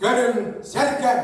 Көрүҥ, сэргэҥ!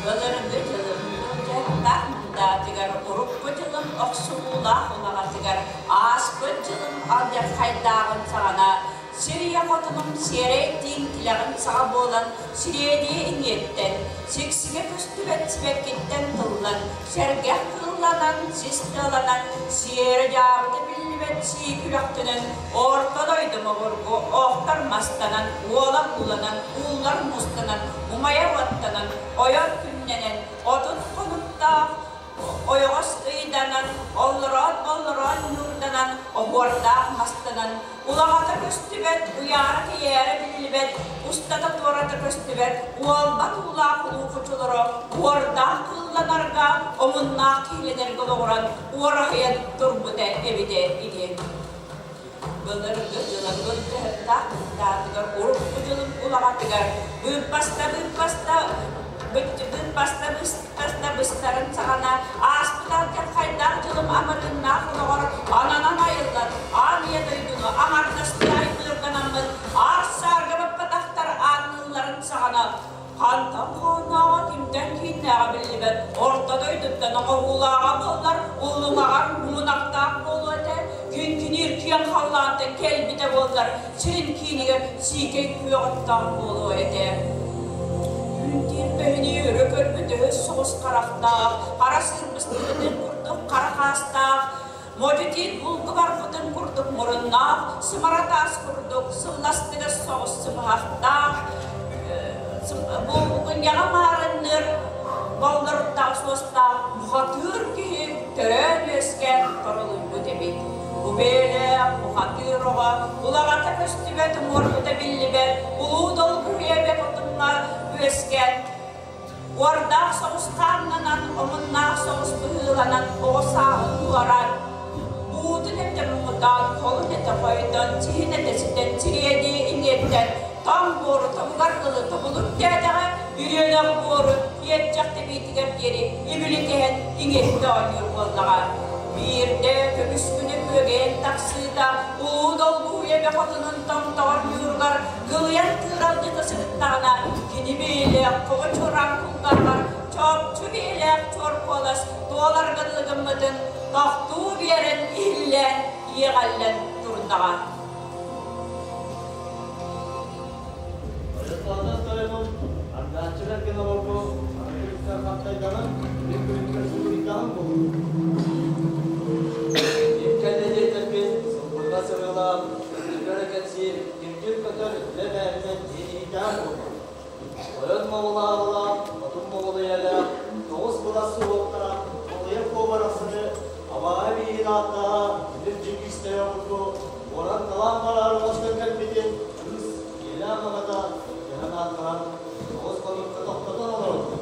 Былыргы дьылым былдьаһыктаах мындаатыгар урукку дьылым охсуһуулаах улаҕатыгар ааспыт дьылым алдьархайдааҕын саҕана сир ийэ хотунум сиэрэй тииҥ тилэҕин саҕа буолан сириэдийэ иҥиэттэн, сиксигэ көстүбэт сибэккиттэн тыллан, сэргэх кыылланан, сис тыаланан, сиэрэ дьаабыта биллибэт сии күрэхтэнэн, орто дойду обургу охтор мастанан, уола ууланан, ууллар муустанан, умайар уоттанан, ойор күннэнэн, 30 хонуктаах ойоҕос ыйданан, оллороон-оллороон ньуурданан, оһуордаах мастанан, улаҕата көстүбэт, уйаара-кэйээрэ биллибэт, устата-туората көстүбэт, уолбат уулаах улуу хочолоро уордаах кыылланарга, омуннаах киһилэнэргэ олоҕуран уораһыйан турбута эбитэ ини. Былыргы дьылын былдьаһыктаах мындаатыгар урукку дьылын улаҕатыгар быыппаста-быыппаста быыппаста-быыппаста быстарын саҕана ааспыт алдьархайдаах дьылым амырыыннаах олоҕор ананан айыллан аан ийэ дойдуну аҥардастыы аймыырданаммыт аар-саарга баппатахтар аанныылларын саҕана Хантан хооннооҕо, кимтэн кииннээҕэ биллибэт, орто дойдуттан оҥоһуулааҕа буоллар, уллуҥаҕар мунахтаах буолуо этэ, күн-күнүүр киэҥ халлаантан кэлбитэ буоллар, сирин киинигэр сиикэй күөх оттоох буолуо этэ. Түүн бөһүнүү өрө көрбүт өһөс соҕус харахтаах, хара сыырбыстыытын курдук хара хаастаах, модьу тиит булгу барбытын курдук муруннаах, сымара таас курдук сылластыгас соҕус сымыһахтаах, булгунньаҕа маарынныыр боллоруттаах суостаах бухатыыр киһи төрөөн-үөскээн торолуйбут эбит. Бу бэйэлээх бухатыыр оҕо улаҕата көстүбэт, уҥуорбута биллибэт, улуу долгуһуйа эбэ хотуҥҥа үөскээн Уордаах соҕус хааннанан, омуннаах соҕус быһыыланан оҕо сааһын туораан, буутун этэ муҥутаан, холун этэ хойдон, сиһин этэ ситэн, сириэдии иҥиэттэн, тоҥ буору тобугар дылы тобулук дээдэҕэ, үрүөнэх буору иэччэх тэбиитигэр диэри ибили кэһэн иҥиэттэ оонньуур буоллаҕа. Биирдэ көмүс күнэ күөгэйэн тахсыыта улуу долгуһуйа эбэ хотунун томтоҕор ньууругар кылыйан кыыралдьыта сырыттаҕына, кини биилээх хоҕо чуораан кулгааҕар чопчу биилээх чуор куолас туоларга дылы гыммытын тохтуу биэрэн иһиллээн иэҕэллэн турдаҕа. Айылҕаттан тойонум, ардааччылар гына олорбу аны күлүктэн хантайдаҕын, мин күлүккэ сууруйдаҕым буолуо. Ким кэллэ диэтэрбин, сылбырҕа сырыылаах, үрдүгэр кэпсиир, кирдьир көтөр үлэ бэйэтинэн иһитээх буолбут. Ойон моҕулааҕылаах, хотун моҕулуйалаах, тоҕус былас суһуохтара, моҕуйа куобарахсыны, абааһы бииһин ааттааҕа тимир дьиҥкистэрэ обургу уоран-талаан бараары оҥостон кэлбитин кыыс ийэлээх аҕата дьаһан ааттаһан 9 хонукка тохтотон олороллор.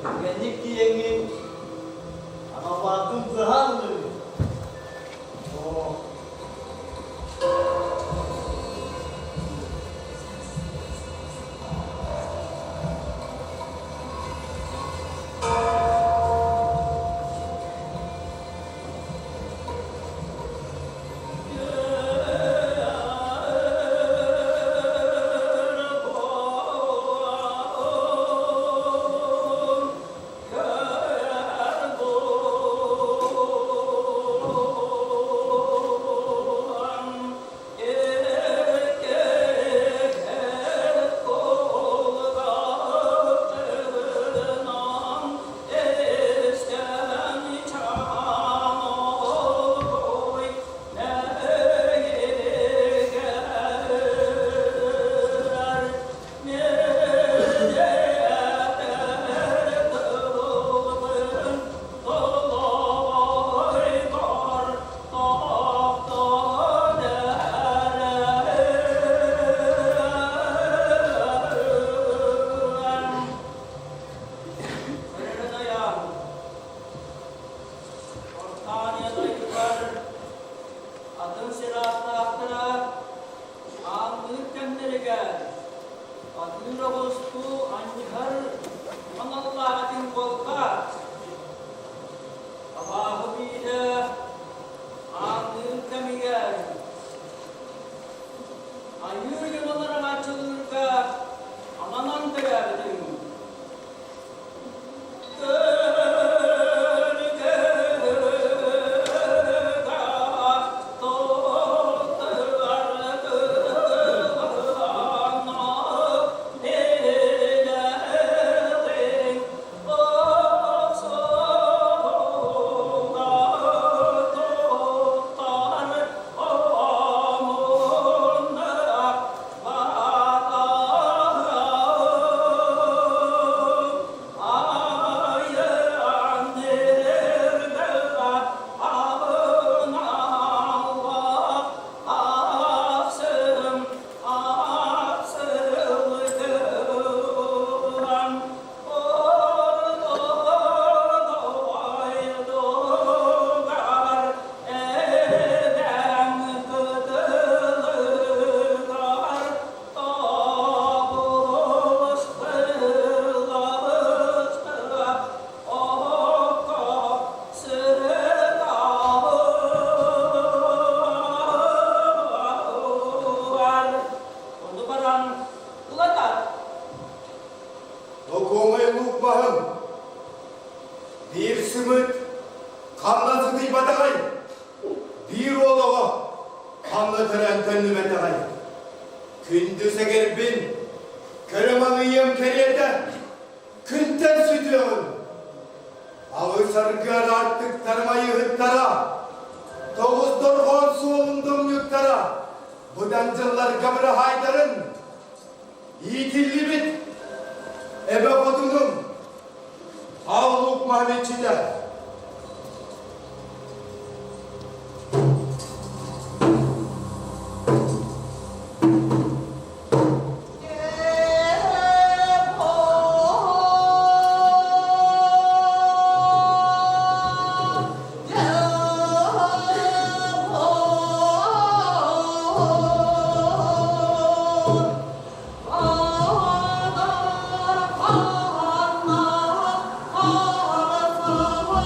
Түргэнник тиийэҥҥин аналбааккын быһаан ылыыгын. Оо, Биир сымыыт ханна сытыйбатаҕай? Биир уол оҕо ханна төрөөн төннүбэтэҕэй? Күндү сэгэрбин, көрө маҥыйыам кэриэтэ, күнтэн сүтүөҕүм. Алыс аргыар аартыктарым айыһыттара, тоҕус дорҕоон суолун домньуттара, быдан дьылларга быраһаайдарын иитиллибит эбэ хотунум Аал Луук маһын иччитэ. Oh.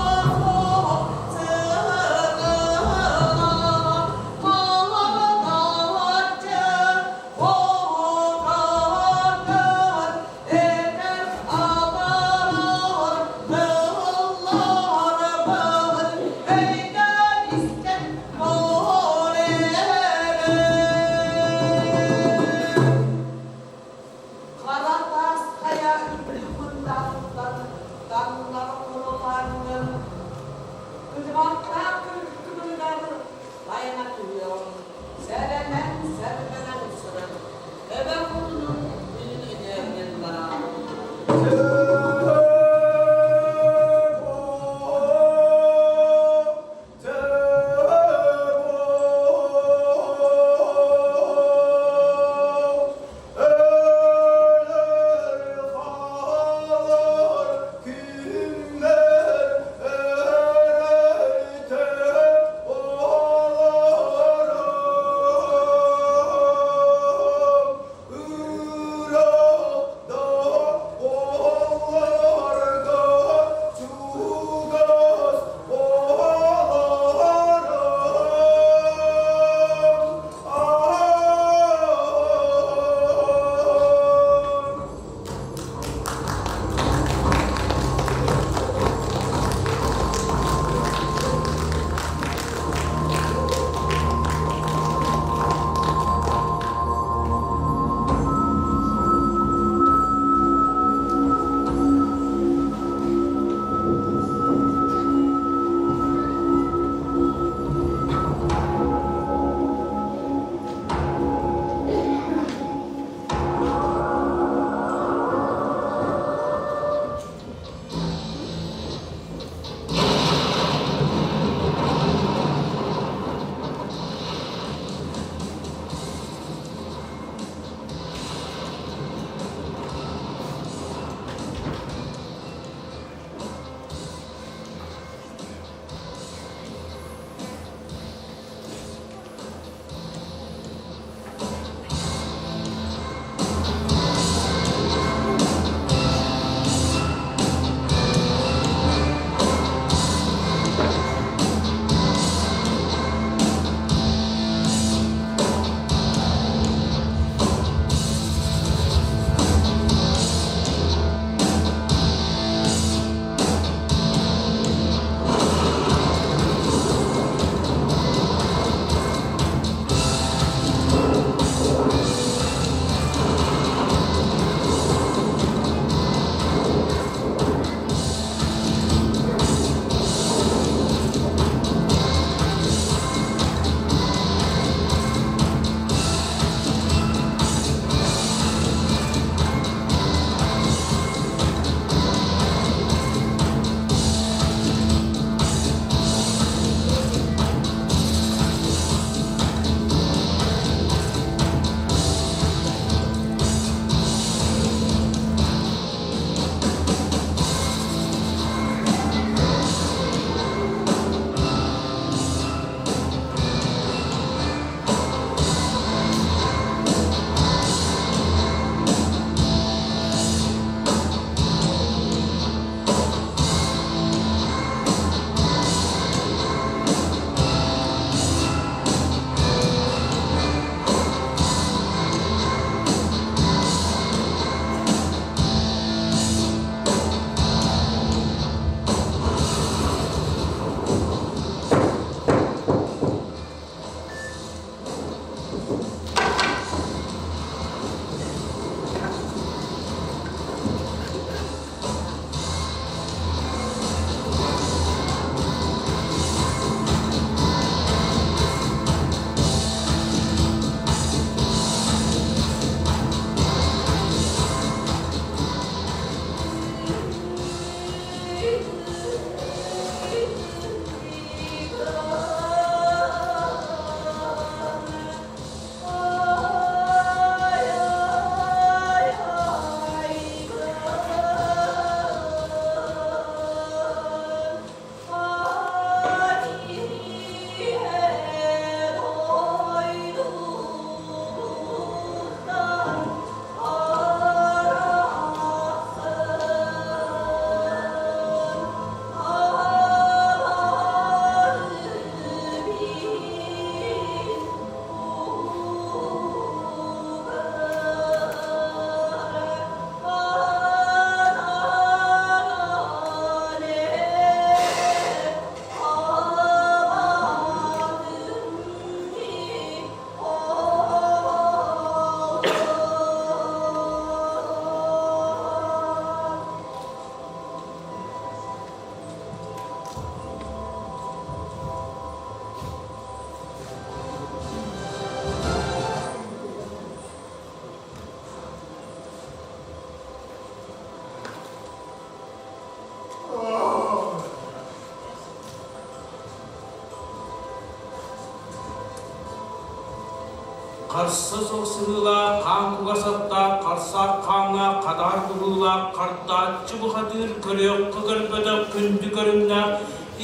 Харса суох сырыылаах, хаан кугас аттаах, харсаах хааннаах, хадаар быһыылаах, хардааччы бухатыыр, көрүөххэ көрбөтөх күндү көрүҥнээх,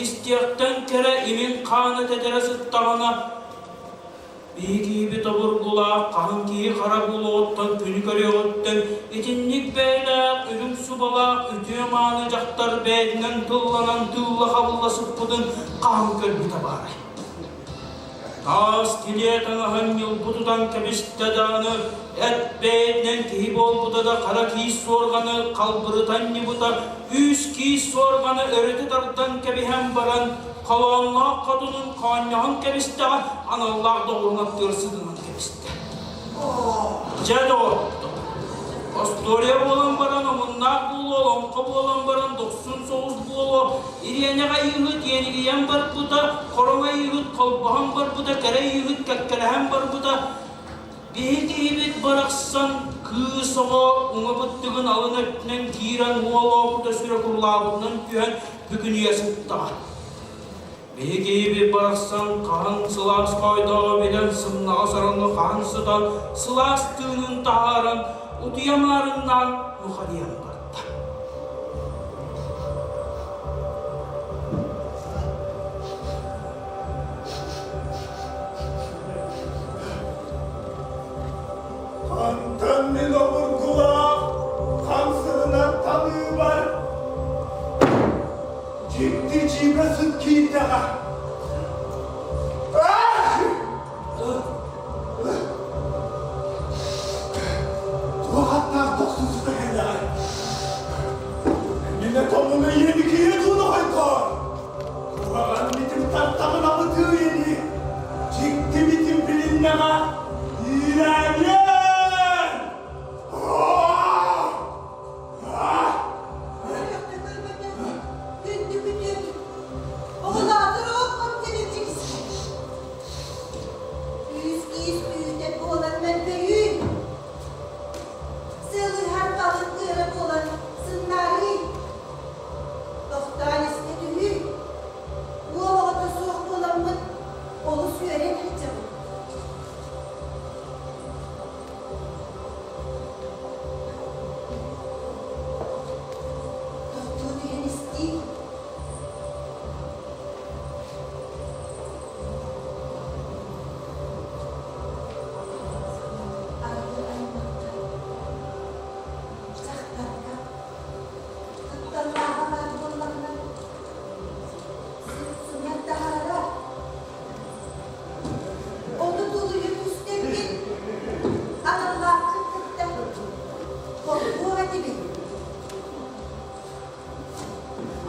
истиэхтэн кэрэ имин хаана тэтэрэ сыттаҕына, Биһигиби тобургулаах хаһан киһи хара буолуоҕуттан күнү көрүөҕүттэн итинник бэйэлээх үрүҥ субалаах үтүө-мааны дьахтар бэйэтинэн тылланан тыылла-хабылла сыппытын хаһан көрбүтэ баарай? Таас килиэ таҥаһын ньылбы тутан кэбистэ даҕаны эт бэйэтинэн киһи буолбута да хара киис суорҕаны халбырытан ньыбыта, үүс киис суорҕаны өрүтэ тардан кэбиһэн баран холоонноох хотунун хоонньоһон кэбистэҕэ, аналлаах доҕорун аттыгар сытынан кэбистэ. Дьэ, доҕоттор, остуоруйа буолан баран омуннаах буолуо, олоҥхо буолан баран дохсун соҕус буолуо, ириэнэҕэ ыыһыт иэнигийэн барбыта, хороҥо ыыһыт холбоһон барбыта, кэрэ ыыһыт кэккэлэһэн барбыта, Биһи киһибит барахсан кыыс оҕо уҥа быттыгын алын өттүнэн киирэн уол оокута сүрэ курулаабытынан түһэн бүкүнүйэ сыттаҕа. Биһи киһибит барахсан хаһан сылаас хоойдооҕу билэн сымнаҕас ороҥҥо хаһан сытан сылаас тыынын таһааран утуйа маарыннаан нухарыйан барда. Хантан мин обургулаах хамсыгынан таныыбар дьикти дьиибэ сыт киирдэҕэ. Туох аттаах дохсун сыта кэллэҕэй? Минэ томуна иэникийэ тууна хойкоор! Куһаҕан битим тартаҕын абытыы ини, дьикти битим билиннэҕэ, иирээниэн! Күндү күтүөт, оҕолоотор оҕом тилинчикисэ. Күүс киис түүтэ буолан мөлбөйүү. Сыалыһар халыҥ ыара буолан сыннаарыы. Тохтоон истэ түһүү. Уол оҕото суох буоламмыт олус үөрэн сылдьабыт. Тохтуу түһэн истии. Аргы аймахха, дьахтарга кутталлааҕа баар буоллаҕына, сыт-сымар таһаарар. Ону тулуйа түстэргин, аналлааххын кытта холбуох этибит.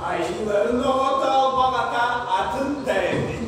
Айыыларын оҕото албаҕата атын да эбит.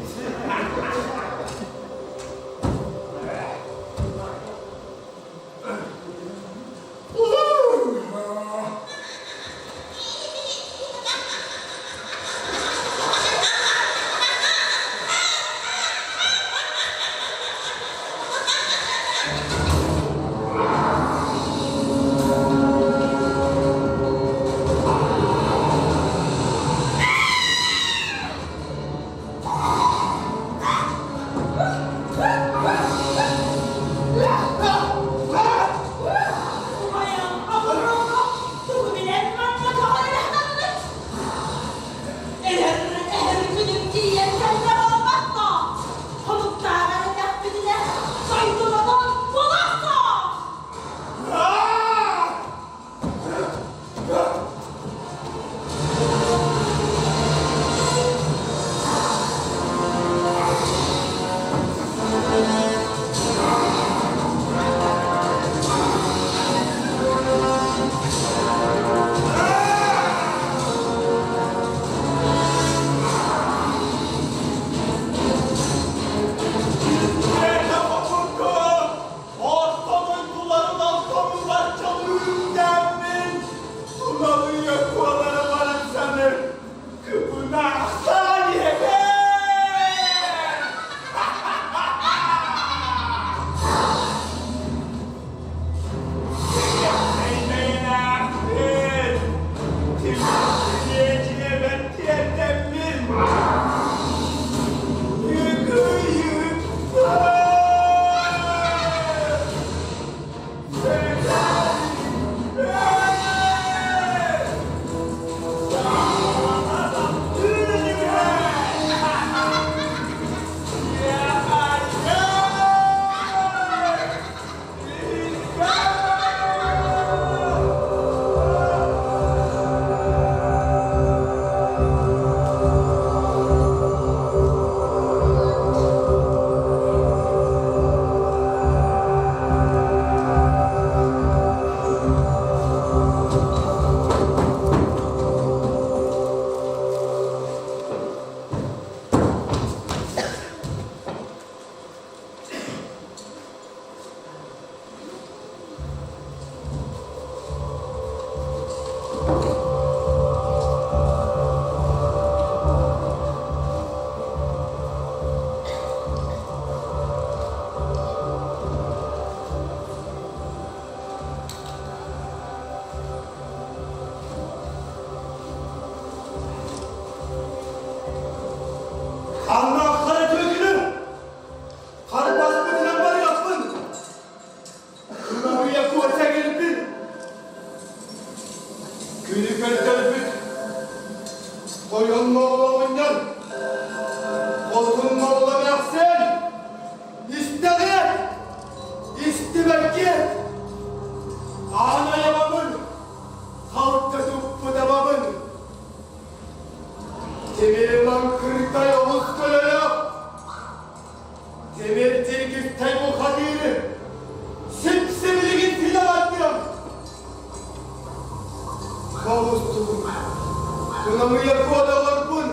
Тойон Моҕол оҕонньор, Хотун Моҕол эмээхсин, истэҕиэт, истибэккиэт, аан айаҕабын, халта туппут абабын, тимир маҥкыртай оҕус көлөлөөх, тимир тиргистэй бухатыыры, сип-сибилигин силэ бардым. Холустугум, туламыйа куодаларбын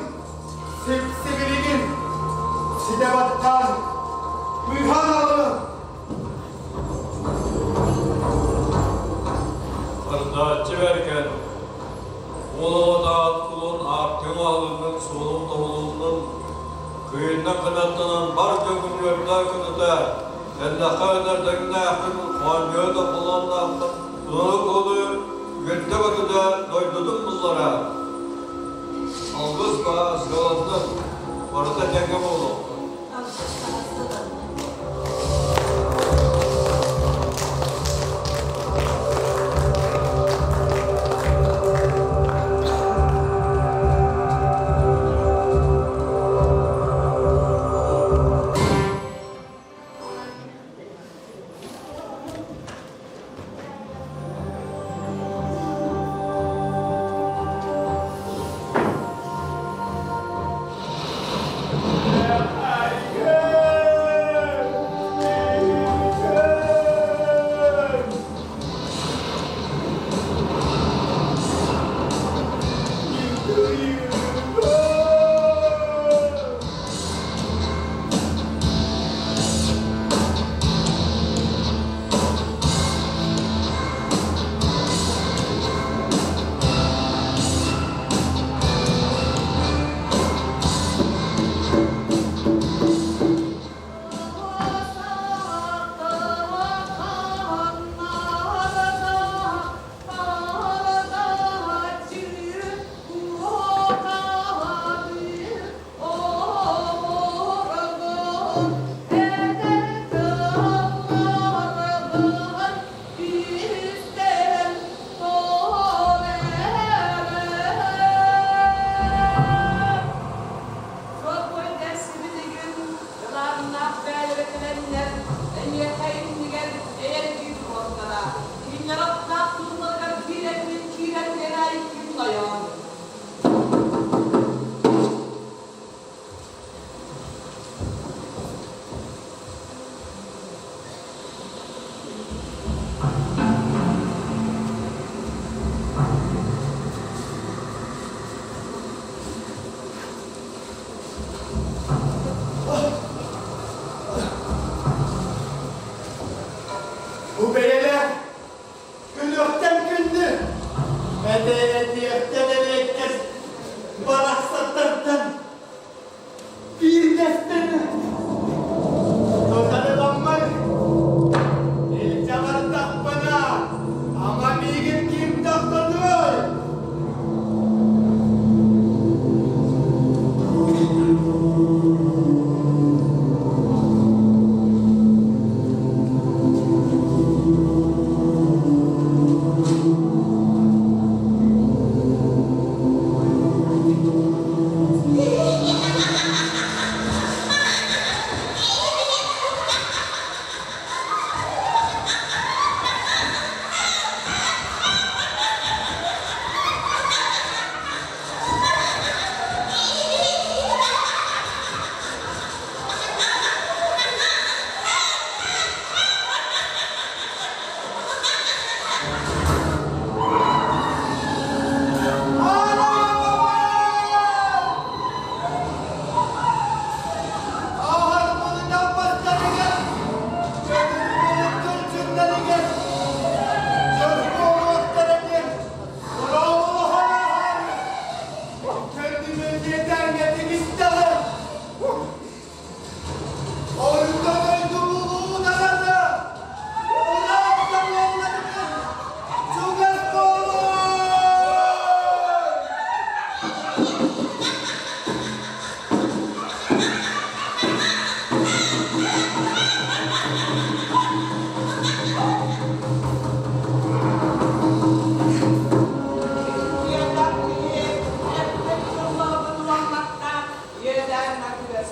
сип-сибилигин ситэ баттаан, быыһаан аҕалыҥ. Хардааччы бэргэн, уол оҕотоот кулун аартыҥ аһылыннын суолун тобулуннун, кыйыннан кынаттанан бар дьоҥҥун үөрдэ көтүтэ, Эллэххэ ынырдыҥнаахпын хоонньуо да холонноохтор кулуну үөрдэ-көтүтэ дойдутун буллара. Алгыс баа сыаланнын, барыта тэҥҥэ буолуохтун. Алгыс баа сыаланнын.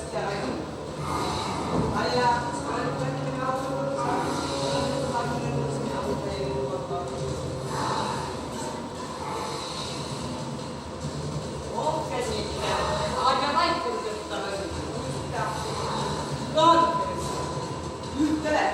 Көмөлөстөҕүҥ. Хайа, Ол кэнниттэн адьарай кыргыттарын уустаах Үүттэрэ.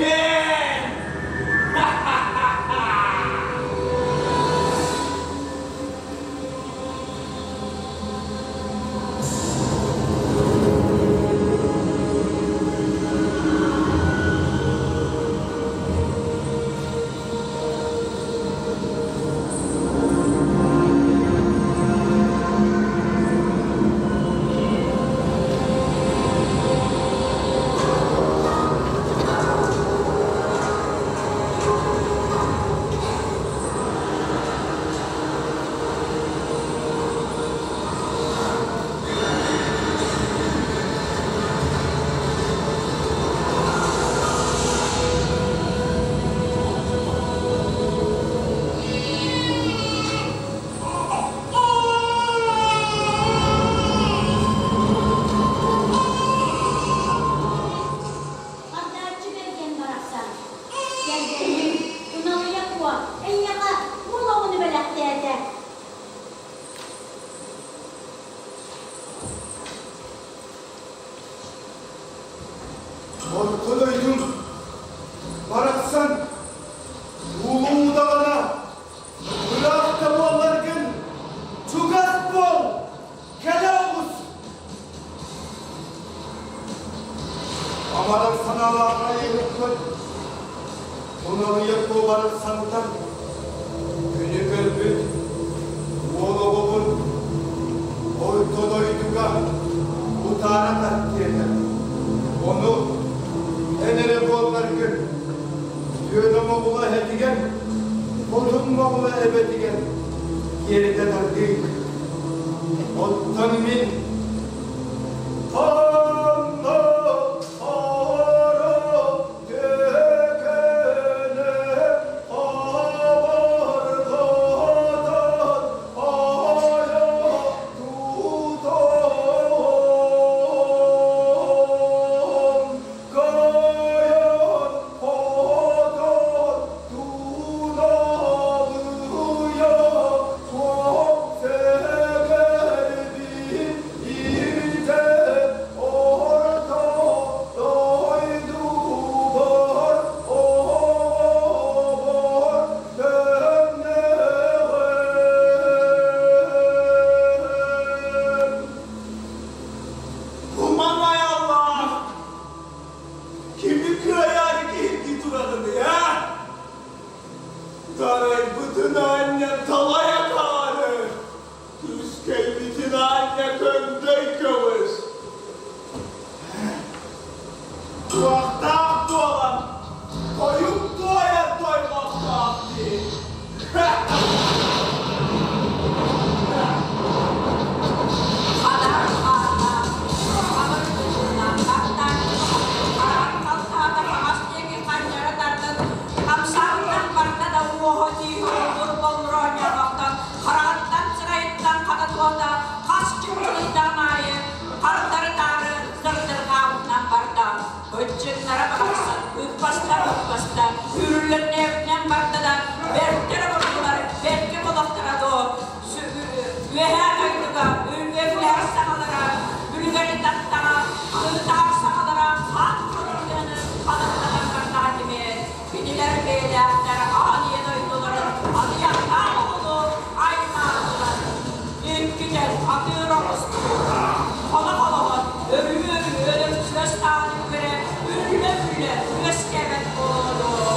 Киирбин! Хардааччы Бэргэн барахсан, кэргэним Туналыйа Куо эйиэхэ уол оҕону бэлэхтээтэ. Орто дойдум барахсан улуу даҕана ыраах да буолларгын чугас буол, кэлэ оҕус. Амарах санаалаах айыһыппыт Туналыйа Куо барахсантан күнү көрбүт уол оҕобун орто дойдуга утаара тартиэтэ. Ону эн эрэ буолларгын Түөнэ Моҕула эһэтигэр, Хотун Моҕула эбэтигэр тиэрдэ тардыы. Оттон мин Ханна хара Төкөнө хабарҕатан айа тутан кайан хотон туналыйа суох сэгэрбин илдьэн орто дойдубар оҕобор төннөҕүм. Куманай Аллах! Кими кыайаары киһиргии тураҕыный, а? Дарайбытын аанньа талай атаары, Түскэйбитин аанньа көҥдөй көҕүс. Туохтаах буолан, тойук туойар тойбохтоох дии. Хадаар хааннаах, хабыр быһыылаах хаттааччы хараҕын халтаата хаҥас диэки ханньара тардан, хамсаабытынан барда да уоһа тииһэ оллур-боллур оонньообохтон, хараҕыттан сырайыттан хата туота хас чыпчылыйдаҕын аайы хардары-таары сырдырҕаабытынан барда. Быччыҥнара барахсан ыппаста-ыппаста үүрүллэннээбитинэн барда да, бэртэрэ бурдулар, бэркэ болохторо дуо, үөһээ дойдуга үргүөкүлээх саҥалара, үлүгэри таттаҕа, хаһыытаах саҥалара хаан хотугуйаны ханаттатан бардаҕа тимиэр, кинилэр бэйэлээхтэр аан ийэ дойдуларын аҕыйахтаах оҕону аймаатылар. Иккитэн атыыр оҕустуу, хоно-холоһон, өрүү-өрүү өлөрсүөс тааны үгэрэ, үллэ-үллэ үөскээбэт буолуо.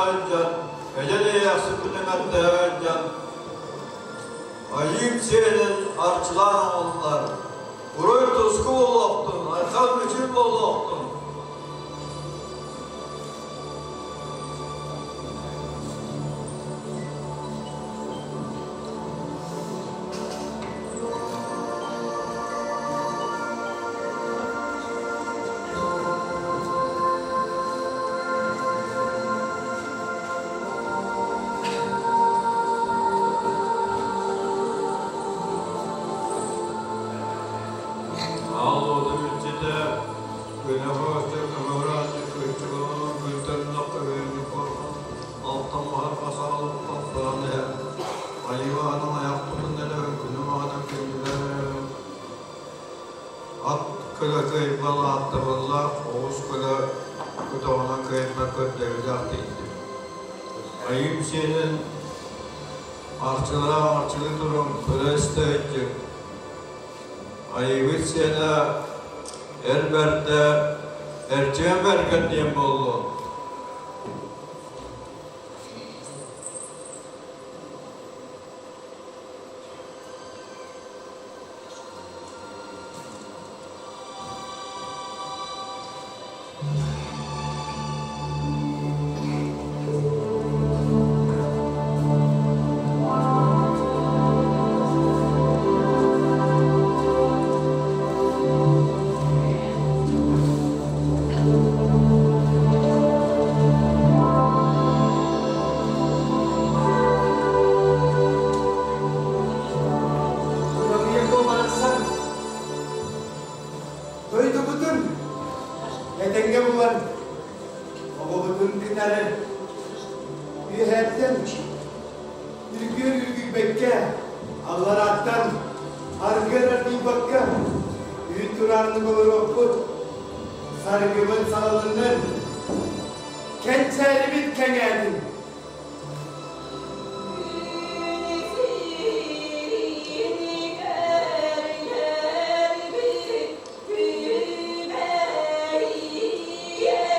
сылдьан, эдэр эйээхсиппитин эрдэһэ сылдьан, айыым сиэнин арчылаан оҥоллар. Уруй туску буолуохтун, айхал мүчүл буолуохтун! Аал уотун илдьитэ, күнэ-хооччу көмөҕүрээччи кыыччыгынан күлтэннэххэ үөннүк коркун, алтан маһарга саҕалыппат баран иһэр. Айыылаһынан айахпытын элэһин күнүм аһынан күндүлээн эрэбин. Ат көлө кыайбал ааттабыллаах, оҕус көлө көтөҕүнэн кыайбат көрдөбүлээх тиийдим. Айыым сиэнин арчылаах арчылыы туруҥ, көрө-истэ иһиттим. Айыыбыт сиэнэ эр бэрдэ Эрчимэн Бэргэн диэн буоллун. Кырамыйа барахсан дойдубутун этэҥҥэ булан оҕобутун кытары үөһээттэн үргүөр үргүйбэккэ алларааттан аргыар ардыйбакка үүт турааннык олоруохпут саргыбыт салалыннын кэнчээрибит кэҥээтин. Yeah.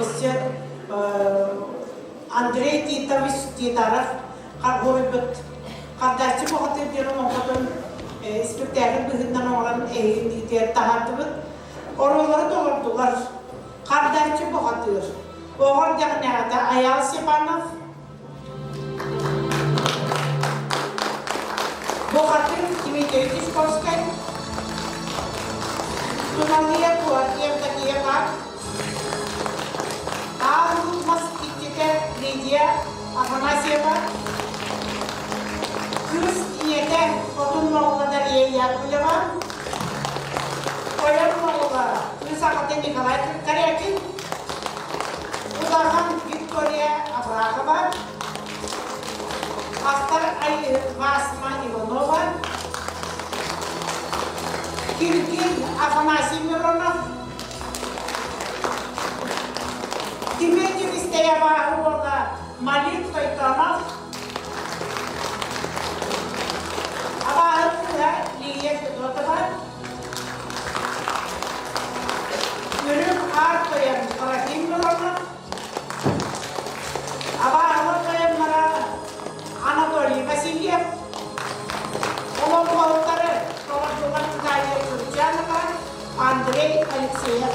Алгысчыт Андрей Титович Титаров хоруйбут Хардааччы бухатыыр диэн олоҥхотун испиктээкил быһыытынан оҥорон эһигин таһаардыбыт. Оруоллары толордулар. Хардааччы бухатыыр. Оҕо эрдэҕинээҕитэ Айаал Степанов, Бухатыыр Дмитрий Тишковскай, Туналыйа Евдокия Пак, Аал Мас иччитэ Лидия Афанасьева, кыыс ийэтэ Хотун Моҕула Дария Яковлева, Тойон Моҕула кыыс аҕата Николай Корякин, Удахан Виктория Абрахова, Ахтар Васма Иванова, Киргин Афанасий Миронов, Дмитрий Истеева уола Малик Тойтонов, Абааһы кыыһа Лилия Федотова, Үрүҥ Аар Тойон Трофим Миронов, Абааһылар тойонноро Анатолий Васильев, олоҥхоһуттары толордулар Наталья Курчанова, Андрей Алексеев.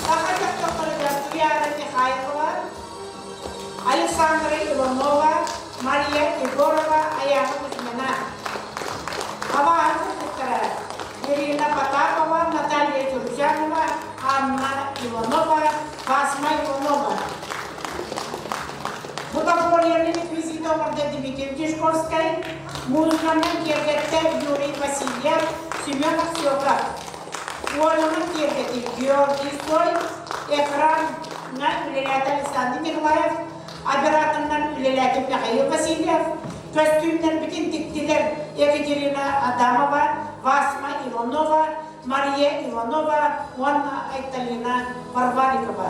Саха дьахталларыгар Туяра Михайлова, Александра Иванова, Мария Егорова, Аяна Кузьмина. Абааһы кыргыттара Ирина Потапова, Наталья Турчанова, Анна Иванова, Фасма Иванова. Бутафорияны реквизиты оҥордо Дмитрий Тишковскай, музыканан киэргэттэ Юрий Васильев, Семен Аксёков. Уолунун киэргэтик Георгий Сой, экраҥҥа үлэлээтэ Александр Николаев, операторынан үлэлээтим Михаил Васильев, көстүүмнэрбитин тиктилэр Екатерина Адамова, Васма Иванова, Мария Иванова уонна Айталина Варварикова.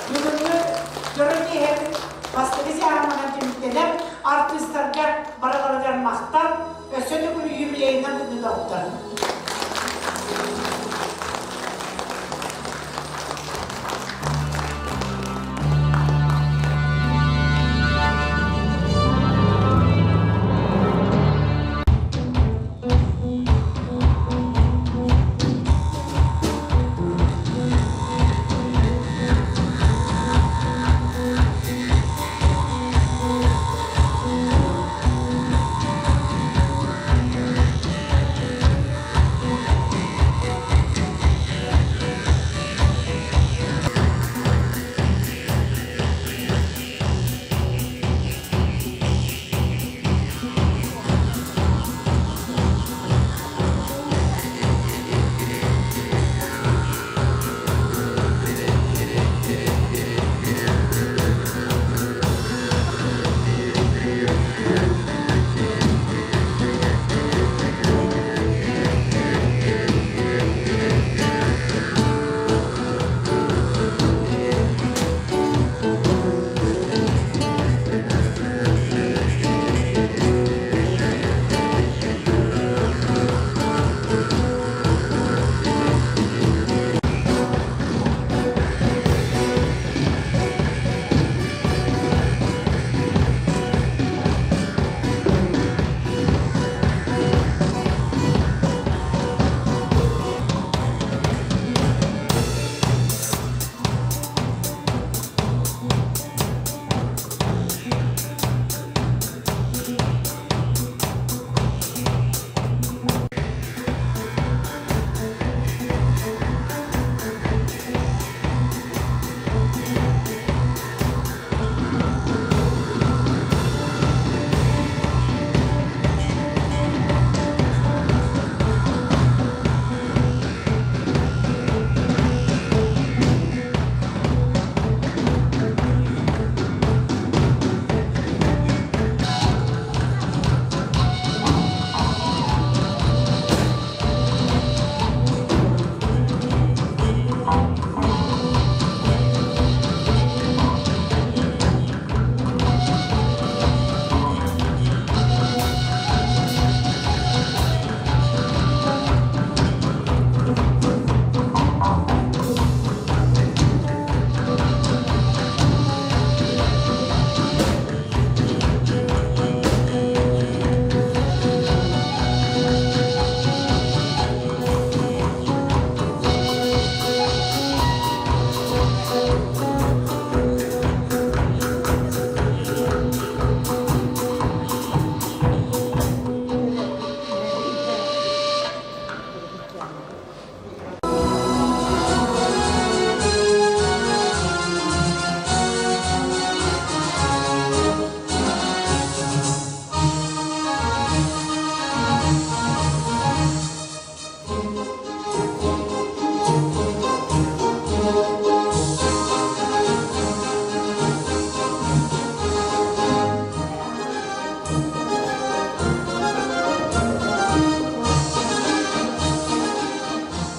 Бүгүҥҥү дьоро киэһэбит бастакы сыһыанынан түмүктэнэр артыыстарга барыларыгар махтал, өссө төгүл юбилейынан ыытыллар.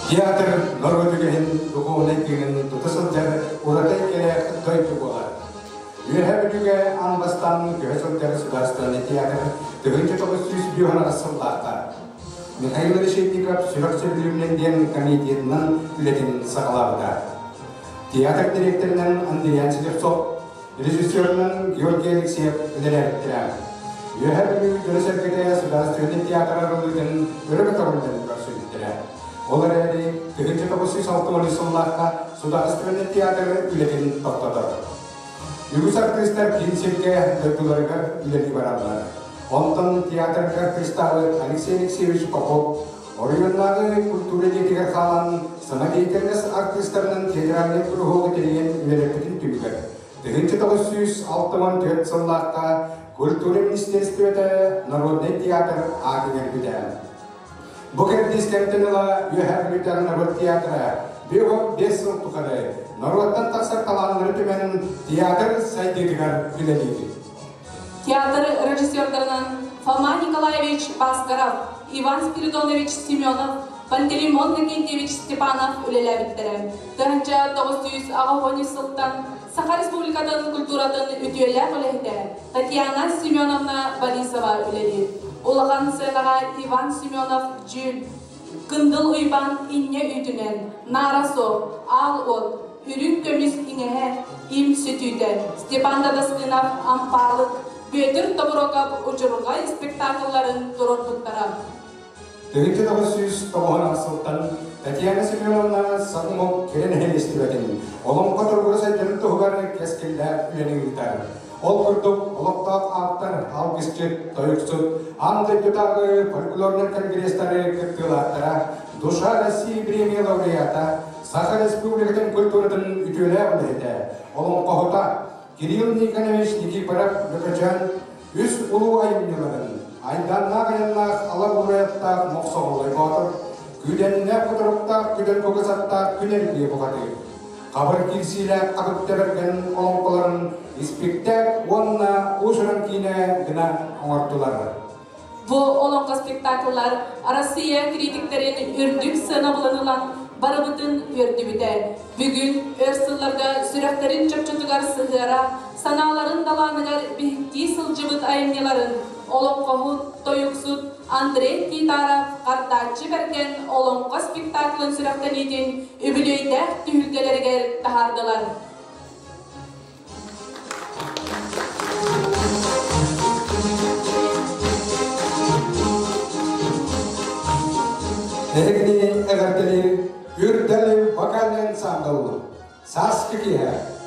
Театр норуот үгэһин духуобунай тыынын тута сылдьар ураты эйгэлээх дойду буолар. Үөһээ Бүлүүгэ аан бастаан көһө сылдьар судаарыстыбаннай театр 1998 сыллаахха Михаил Решетников «Сүрэх сөбүлүүрүнэн» диэн комедиятынан үлэтин саҕалаабыта. Театр дириэктэринэн Андриан Слепцов, режиссерунан Георгий Алексеев үлэлээбиттэрэ. Үөһээ Бүлүү дьоно-сэргэтэ судаарыстыбаннай театр арыллыытын өрө көтөҕүллэн көрсүбүттэрэ. Ол эрээри 1960 сыллаахха судаарыстыбаннай театр үлэтин тохтотор. Үгүс артыыстар киин сиргэ дойдуларыгар үлэлии бараллар. Онтон театрга артыыстаабыт Алексей Алексеевич Попов оройуоннааҕы культура дьиэтигэр хаалан самодеятельность артыыстарынан федеральнай куруһуогу тэрийэн үлэлэппитин түмүгэр 1964 сыллаахха культура министерствота народнай театр аатын эрбитэ. Бу кэрдиис кэмтэн ыла Үөһээ Бүлүүтээҕи норуот театра 55 сыл тухары норуоттан тахсар талааннары түмэн театр сайдыытыгар үлэлиир. Театр режиссердарынан Фома Николаевич Баскаров, Иван Спиридонович Семенов, Пантелеймон Иннокентьевич Степанов үлэлээбиттэрэ. 1990 сылтан Саха Республикатын культуратын үтүөлээх үлэһитэ Татьяна Семеновна Борисова үлэлиир. Улахан сценаҕа Иван Семенов Дьүүл, Кындыл Уйбаан инньэ үүтүнэн, Наара суох, Аал уот, Үрүҥ көмүс иҥэһэ, Им сүтүүтэ, Степан Дадаскынов Ампаалык, Бүөтүр Тобуроков Удьурҕай спектаклларын туруорбуттара. 1990 сылтан Татьяна Семеновна Сатымов кэрэ нэһилиэстибэтин олоҥхо туругура сайдарын туһугар кэскиллээх үлэни ыытар. Ол курдук, олохтоох ааптар, алгысчыт, тойуксут, аан дойдутааҕы фольклорнай конгресстары кыттыылаахтара, Душа России премия лауреата, Саха Республикатын культуратын үтүөлээх үлэһитэ, олоҥхоһута Кирилл Никонович Никифоров Лөкөчөөн үс улуу айымньыларын айдааннаах айаннаах ала уурайаттаах Мохсоҕоллой Боотур, күүдэннээх кутуруктаах күдэн кугас аттаах Күн Эргиэ бухатыыр, хабыр киирсиилээх Хабыр Тэбэргэн олоҥхолорун испиктээк уонна уус-уран киинэ гына оҥордулар. Бу олоҥхо спектакллар Россия критиктэрин үрдүк сыанабылын ылан барыбытын үөрдүбүтэ. Бүгүн өр сылларга сүрэхтэрин чопчутугар сыһыара, санааларын далааныгар биһиктии сылдьыбыт айымньыларын олоҥхоһут, тойуксут Андрей Титаров Хардааччы Бэргэн олоҥхо спектаклын сүрэхтэниитин үбүлүөйдээх түһүлгэлэригэр таһаардылар. Эһигини эҕэрдэлиир Үрдэли вокальный ансамбл Сааскы киэһэ.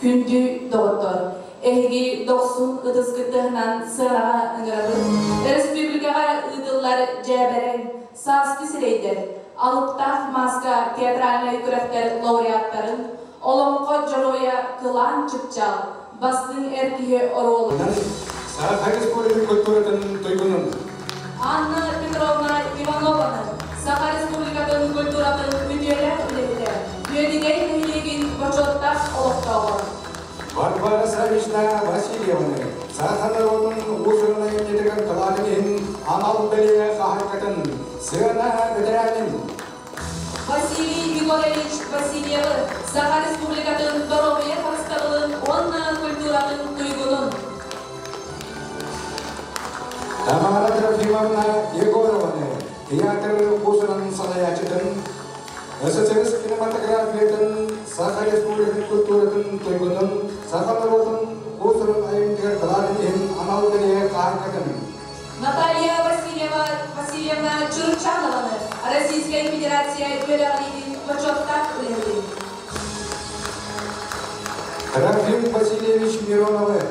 Күндү доҕоттор, эһиги дохсун ытыскыт тыһынан сыанаҕа ыҥырабыт. Республикаҕа ыытыллар дьээбэрэҥ, сааскы сирэйдэр, алыптаах мааска театральнай күрэхтэр лауреаттарын, Олоҥхо дьоруойа Кылаан Чыпчаал, бастыҥ эр киһи оруолун Саха Республикатын культуратын туйгунун Анна Петровна Иванованы Саха Республикатын культуратын үтүөлээх үлэһитэ, Үөдүгэй нэһилиэгин бочуоттаах олохтооҕо. Варвара Саввична Васильеваны саха норуотун уус-уран айымньытыгар кылаатын иһин анал бэлиэ хаһаайкатын, сыана бэтэрээнин Василий Егорович Васильевы Саха Республикатын доруобуйа харыстабылын уонна культуратын туйгунун Тамара Трофимовна Егорованы театр уус-уран салайааччытын, СССР кинематографиятын, Саха Республикатын культуратын туйгунун, саха норуотун уус-уран айымньытыгар кылаатын иһин анал бэлиэ хаһаайкатын Наталья Васильева Васильевна Чурчанованы Российскай Федерация үөрэҕириитин бочуоттаах үлэһитин. Трофим Васильевич Мироновы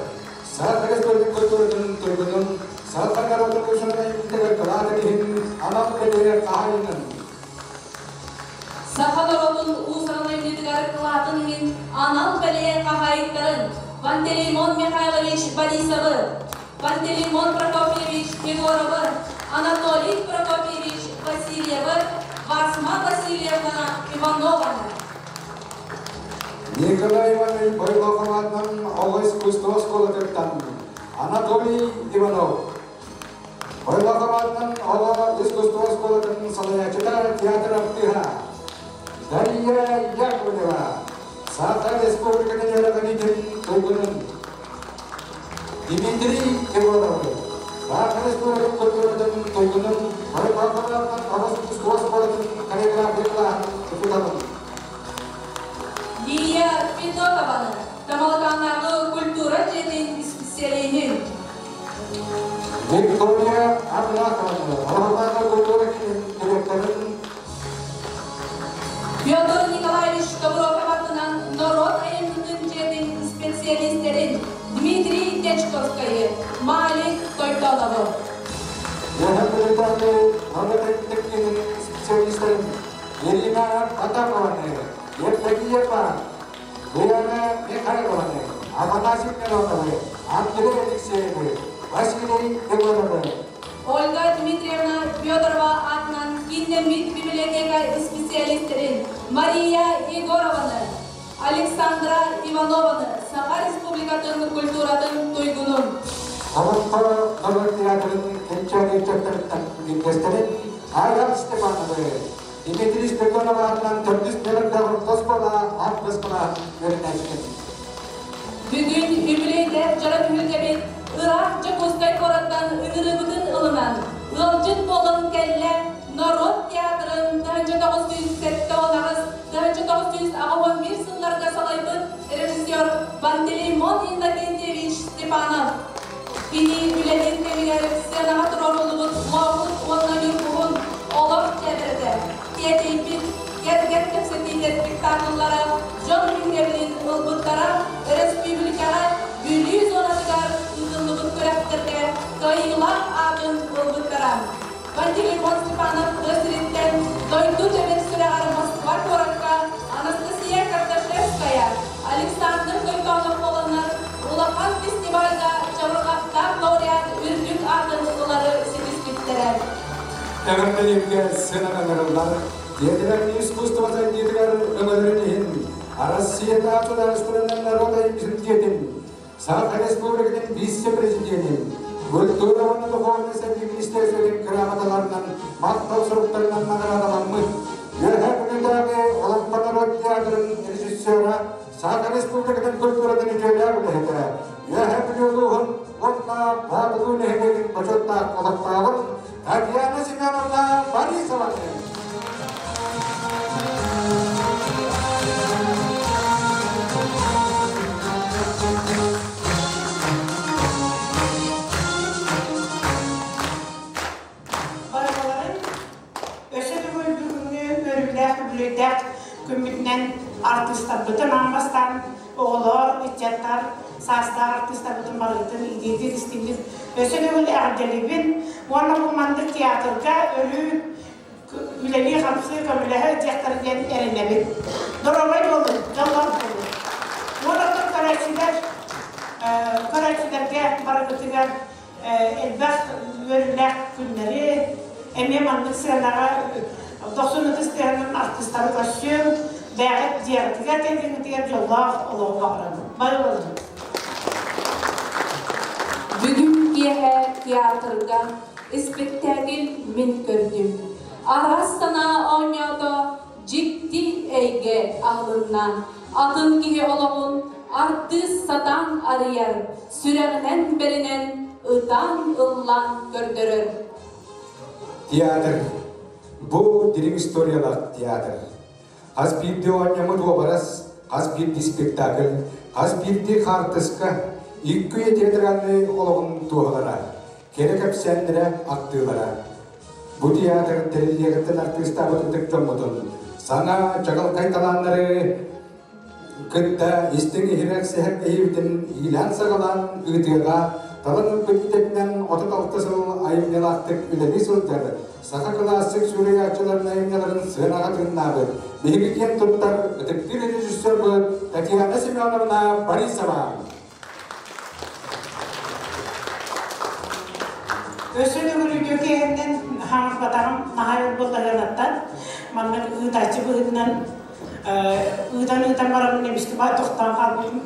Саха Республикатын культуратын туйгунун, саха норуотун уус-уран айымньытыгар кылаатын иһин анал бэлиэ хаһаайынын Саха норуотун уус-уран айымньытыгар кылаатын иһин анал бэлиэ хаһаайыттарын Пантелеймон Михайлович Борисовы, Пантелеймон Прокопьевич Егоровы, Анатолий Прокопьевич Васильевы, Васма Васильевна Иванованы. Николай Иванович Бойлоховатынан оҕо искусство оскуолатыттан Анатолий Иванов. Бойлоховатынан оҕо искусство оскуолатын салайааччыта театр артыыһа Дарья Яковлева Саха Республикатын үөрэҕириитин туйгунун Дмитрий Егоров Саха Республикатын культуратын туйгунун Бойлоховатынан оҕо искусство оскуолатын хореография кылааһын учууталын Лилия Федотованы Тамалакааннааҕы культура дьиэтин исписэлииһин Виктория Арбакова, Алабака культура киинин директорын Федор Николаевич Тобуроков атынан норуот айымньытын дьиэтин специалистэрин Дмитрий Дячковскайы, Малик Тойтонову. Үөһээ норуот киинин специалистарын Ирина Потапованы, Евдокия Пан, Лена Михайлованы, Афанасий Мироновы, Андрей Алексеевы, Василий Егоровы. Ольга Дмитриевна Федорова атынан кииннэммит библиотека исписэлиистэрин Мария Егорованы, Александра Иванованы Саха Республикатын культуратын туйгунун. Олоҥхо норуот театрын кэнчээри ыччаттарыттан биирдэстэрин Айар Степановы, Дмитрий Спиридонов аатынан төрдүс нүөмэрдээх орто оскуола аат кылааһын үөрэнээччитин. Бүгүн үбүлүөйдээх дьоро түһүлгэбит ыраах Дьокуускай куораттан ыҥырыыбытын ылынан, ыалдьыт буолан кэллэ норуот театрын 1978 1981 сылларга салайбыт режиссер Пантелеймон Иннокентьевич Степанов. Кини үлэтин кэмигэр сценаҕа туруоруллубут Лоокут уонна Ньургуһун олох дьиэлэргэ тиэтэйбит кэргэн кэпсэтиитэ спектакллара дьон биһирэбилин ылбыттара, өрөспүүбүлүкэҕэ Бүлүү зонатыгар ыытыллыбыт күрэхтэргэ кыайыылаах аатын ылбыттара. Пантелеймон Степанов тыа сириттэн дойду тэбэр сүрэҕэр Москва куоракка Анастасия Кардашевская, Александр Тойтонов буоланнар улахан фестивальга чабырҕахтаах лауреат үрдүк аатын ылары ситиспиттэрэ. Эҕэрдэлииргэ сыаналанарыллар Театральный искусство сайдыытыгар өҥөлөрүн иһин Россиятааҕы судаарыстыбаннай норуот айымньытын дьиэтин Саха Республикатын вице-президенин, культура уонна духовнай сайдыы министерствотын грамоталарынан, махтал суруктарынан наҕараадаламмыт Үөһээ Бүлүүтээҕи Олоҥхо норуот театрын режиссера, Саха Республикатын культуратын үтүөлээх үлэһитэ, Үөһээ Бүлүү улууһун уонна Боотулуу нэһилиэгин бочуоттаах олохтооҕун Татьяна Семеновна Борисованы. Барыларын өссө төгүл бүгүҥҥү үөрүүлээх үбүлүөйдээх күммүтүнэн Артыыстарбытын аан бастаан оҕолор, ыччаттар, саастаах артыыстарбытын барыгытын идиэтик истиҥник өссө төгүл эҕэрдэлиибин уонна бу маннык театрга өрүү үлэлии-хамсыы көмөлөһө сылдьыахтара диэн эрэнэбин. Доруобай буолун, дьоллоох буолун. Уонна көрөөччүлэр көрөөччүлэргэ барыгытыгар элбэх үөрүүлээх күннэри, эмиэ маннык сыанаҕа дохсун ытыс тыаһынан артыыстары көрсүөм, бэйэҕит дьиэҕитигэр кэргэҥҥитигэр дьоллоох олоҕу баҕарабын. Бары буолун. Бүгүн киэһэ театрга испэктээкил мин көрдүм. Араас санаа оонньоото, дьикти эйгэ аһылынна. Атын киһи олоҕун артыыс сатаан арыйар, сүрэҕинэн бэринэн ытаан ыллаан көрдөрөр. Театр. Бу дириҥ историялаах театр. Хас биирдии оонньоммут уобарас, хас биирдии спектакль, хас биирдии хаартыска икки үйэ театральнай олоҕун туоһулара, кэрэ кэпсээннэрэ, ахтыылара. Бу театр тэриллиэҕиттэн артыыстаабыт ытык дьоммутун, саҥа чаҕылхай талааннары кытта истиҥ иһирэх сэһэргэһиибитин иилээн-саҕалаан ыытыаҕа талан ылбыт идэтинэн 36 сыл айымньылаахтык үлэлии сылдьар саха кылаассык суруйааччыларын айымньыларын сыанаҕа тыыннаабыт биһиги киэн туттар ытыктыыр режиссербыт Татьяна Семеновна Борисова. Өссө төгүл үтүө киэһэннэн хаҥырбатаҕым наһаа өр буоллаҕыттан маннык ыытааччы быһыытынан ыытан-ыытан бараммын эмискэ тохтоон хаалбытым.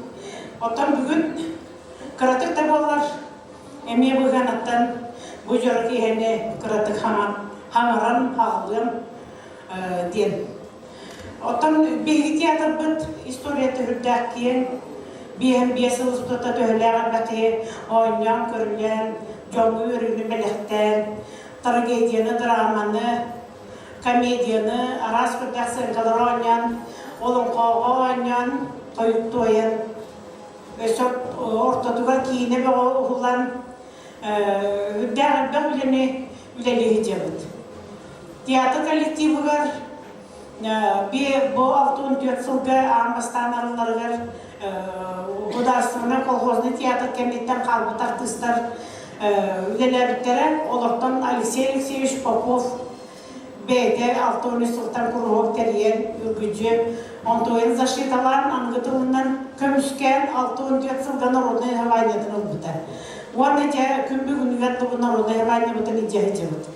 Оттон бүгүн кыратык да буоллар эмиэ быһыанаттан бу дьоро киэһэни кыратык хаҥан хаҥыран хааллыам диэн. Оттон биһиги театрбыт историята үрдээх киэҥ, биэһэн биэс сыл устата төһөлөөх элбэх киһи оонньоон, көрүлээн, дьоҥҥо үөрүүнү бэлэхтээн, трагедияны, драманы, комедияны, араас көрдөөх сценкалары оонньоон, олоҥхоҕо оонньоон, тойук туойан, өссө ортотугар киинэ бөҕө уһулан, үрдээх элбэх үлэни үлэлии сылдьабыт. Театр коллективыгар би бу 64 сылга аан бастаан арылларыгар Государственный колхозный театр кэнниттэн хаалбыт артыыстар үлэлээбиттэрэ. Олортон Алексей Алексеевич Попов бэйэтэ 63 сылтан куруһуок тэрийэн үргүдьү онтуойун защиталаан аныгы тылынан көмүскээн 64 сылга народнай званиетын ылбыта. Уонна дьэ күн бүгүнүгэр бу народнай званиебытын илдьэ сылдьабыт.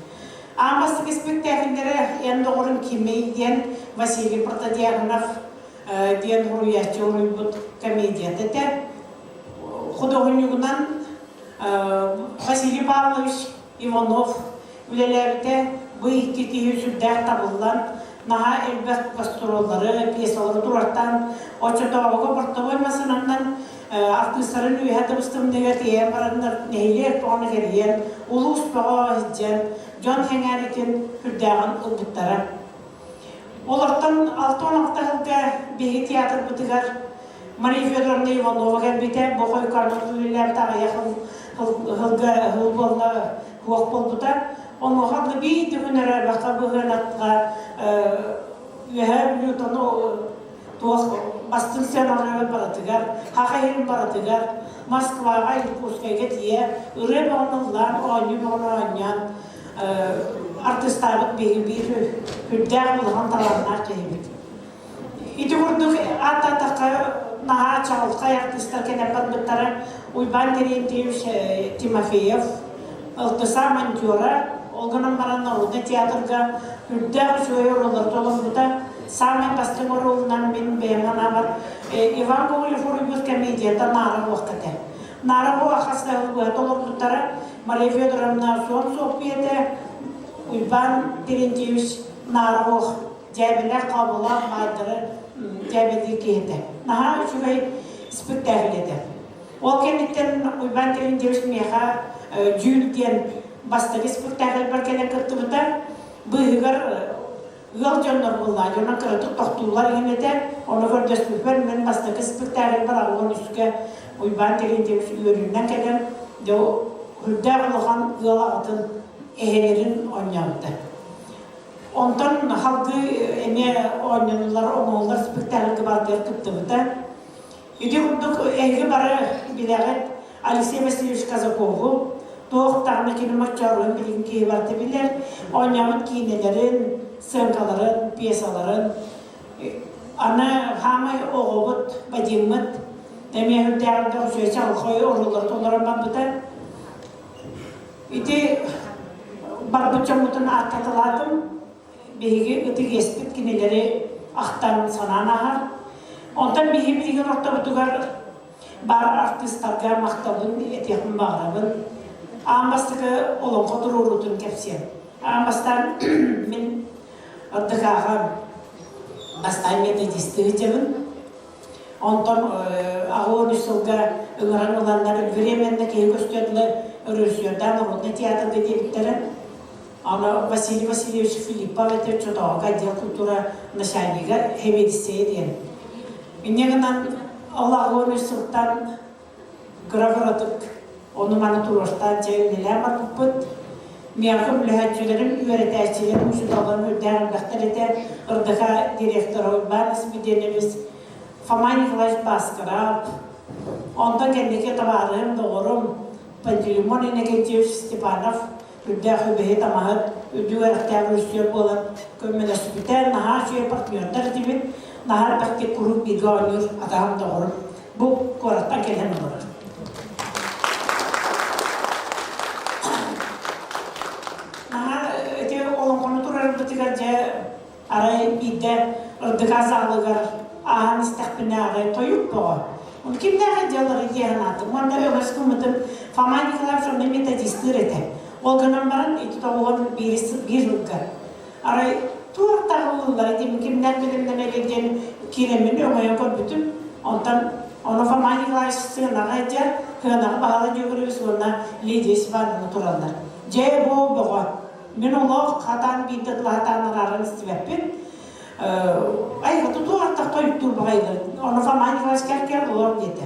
Аан бастакы испэктээкиллэрэ «Эн доҕорун кимий?» диэн Василий Протодьяконов диэн суруйааччы уруйбут комедията этэ. Худуоһунньугунан Василий Павлович Иванов үлэлээбитэ. Бу икки киһи сүрдээх табыллан, наһаа элбэх гастроллары, пьесалары туруортаан, оччотооҕуга бортовой массыынанан артыыстарын үөһэ тыбыстымныга тиэйэн бараннар нэһилиэк бөҕөнү кэрийэн, улуус бөҕө сылдьан, дьон сэҥээритин сүрдээҕин ылбыттара. Олортон 66 сылга биһиги театрбытыгар Мария Федоровна Иванова кэлбитэ, бу хойукаанын үлэлээбит аҕыйах сылга сыл буолла суох буолбута. Онуоха биир да күн эрэ баха быһыанатга үөһээ Бүлүүтэн туох бастыҥ сыаналары барытыгар, хаха иһин барытыгар, Москваҕа, Иркутскайга тиийэ ырыа бөҕөнү ыллаан, оонньуу бөҕөнү оонньоон артыыстаабыт биһиги биир үрдээх улахан талааннаах киһибит. Ити курдук ааттаатахха наһаа чаҕылхай артыыстар кэлэн барбыттара Уйбаан Терентьевич Тимофеев, ЛТСА монтера, ол гынан баран народнай театрга үрдээх үчүгэй оруоллары толорбута. Саамай бастыҥ оруолунан мин бэйэм санаабар Иван Гоголев уруйбут комедията Наара буохта этэ. Наара буо хас да быһа толорбуттара Мария Федоровна Суон Суоппуйа Уйбаан Терентьевич Наара буох дьээбэлээх хооболоох баайдары дьээбэлиир киһи этэ. Наһаа үчүгэй спектакль этэ. Ол кэнниттэн Уйбаан Терентьевич миэхэ Дьүүл диэн бастакы спектакльбар кэлэн кыттыбыта. Быыһыгар ыал дьоннор буоллаа, дьонно кыратык тохтууллар иһин этэ. Ону көрдөспүппэр мин бастакы спектакльбар аллан үскэ Уйбаан Терентьевич үөрүүнэн кэлэн, дьэ үрдээх улахан ыал аҕатын эһэлэрин оонньообута. Онтон халгыы эмиэ оонньонуллар, оҥоһуллар спектакльга барытыгар кыттыбыта. Ити курдук эһиги бары билэҕит Алексей Васильевич Казакову, туох даҕаны кини моччооругун билигин киһи барыта билэр, оонньообут киинэлэрин, сценкаларын, пьесаларын. Аны хаамай оҕобут Вадиммыт эмиэ үрдээҕин үчүгэй чаҕылхай оруоллары толорон барбыта. Ити барбыт дьоммутун ааттаталаатым. Биһиги ытык иэспит кинилэри ахтан санаан ааһар. Онтон биһиги билигин ортобутугар баар артыыстарга махталбын этиэхпин баҕарабын. Аан бастакы олоҥхо туруоруутун кэпсиэм. Аан бастаан мин РДК-ҕа бастаан методистыы сылдьабын. Онтон 83 сылга ыҥыран ыланнар временно киһи көстүө дылы режиссердаан народнай театрга диэбиттэрэ. Аны Василий Васильевич Филиппов этэ Чотооҕо отдел культура начальнига сэбиэдиссэйэ диэн. Инньэ гынан ол 83 сылтан кыра-кыратык ону-маны туруортаан дьэ үлэлээн барбыппыт. Миэхэ үлэһээччилэрим, үөрэтээччилэрим, учууталларым үрдээх элбэхтэр этэ. РДК директора Уйбаан Испидиэнэбис, Фома Николаевич Баскарап, онтон кэнники табаарыһым, доҕорум Пантелеймон Иннокентьевич Степанов үрдээх үбэһит-амаһыт, үрдүк үөрэхтээх режиссер буолан көмөлөспүтэ, наһаа үчүгэй партнердар этибит, наһаа элбэхтик куруук бииргэ оонньуур атаһым доҕорум. Бу куораттан кэлэн олорор. Наһаа ити олоҥхону турарбытыгар дьэ арай биирдэ РДК залыгар ааһан истэхпинэ арай тойук бөҕө. Оны кимнээх дьыалары дии санаатым. Уонна өҥөс гыммытым Фома Николаевич онно методистыыр этэ. Ол гынан баран ити тоҕуһун биир биир сылга Арай туох таһыллаллара диэн кимнээх бэлэмнэнэллэр диэн киирэммин өҥөйөн көрбүтүм. Онтон ону Фома Николаевич сыанаҕа дьэ, сыанаҕа Баһылай Дьөгүрүбүс уонна Лидия Степановна тураллар. Дьэ, бу бөҕө. Мин олох хатаан биирдэ тылаһатаан арааран истибэппин. Айга тутуу аттах тойуктуур баҕайылар. Ону Фома Николаевич кэл-кэл олор диэтэ.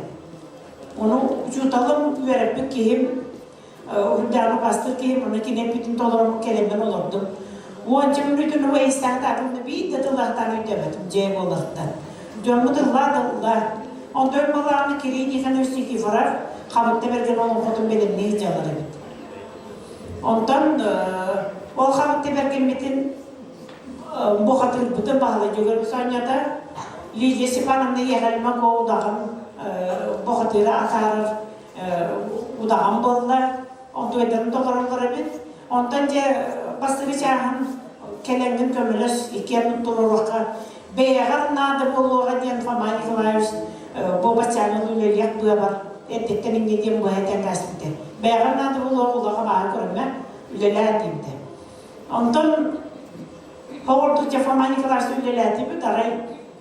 Ону учууталым үөрэппит киһим Үрдээҕи бастыр киһи муну кини эппитин толорон кэлэммин олордум. Уонча мүнүүтүн уэйсаатаатым да биир да тыллаахтаан өйдөөбөтүм дьиэ буоларыттан. Дьоммут ыллаа да ыллаа. Онтон былааны Кирилл Никонович Никифоров Хабытта Бэргэн олоҥхотун бэлэмнии сылдьаллар эбит. Онтон ол Хабытта Бэргэммитин бухатыырбытын Баһылай Дьөгүөрбүс оонньоото. Лидия Степановна Ехалима Гоудаҕын бухатыыра атаарар удаҕан буолла, онтуойдарын толороллор эбит. Онтон дьэ бастакы чааһын кэлэҥҥин көмөлөс, иккиэн туруоруохха бэйэҕэр наада буолуоҕа диэн Фома Николаевич бу баччааҥҥы үлэлиэх быабар эрдэттэн инньэ диэн быһа этэн кээспитэ. Бэйэҕэр наада буолуоҕа улахан бааһы көрүмэ, үлэлээ диэбитэ. Онтон Оҕордук дьэ Фома Николаевич үлэлээтибит, арай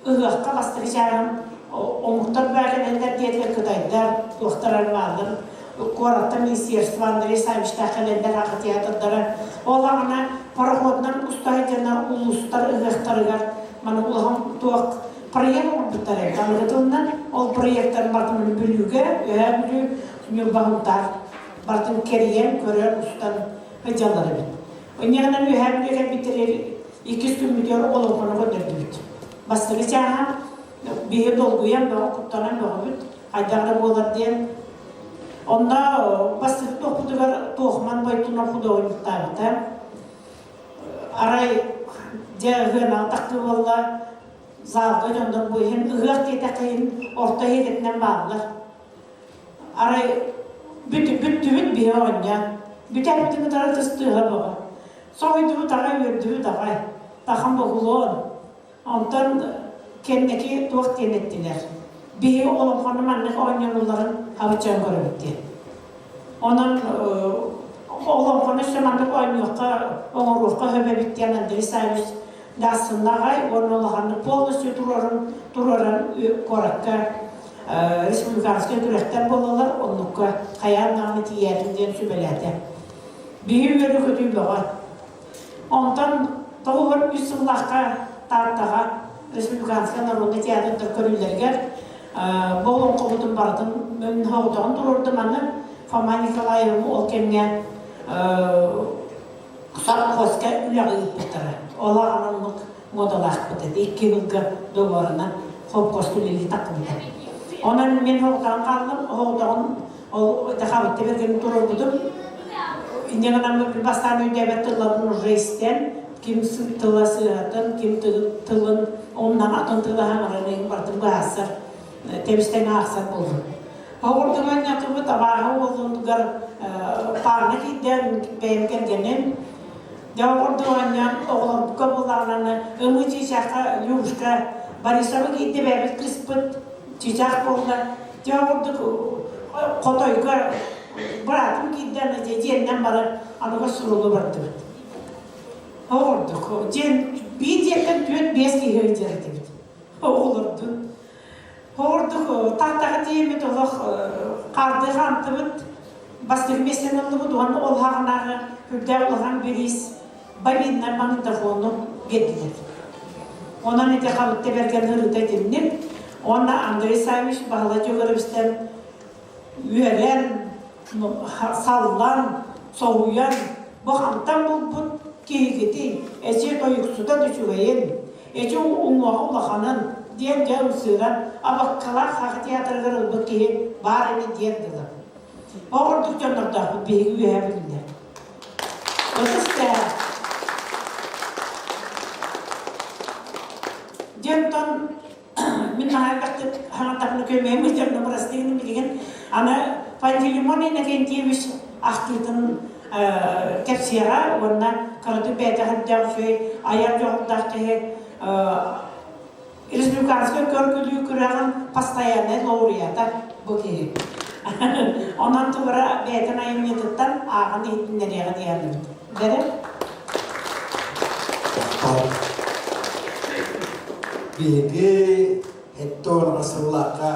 ыһыахха бастакы чааһын омуктар баа кэлэллэр диэтилэр кытайдар, туохтар эрэ бааллар. Куораттан министерство Андрей Савичтаах кэлэллэр аҕа театрдара. Ол аҕана пароходунан уста сылдьаннар улуустар ыһыахтарыгар маны улахан туох проект оҥорбуттар эбит. Аныгытылынан ол проектарын барытын Бүлүүгэ, Үөһээ Бүлүү, Ньурба Сунтаар барытын кэрийэн, көрөн, устан сылдьаллар эбит. Инньэ үөһээ Бүлүү кэлбиттэригэр иккис күммүтүгэр олоҥхону көрдөрдүбүт. Бастакы чааһа биһи долгуйан бөҕө, куттанан бөҕөбүт, хайдах эрэ буолар диэн. Онно бастакы туохпутугар Туохман Бойтунов худуоһунньуктаабыта. Арай дьэ ыһыанаҕа тахтыы буолла, залга дьоннор бу иһин ыһыах диэтэххэ иһин орто иһитинэн бааллар. Арай бүттүбүт биһи оҕонньор. Бүтэрбитин кытары тыстыыһа бөҕө. Соһуйдубут аҕай, үөрдүбүт аҕай. Тахан боһулуон. Онтон кэнники туох диэн эттилэр. Биһи олоҥхону маннык оонньонулларын хабыччан көрөбүт диэн. Онон олоҥхону өссө маннык оонньуохха, оҥоруохха сөп эбит диэн Андрей Саввич дассынна аҕай уонна улаханнык полностью туруоран, туруоран куоракка республиканскай күрэхтэр буолаллар, оннукка хайаан даҕаны тиийээтин диэн сүбэлээтэ. Биһи үөрүү-көтүү бөҕө. Онтон 93 сыллаахха Тааттаҕа республиканскай народнай театрдар көрүүлэригэр бу олоҥхобутун барытын мөнһоҕутоҕун туруордум аны Фома Николаевы ол кэмҥэ Совхозка үлэҕэ ыыппыттара. Ол аҕана оннук муодалаахпыт этэ. Икки ыалга договорынан холкуоска үлэлии таххыбыта. Онон мин оҕотоҕун хааллым, оҕотоҕун ол хабытта бэргэн туруорбутум. Инньэ гынан бастаан өйдөөбөт тылларын уже истэн, ким тыла сыыһатын, ким тылын оннан атын тыла хаҥарарын барытын быһаарсар, тэбистэн аахсар буоллум. Оҕурдуган ньатыбыт абааһы уолунугар паарна киирдэ бэйэм кэргэним. Дьэ оҕурдуганньан оҕолорбукка буоллаҕына ымыы чыычаахха Любушка Борисова киирдэ бэйэбит кыыспыт чыычаах буолла. Дьэ оҕурдук хотойго быраатым киирдэ аны дьэ дьиэннэн баран аныга сурулу бардыбыт. Оҕурдук дьиэн биир дьиэттэн түөрт биэс киһи ыйдьар этибит. Оҕолордун Ордук Тааттаҕа тиийэммит олох хаардыы хаамтыбыт, бастакы миэстэни ыллыбыт уонна ол хаҕынааҕы үрдээх улахан бириис бобиннай магнитофону биэрдилэр. Онон ити Хабытта Бэргэн ырыта итинник. Уонна Андрей Саввич Баһылай Дьөгүөрүбүстэн үөрэн, саллан, соһуйан, бу хантан булбут киһигитий, эчи тойуксута да үчүгэйин, эчи уҥуоҕа улаханын диэн дьэ ымсыыран, абаккалаах Саха театрыгар ылбыт киһи баар ини диэн дылы. Ол курдук дьоннордоохпут биһиги үөһэ билиннэр. Ытыс тэһэ. Диэн мин наһаа элбэхтик хаҥатахпына көмөйүм ыытарна бырастыгын билигин аны Пантелеймон Иннокентьевич ахтыытын кэпсиэҕэ уонна кыратык бэйэтэ хэрдээх үчүгэй айар дьоҕурдаах киһи республиканскай көр-күлүү күрэҕин постояннай лауреата бу киһи. Онон тугура бэйэтин айымньытыттан ааҕан иһитиннэриэҕэ диэбит. Бэрэ? Биһиги Эттон сыллаахха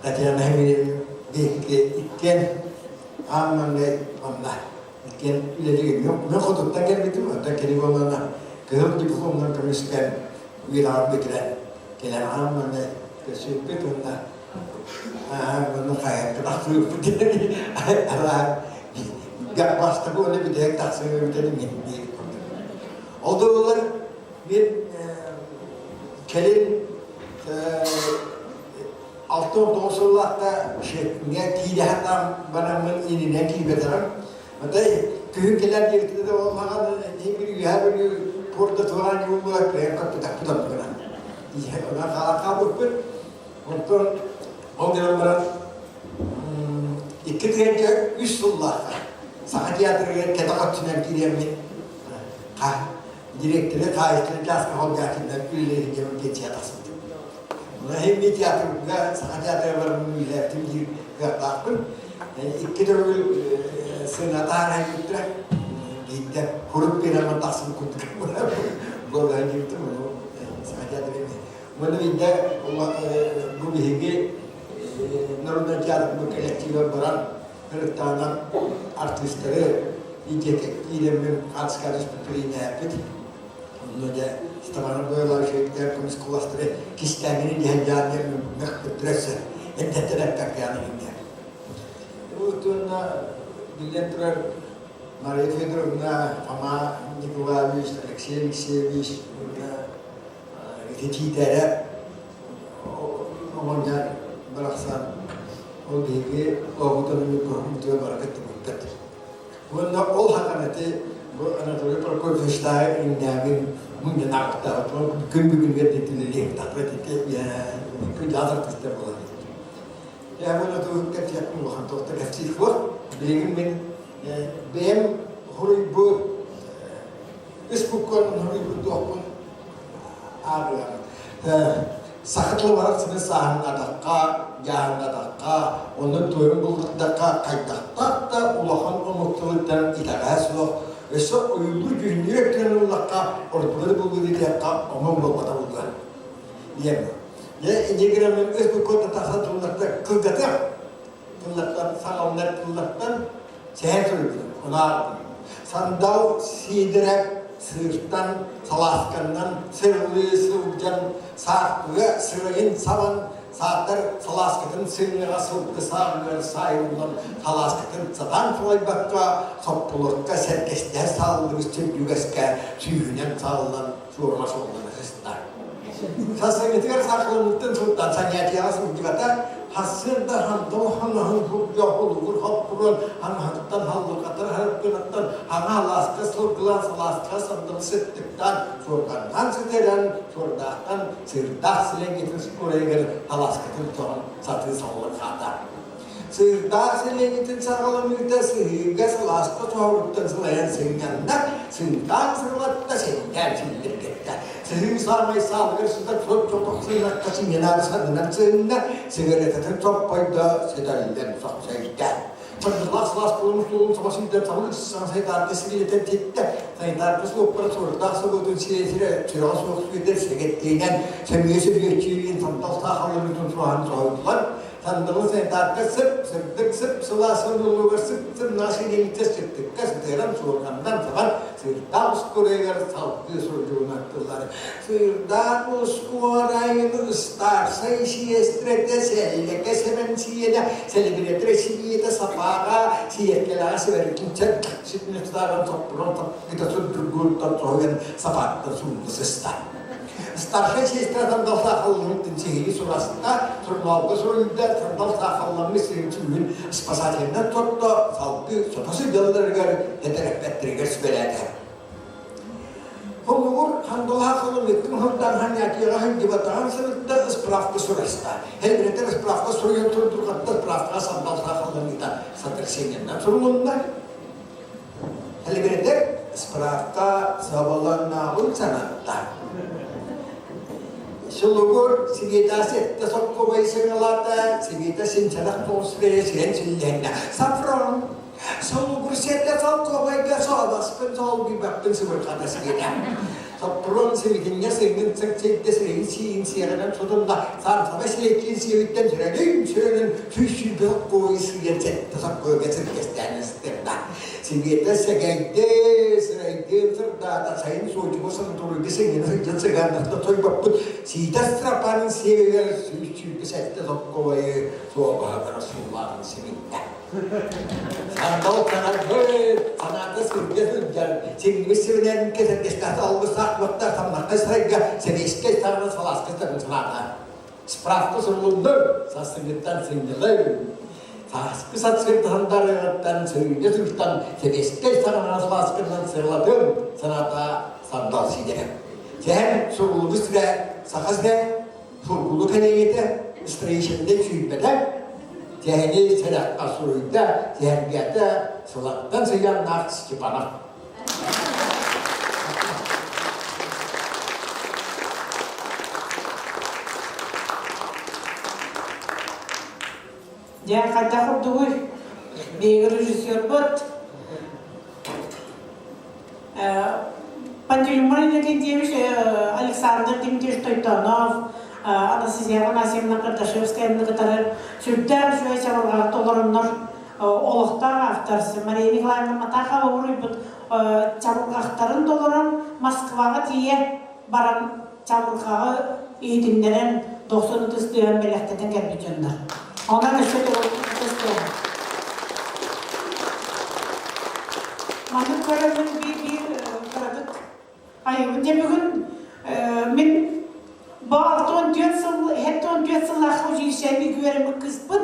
Татьяна Химиевна биһикки иккиэн аан маҥнай манна иккиэн үлэлиир. Мен хотуттан кэлбитим, оттон кини буоллаҕына кыһыл дипломунан көмүскээн үөрэҕин бүтэрэн кэлэн аан маҥнай көрсүбүппүт уонна манна хайакка тахсыбыппыт диэн араан бастакы уонна бүтэһик тахсыы эбитэ мин диир курдук. Ол да буоллар Мин кэлин 69 сыллаахта шефҥэ киирэ сатаан бараммын ининэн киирбэтэҕим. Отой күһүн кэлэр диэбитэ да буоллаҕа биир үөһэ Бүлүү пуорда туораан юуллуга кыайан көппүтэхпит оннугунан. Онон хаалан хаалбыппыт. Онтон ол гынан баран 2003 сыллаахха Саха театрыгар кэтэх өттүнэн киириэммин директоры хаайыттан чааска холдьаатыннар үлэлэһин диэн пенсия тахсыбытым. Онон иһин театрга, Саха театрыгар баран үлэлээбитим диир кыахтаахпын. Икки төгүл сыана таһааран биирдэ курут биэрэн тахсыбыт курдук буолан диэбитим, ону Саха театрыгар Уонна биирдэ бу биһиги народнай театрбыт коллективар баран ырыттаанан артыыстары идиэтэктиирэммин хаартыскаҕа түспүт Онно дьэ Степан Бойловичтар көмүс куластары кистээҥҥини диһэн дьааннар мөхпүттүрөссө эрдэттэн эппэккээн иһиннэ. Уонна биллэн турар Мария Федоровна, Фома Николаевич, Алексей Алексеевич уонна ититиитэрэ оҕонньор барахсан ол биһиги оҕотун көһүммүтүгэр бары кыттыбыппыт. Уонна ол хакан ити бу Анатолий Прокопьевичтааҕы иҥнээмин мунньанаахтаах күн бүгүнүгэр диэтилэлиэхтаахпыт ити күн дьаатар тыстар буолар. Я буну тугу кэпсиэхпин улахан туохта кэпсиир суох. Билигин мин бэйэм хоруйбу үс буккуон хоруйбут туохпун ааҕыам. Саха тыла барахсаны сааһыннатахха, дьааһыннатахха, онно туойун буллардахха хайдахтаах да улахан омук тылыттан итэҕэһэ суох, өссө ойуулуур дьүһүннүүр өттүнэн ыллахха, ордугары буллун диэххэ омун буолбата буолуо. Диэн. Дьэ, инньэ гынан өс буккуота тахсан тыллартан кылгатыах тыллартан саҥаланар тыллартан сэһэн суруйбутум. Онаа сандал сиидэрэ сыыртан, салаасканнан сырылыы сылдьан, саахпыга сырайын сабан, Саатар салааскатын сыҥыаҕа сылгы сааҕыгар саайыллан салааскатын сатаан салайбакка соппулукка сэргэстэһэ сааллыбыт сүрдүгэскэ сүүһүнэн сааллан суорума суоллана сыста. Сарсыҥҥытыгар саахаламмыттан сылтаан занятиеҕа сылдьыбата, сарсыарда хантан хаҥаһын курдук холугур хоппуруон хаҥаһыттан халлыкатар харыппынаттан хаҥа алааска сылгылаан салааска сандал сыттыктаан суорҕаннаан сытыаран суордаахтан сыырдаах силэҥҥитин скорайыгар алааскатын тоҕон сатыы саллан хаата. Сыырдаах сэлиэнньэтин саҕаланыыта сыһыыга сылааска соһоруттан сылайан сынньанна, сыҥтаан сырылатта, сэндээн силлиргэттэ. Сыһыы саамай саалыгар сытар соччотох сыҥахха сынньанаары саннынан сыһынна, сигаретатын соппойдо, сэтэллэн сохсойда. Сандаллаах сылаас буолун устуулун саба сүүрдэн сабылык саҥа сайдаарга сирилэтэн титтэ. Сайдаарга суоппара суордаах собуотун сирэ-сирэ сүрэҕэ суох сүүрдэр сэгэттиинэн сөмүйэ сөбүөччүүрүн сандал саахалларытын суоһан соһуйдулар. Сандалы санитарка сып, сырдык сып, сылаас сонулугар сып-сымнаҕас илиитэ сыттыкка сытыаран суорҕанынан сабан сыырдаах ускуруйугар салгыы сурдьугунан тыллар. Сыырдаах ускуорайын ыстаарсай сиэстэрэтэ сэллэкэ сэмэн сиэнэ сэлибирэтэ сибиэтэ сапааҕа сиэркэлэҕэ сибэритин ситинэ соппуран саппыта сурдургууттан соһуйан сапааттан суунна сыста. Старшай сестра сандал саахалланыттын сиһилии сураста, сурунаалга суруйда, сандал саахалламмыт сирин сүүһүн спасательнай сотто салгыы сото сылдьалларыгар тэтэрээппэттэригэр сүбэлээтэ. Холобур, хандалаахалымыттын хандан ханньаакыйаҕа сылдьыбатаҕын сырытта справка сураста. Элбирэтэр справка суруйан турдурҕатта справкаҕа сандал саахалланыыта сотрясениеннан сурулунна. Элбирэтэр справка сабаланнааҕын санатта. Сулугур Света сэттэ соккубай сыҥалаата, Света синчанах тоҕус бэйэ сирэн силлэһиннэ. Сафрон, Сулугур сэттэ соккубайга сооласпын солбуйбаппын сыбырҕата Света. Соппурун сибитиннэ сыҥын сыҥсыйда сирэйин сиин сиэҕинэн сотунна, сарсаба сирэйкиин сиэбиттэн сүрэлин сүрэнин сүүс сүүрбэ соккуой сыыйан сэттэ соккуойга сиргэстээн ыстырда. Сибиэтэ сэгэйдэ, сирэйдиин сырдаата, сайын суочума санаторийга сынньана сылдьан сыгааннахта сойбоппут Сиитэ Страпанын сиэгигэр 127 соккобайы суобаһыгар суулаан симиннэ. Сандал санарбыт, санаата сиргэ сылдьар, сиҥмит сиринэн кэсэргэстээх алгыстаах уоттар самнархай сарайга сэбиэскэй саҕана салааска сытарын санаата. Справка сурулуннун, сарсыҥҥыттан сынньалаҥ. Сааскы сарсыардаһан дарыаҕыттан сырыыга сылтан сэбиэскэй саҥанан сылааскынан сырылатым, санаата сандал сиидэрэ. Сэһэн суруллубут сирэ Саха сирэ, Сургулу кэлэйиэтэ, строительнай сүүрбэтэ, сэһэни сэрэххэ суруйда, сэһэргээтэ сылаттан сыйааннаах Степанов. Дьэ, хайдах курдугуй? Биһиги режиссербут Пантелеймон Иннокентьевич Александр Дмитриевич Тойтонов, Анастасия Афанасьевна Кардашевскаяны кытары сүрдээх үчүгэй чабырҕаҕы толороннор олохтоох автор Мария Николаевна Матахова уруйбут чабырҕахтарын толорон Москваҕа тиийэ баран чабырҕаҕы иһитиннэрэн дохсун ытыс тыаһын бэлэхтэтэн кэлбит дьоннор. Онон өссө ытыс тыаһа. Маннык көрөммүн биир-биир кыратык айыбын. Дьэ бүгүн мин бу 64 сыл, 74 сыллаах училищены үөрэммит кыыспын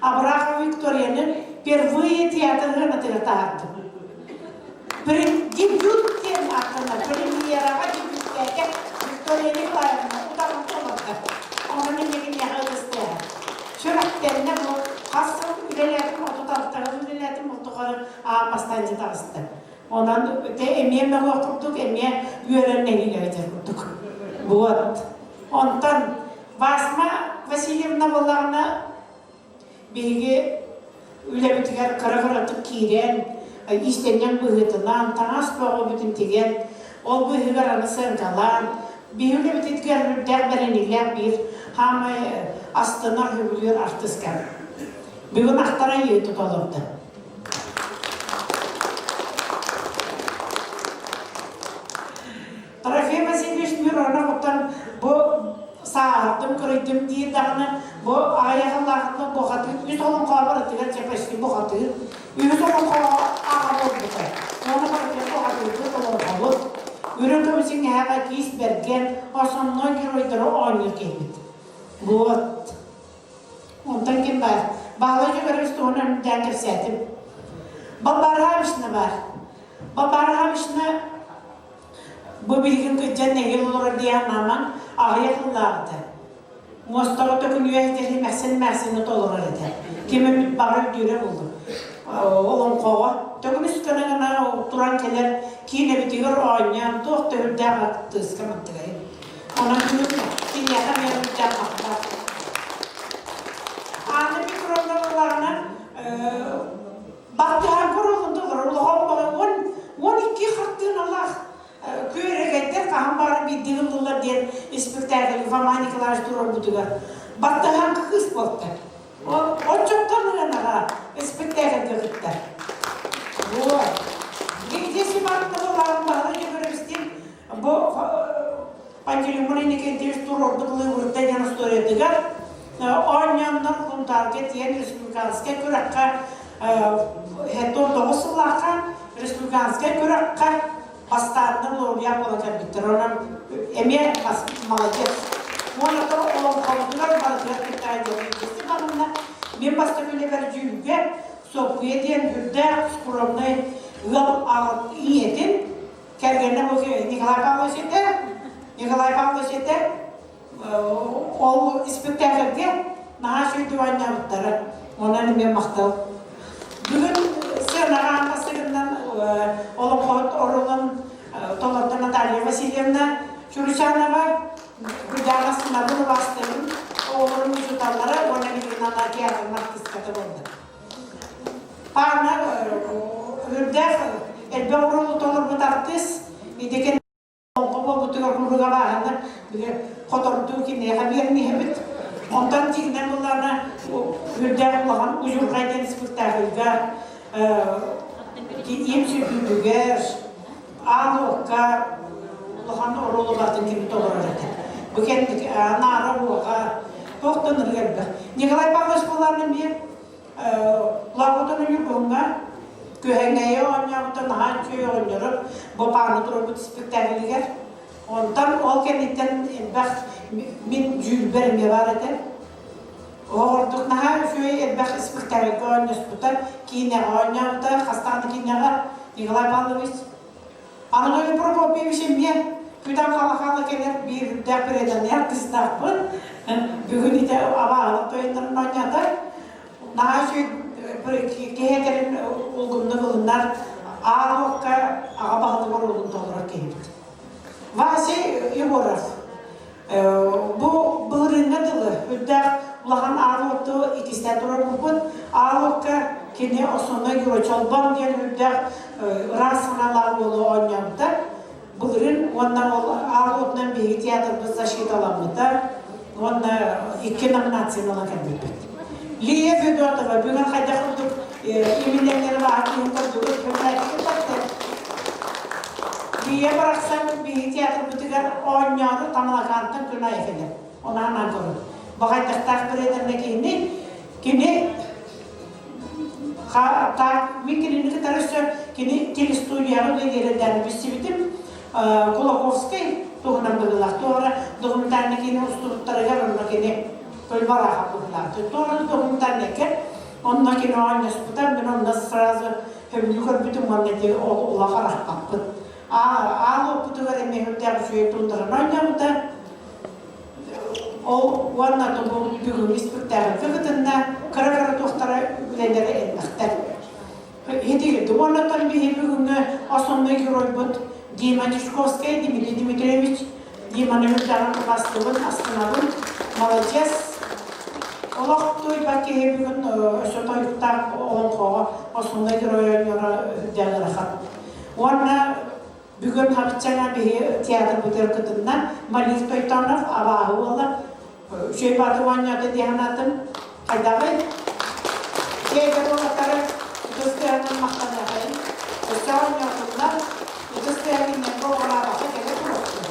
Абрахова Викторияны впервые театрга натыгар таһаардым. Дебют диэн ааттанар премьераҕа дебюттээтэ Виктория Николаевна утаҕын толордо. Онон мин киниэхэ ытыстыаҕа. Сүрэхтэннэ бу хас сыл үлэлээтим, 36 үлэлээтим, ол тухары аан бастаан дьэ таҕыста. Онон эмиэ мөҕүөх курдук, эмиэ үөрэн нэһиилэбитэр курдук. Вот. Онтон Васма Васильевна буоллаҕына биһиги үлэбитигэр кыра-кыратык киирэн, иистэнньэҥ быһыытынан, таҥас бөҕөбүтүн тигэн, ол быыһыгар аны сыаҥкалаан, биһиги үлэбитигэр үрдээх бэриниилээх биир хаамай астынар, сөбүлүүр артыыска. Бүгүн ахтара ийэ тута олордо. Трофим Васильевич Миронов оттон бу сааһырдым. Улааттым, кырыйдым диир даҕаны, бу аҕыйах ыллаахытына бухатыыр, үс олоҥхоҕо барытыгар дьэ почти бухатыыр. Үһүс олоҥхоҕо аҕа буолбута. Уонна барытыгар бухатыырбыт олоҥхобут. Үрүҥ көмүс иҥэһэҕэ киис бэргэн, основной геройдары оонньуур киһибит. Вот. Онтон ким баар? Баһылай Дьөгүөрүс туһунан үрдээн кэпсээтим. Балбаара баар. Балбаара Бу билигин кырдьан нэһиил олорор дии санаамаҥ, аҕыйах ыллааҕыта. Муостаҕа төкүнүйэ сытар эмээхсин эмээхсини толорор этэ. Ким эмит баҕар өйдүүрэ буоллун. Олоҥхоҕо төкүнүс гына гына туран кэлэр киинэбитигэр оонньоон туох да үрдээх артыыска мантыгай. Онон бүгүн киниэхэ эмиэ үрдээх махтал. Анна Петровна буоллаҕына Баттыһан көрөллөн толорор улахан баҕа 12 хартыыналаах күөрэгэйдэр хаһан баҕарар биирдии ыллылар диэн испиктээкили Фома Николаевич туруорбутугар баттыһан кыыс буолта. Оччоттон ылан испиктээкилгэ кыттар. Вот. Где Симановна Баһылай Дьөгүөрүбүстүүн бу Пантелеймон Иннокентьевич туруорбут Лыыбырда диэн устуоруйатыгар оонньооннор Кунтаарга тиийэн республиканскай күрэххэ 79 сыллаахха республиканскай күрэххэ бастааннар лауреат буолан кэлбиттэр. Онон эмиэ молодец. Уонна олоҥхобутугар барытыгар кыттара диэн багынна. Мин бастакы үлэбэр дьүүлгэ Соппуйа диэн үрдээх скромнай ыал ийэтин кэргэнэ Николай Павлович этэ. Николай Павлович этэ. Ол испиктээкилгэ наһаа үчүгэйдик оонньообуттара. Онон эмиэ махтал. Бүгүн сыанаҕа аан бастакынан олоҥхоһут оруолун толордо Наталья Васильевна Чуручанова, Гүлдаана Сынабын убаастыыбын, оҕолорун учууталлара уонна билигин ана театрын артистката буолла. Паана үрдээх элбэх оруолу толорбут артыыс итикен олоҥхо буолбутугар куруук абааһыны били хотордуу киниэхэ биэрэн иһэбит. Онтон дьиҥинэн буллаҕына үрдээх улахан удьурҕай диэн спектакльга им сүргүтүгэр аан уокка улахан оруолу барытын кини толорор этэ. Бу кэнник наара уоҕа туох да ынырык элбэх. Николай Павлович буолаан эмиэ Лапотон Ньургуһуҥҥа Күһэҥэйи оонньообута наһаа үчүгэй оҕонньору Бопааны туруорбут испиктээкилигэр. Онтон ол кэнниттэн элбэх мин дьүүлбэр эмиэ баар этэ. Оҕордук наһаа үчүгэй элбэх испиктээкилгэ оонньоспута, киинэҕэ оонньообута, хастаан да киинэҕэ Николай Павлович Анатолий Прокопьевич эмиэ күтэн хаала-хаала кэлэр биир үрдээх преданный артыыстаахпын. Бүгүн ити абааһылар тойоннорун оонньоото. Наһаа үчүгэй киһи этэрин улгумнук ылынар, аал уокка аҕа баһылык оруолун толорор киһибит. Вася Егоров Бу былырыыҥҥа дылы үрдээх улахан аал уоту иккистээн туруорбуппут. Аал уокка кини основной герой Чолбон диэн үрдээх ыраас санаалаах уолу оонньообута. Былырыын уонна ол аал уотунан биһиги театрбыт защиталаммыта уонна икки номинацияны ылан кэлбиппит. Лия Федотова бүгүн хайдах курдук именнэрин баҕа киһин көрдүгүт, Лия барахсан биһиги театрбытыгар оонньоору Тамалакаантан күн аайы кэлэр. Ону анаан көрөр. Баҕайдахтаах бырыатарна киһини кини мин кинини кытары өссө кини телестудияҕа үлэлиирин билсибитим. Кулаковскай туһунан быһыылаах. Туора документальный киинэ устубуттарыгар онно кини Көлбараха быһыылаах. Туора документальный Онно кини оонньоспута, мин онно сразу көмүлү көрбүтүм уонна ити ол улахан арахпаппыт. Аал оппутугар эмиэ үрдээх үчүгэй туундаран оонньообута. Ол уонна бу бүгүҥҥү испиктээкилгэ кытынна, кыра-кыра туохтара үлэлэрэ элбэхтэр. Ити уонна биһи бүгүҥҥү основной геройбут Дима Дьячковскай, Дмитрий Дмитриевич Диманы үрдэҕин убастыбын, астынабын. Молодец. Олох туйбат киһи бүгүн өссө тойуктаах олоҥхоҕо основной герой оонньуура үрдээн ырахан. Уонна бүгүн хабыччаҥа биһи театрбытыгар кытынна Малив Тойтонов абааһы уола үчүгэй бааты оонньоото дии санаатым. Хайдаҕый? Дьиэгэ уолаттары ытыс тыаһынан махтаныахайын. Өссө оонньоотуннар, ытыс тыаһа кинилэргэ оҕолообокко кэлэ туруохтун.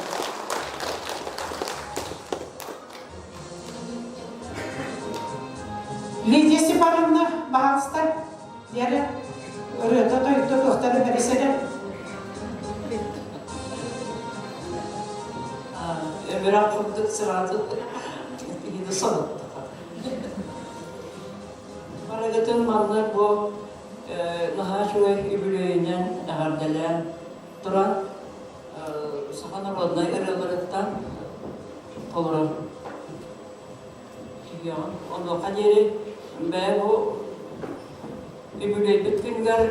Диэри ырыата тойукта туохтары бэрисэрэ. Өмүрэх курдук сразу киһини сонуттаха. Барыгытын манна бу наһаа үчүгэй үбүлүөйүнэн эҕэрдэлээн туран саха народнай ырыаларыттан толорор түһүөҕүм. Онуоха диэри бэйэ бу үбүлүөйбүт күнүгэр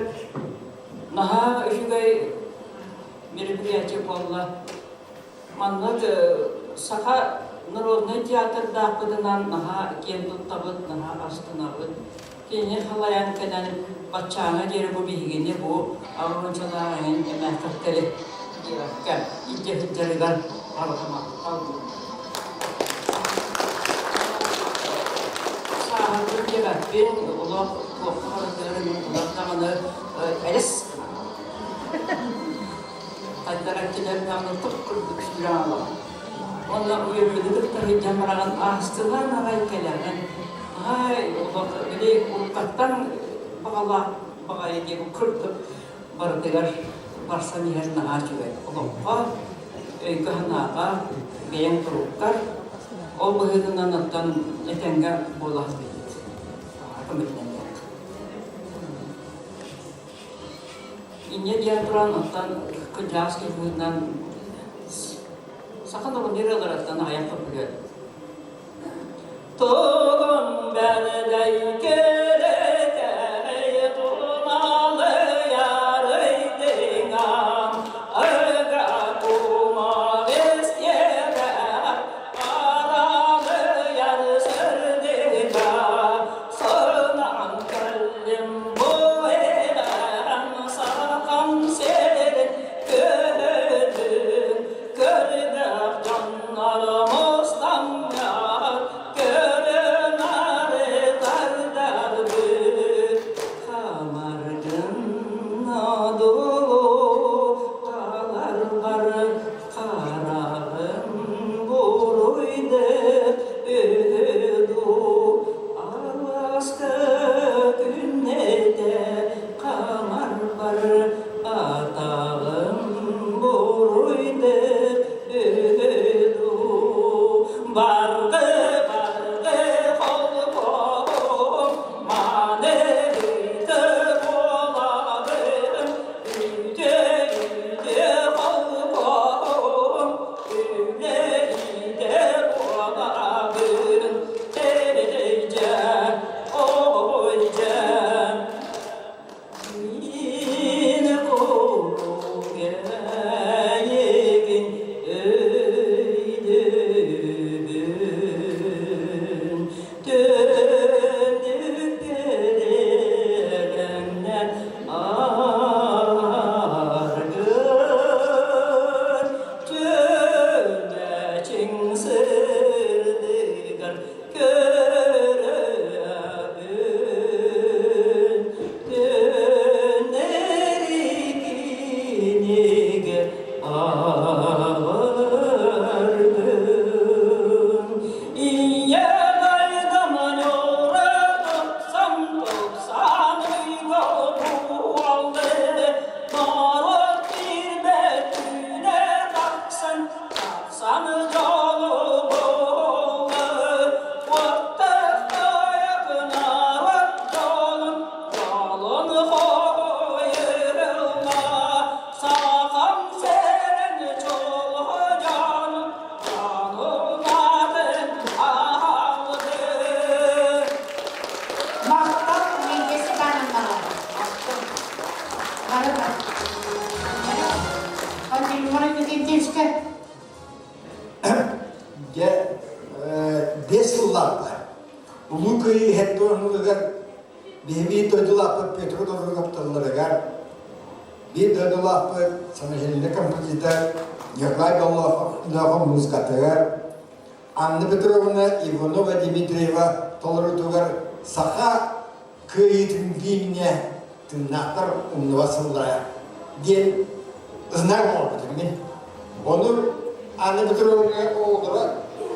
наһаа үчүгэй мероприятие буолла. Маннык саха народнай театрдаахпытынан наһаа киэн туттабыт, наһаа астынабыт. Кини халайан кэлэн баччааҥҥа диэри бу биһигини бу Арончалаах эҥин эмээххиттэри диэбэккэ илдьэ сылдьарыгар барҕа Сааһырбыт диэбэппин, олох туохха барытыгар мин даҕаны элэс хайдах эттилэр даҕаны тух курдук сүүрэн аҕалаҕын. Уонна үөрүүнү кытта сылдьан бараҕын аастылаан аҕай кэлэҕин. Ай, олох били уруккаттан баҕалаах баҕайы диэн курдук барытыгар барсан иһэр наһаа үчүгэй. Олоххо, өйгө-санааҕа, бэйэҥ туруккар ол быһыытынан оттон этэҥҥэ буола сылдьыбыт. Көмөтүнэн Инньэ диэн туран, оттон кырдьаҕас киһи быһыытынан саха норуотун ырыаларыттан аҕыйах көрбүлүөн. Толон бэлэдэй кэрэтэй тумалыйарый дыҥам ыга кумалыс иэбэр аралыйар сырдыга сынан кэллим бу эбэм сахам сирин көһүтүн көрдөх дьоннор мустаннар көрүнары тардарбыт хамаргын одулу таларбар хараҕым буруйдык үһү алааска күннэтэ хамарбар атаҕым буруйдык үһү баргы баргы холбоһум маны ыйты буолабын үтүө үтүө холбоһум үлэлиитэ буолабын эрэйдьэ ойдьэ мин куруук эйигин өйдүүбүн түннүк бириэмнэн аргын түнэчиҥ сырдыгар көрөбүн түннэри кинигэ ааҕарбын Ийэ дойдум ньуура тупсан тупсан буолды норуот киирбэт түүнэ тахсан тахсан дьолу буолла уоттаах тойук норуот дьолун дьолун хоһуйулла сахам сирин чулуу дьонун дьонун аалды Махтал Миитэ Степановнаҕа. Бары бар. Пантелеймон Иннокентьевичка. Дьэ, 5 сыллаахта Улуу Кыайыы һэттуонугар биһиги дойдулаахпыт Петр Дорогоптолларыгар биир дойдулаахпыт саможилинный композитор Николай Боллохов музыкатыгар Анна Петровна Иванова Дмитриева толоруутугар саха кыайыытын гимнэ тыыннаахтар умнубат сыллара диэн знак оҥорбутум мин. Ону Анна Петровна оҕолоро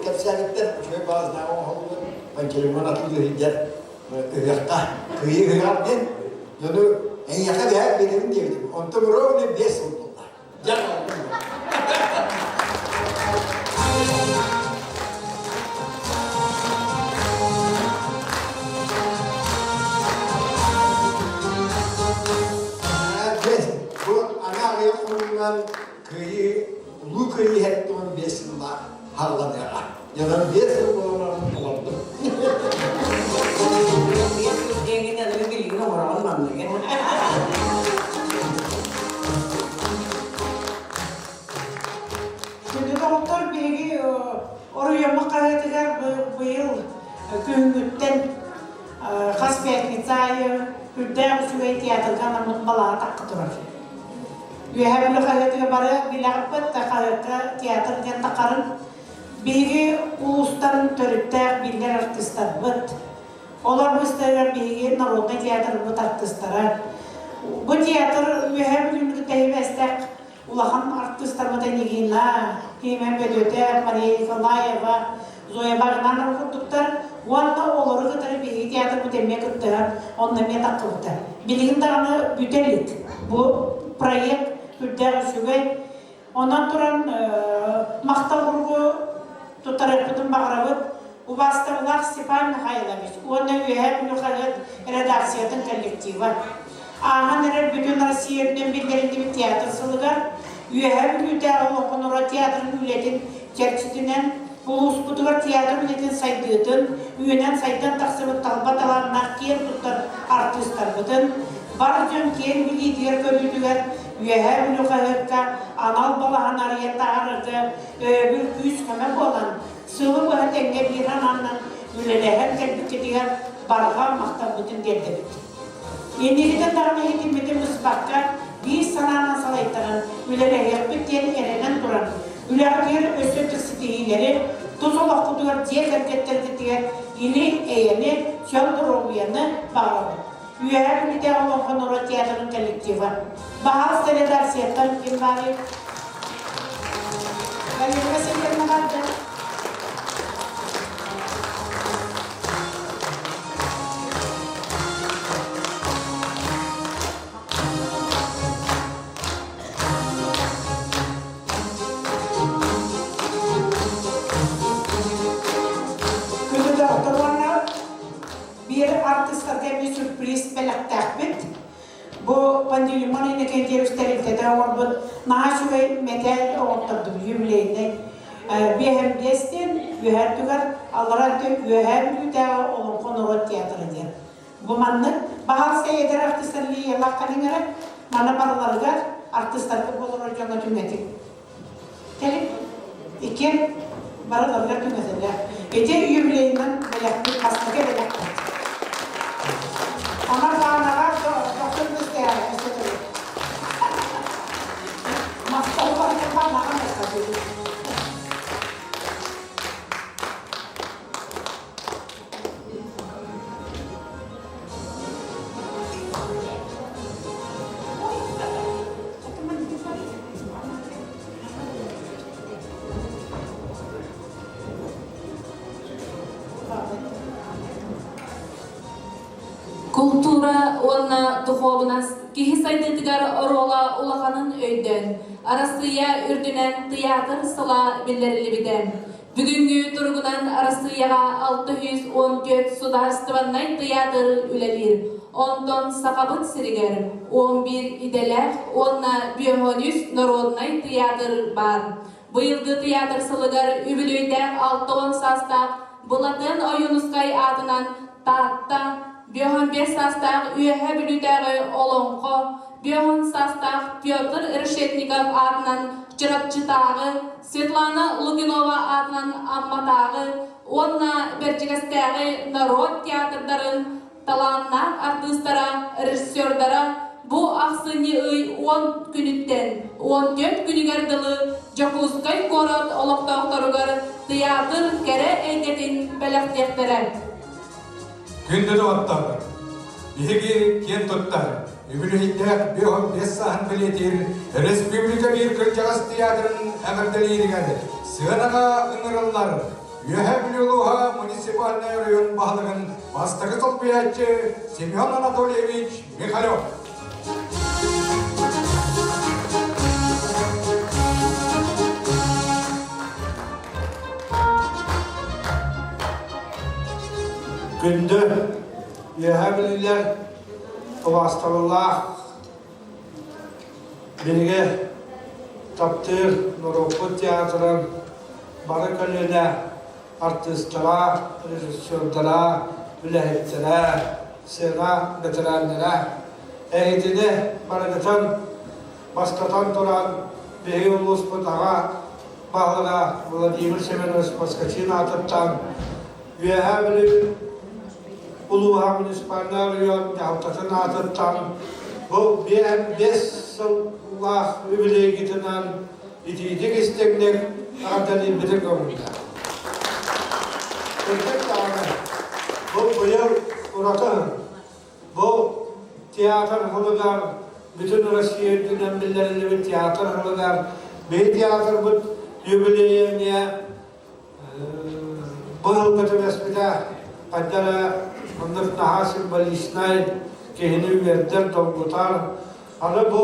кэпсээбиттэр үчүгэй баҕа знак оҥоһуллубут Пантелеймон атыылыыр ыһыахха кыайыы ыһыаҕар диэн. Дьону эйиэхэ бэйэм биэрэбин диэбитим. Онтон ровно 5 сыл буолла. Дьэ, Бу аны аҕыйах хонугунан Кыайыы, Улуу Кыайыы 75 сыллаах хаалланыаҕа. Дьонон 5 сыл буолан олордум. Диэҥҥин аныгы билигин оҥороҕун манныгы. Күндү доҕоттор, биһиги оройуоммут хаһыатыгар быйыл күһүҥҥүттэн хас пятница аайы үрдээх үчүгэй театрга анаммыт балаҕа тахха турар. Үөһээ Бүлүү хаһыатыгар бары билэҕиппит, хаһыакка театр диэн тахарын. Биһиги улуустан төрүттээх биллэр артыыстарбыт. Олор быстарыгар биһиги народнай театрбыт артыыстара. Бу театр Үөһээ Бүлүүнү кытта эбэстээх улахан артыыстарбыт Нигина, Киимэн Бөдүөтэ, Мария Николаева, Зоя Багнанова курдуктар уонна олору кытары биһиги театрбыт эмиэ кыттыһан онно эмиэ таххыбыта. Билигин даҕаны бүтэ илик. Бу проект үрдээх үчүгэй. Онон туран махтал буругу тутарыахпытын баҕарабыт. Убаастабылаах Степан Михайлович уонна Үөһээ Бүлүү хаһыат редакциятын коллектива. Ааһан эрэр Бүтүн Россия үрдүнэн биллэриллибит театр сылыгар Үөһээ Бүлүүтээҕи Олоҥхо театрын үлэтин чэрчитинэн улууспутугар театр үлэтин сайдыытын, үүнэн-сайдан тахсыбыт талба талааннаах киэн туттар артыыстарбытын, бар дьон киэҥ билиитигэр-көрүүтүгэр Үөһээ Бүлүү хаһыакка анал балаһан арыйан таһаарарга өйөбүл күүс-көмө буолан, сылы быһа тэҥҥэ биир анааннан үлэлэһэн кэлбиккитигэр барҕа махталбытын тиэрдэбит. Инникитин даҕаны иһитиммитин быспакка, биир санаанан салайтаран үлэлэһиэхпит диэн эрэнэн туран, үлэҕитигэр өссө ситиһиилэри, тус олоххутугар дьиэ кэргэттэргитигэр или-эйэни, чөл доруобуйаны баҕарабыт. Үөһээ Бүлүүтээҕи Олоҥхо норуот театрын коллектива. Баһаалыста редакцияттан ким баарый? Галина Васильевна барды. Күндү доҕоттор уонна биир артыыстарга эмиэ сюрприз бэлэхтээхпит. Бу Пантелеймон Иннокентьевич тэрилтэтэ оҥорбут наһаа үчүгэй мэтээл оҥоттордум юбилейнай. Биэһэм биэс диэн үөһээ өттүгэр, аллараа өттү Үөһээ Бүлүүтээҕи Олоҥхо норуот театра диэн. Бу маннык баһаалыста эдэр артыыстар Лиялаах кэлиҥ эрэ, манна барыларыгар артыыстарга буолар дьоҥҥо түҥэтиҥ. Кэлин иккиэн барыларыгар түҥэтэллэр. Ити юбилейынан бэлэхпит, бастакы бэлэхпит. Онон баанаҕа доктор Быстыаҕа өссө төгүл. Махтал барыта баанаҕа махтал. Култуура уонна духуобунас киһи сайдыытыгар оруола улаханын өйдөөн, Арассыыйа үрдүнэн тыйаатыр сыла биллэриллибитэ. Бүгүҥҥү туругунан Арассыыйаҕа 614 судаарыстыбаннай тыйаатыр үлэлиир. Онтон Сахабыт сиригэр 11 идэлээх уонна 53 норуодунай тыйаатыр баар. Быйылгы тыйаатыр сылыгар үбүлүөйдээх 60 саастаах Былатыан Ойуунускай аатынан Таатта, 55 саастаах Үөһээ Бүлүүтээҕи Олоҥхо, 50 саастаах Петр Решетников аатынан Чурапчытааҕы, Светлана Лугинова аатынан Амматааҕы уонна Бэрдьигэстээҕи норуот театрдарын талааннаах артыыстара, режиссердара бу ахсынньы ый 10 күнүттэн 14 күнүгэр дылы Дьокуускай куорат олохтоохторугар тыйаатыр кэрэ эйгэтин бэлэхтиэхтэрэ. Күндү доҕоттор, биһиги киэн туттар, үбүлүөйдээх 55 сааһын бэлиэтиир республика биир кырдьаҕас театрын эҕэрдэлииригэр сыанаҕа ыҥырыллар. Үөһээ Бүлүү улууһа муниципальнай оройуон баһылыгын бастакы солбуйааччы Семен Анатольевич Михалев. Күндү Үөһээ Бүлүүлэр убаастабыллаах Биһиги таптыыр норуоппут театрын бары көлүөнэ артыыстара, режиссердара, үлэһиттэрэ, сцена бэтэрээннэрэ эһигини барыгытын бастатан туран биһиги улууспут аҕа баһылыга Владимир Семенович Поскачин аатыттан Үөһээ Бүлүү улууһа муниципальнай оройуон дьаһалтатын аатыттан бу 5 сыллаах үбүлүөйгүтүнэн итиитик истиҥник эҕэрдэлиирбитин көҥүллээх. Кырдьык даҕаны, бу быйыл ураты бу театр сылыгар бүтүн Россия үрдүнэн биллэриллибит театр сылыгар биһи театрбыт юбилейа эмиэ Быһылга түбэспитэ хайда эрэ оннук наһаа символичнай, киһини үөрдэр, долгутар. Аны бу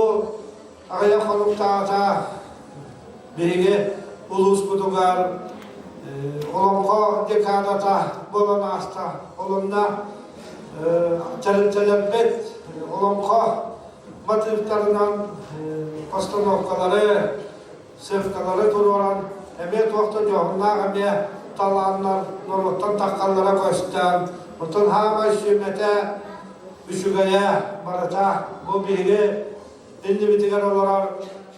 аҕыйах хонуктааҕыта биһиги улууспутугар Олоҥхо декадата буолан ааста. Олонно тэрилтэлэрбит олоҥхо матыыптарынан постановкалары сыаҥкалары туруоран, эмиэ туох да дьоһуннаах эмиэ талааннар норуоттан таххаллара көстөн, оттон хаамай сүмэтэ үчүгэйэ барыта бу биһиги иннибитигэр олорор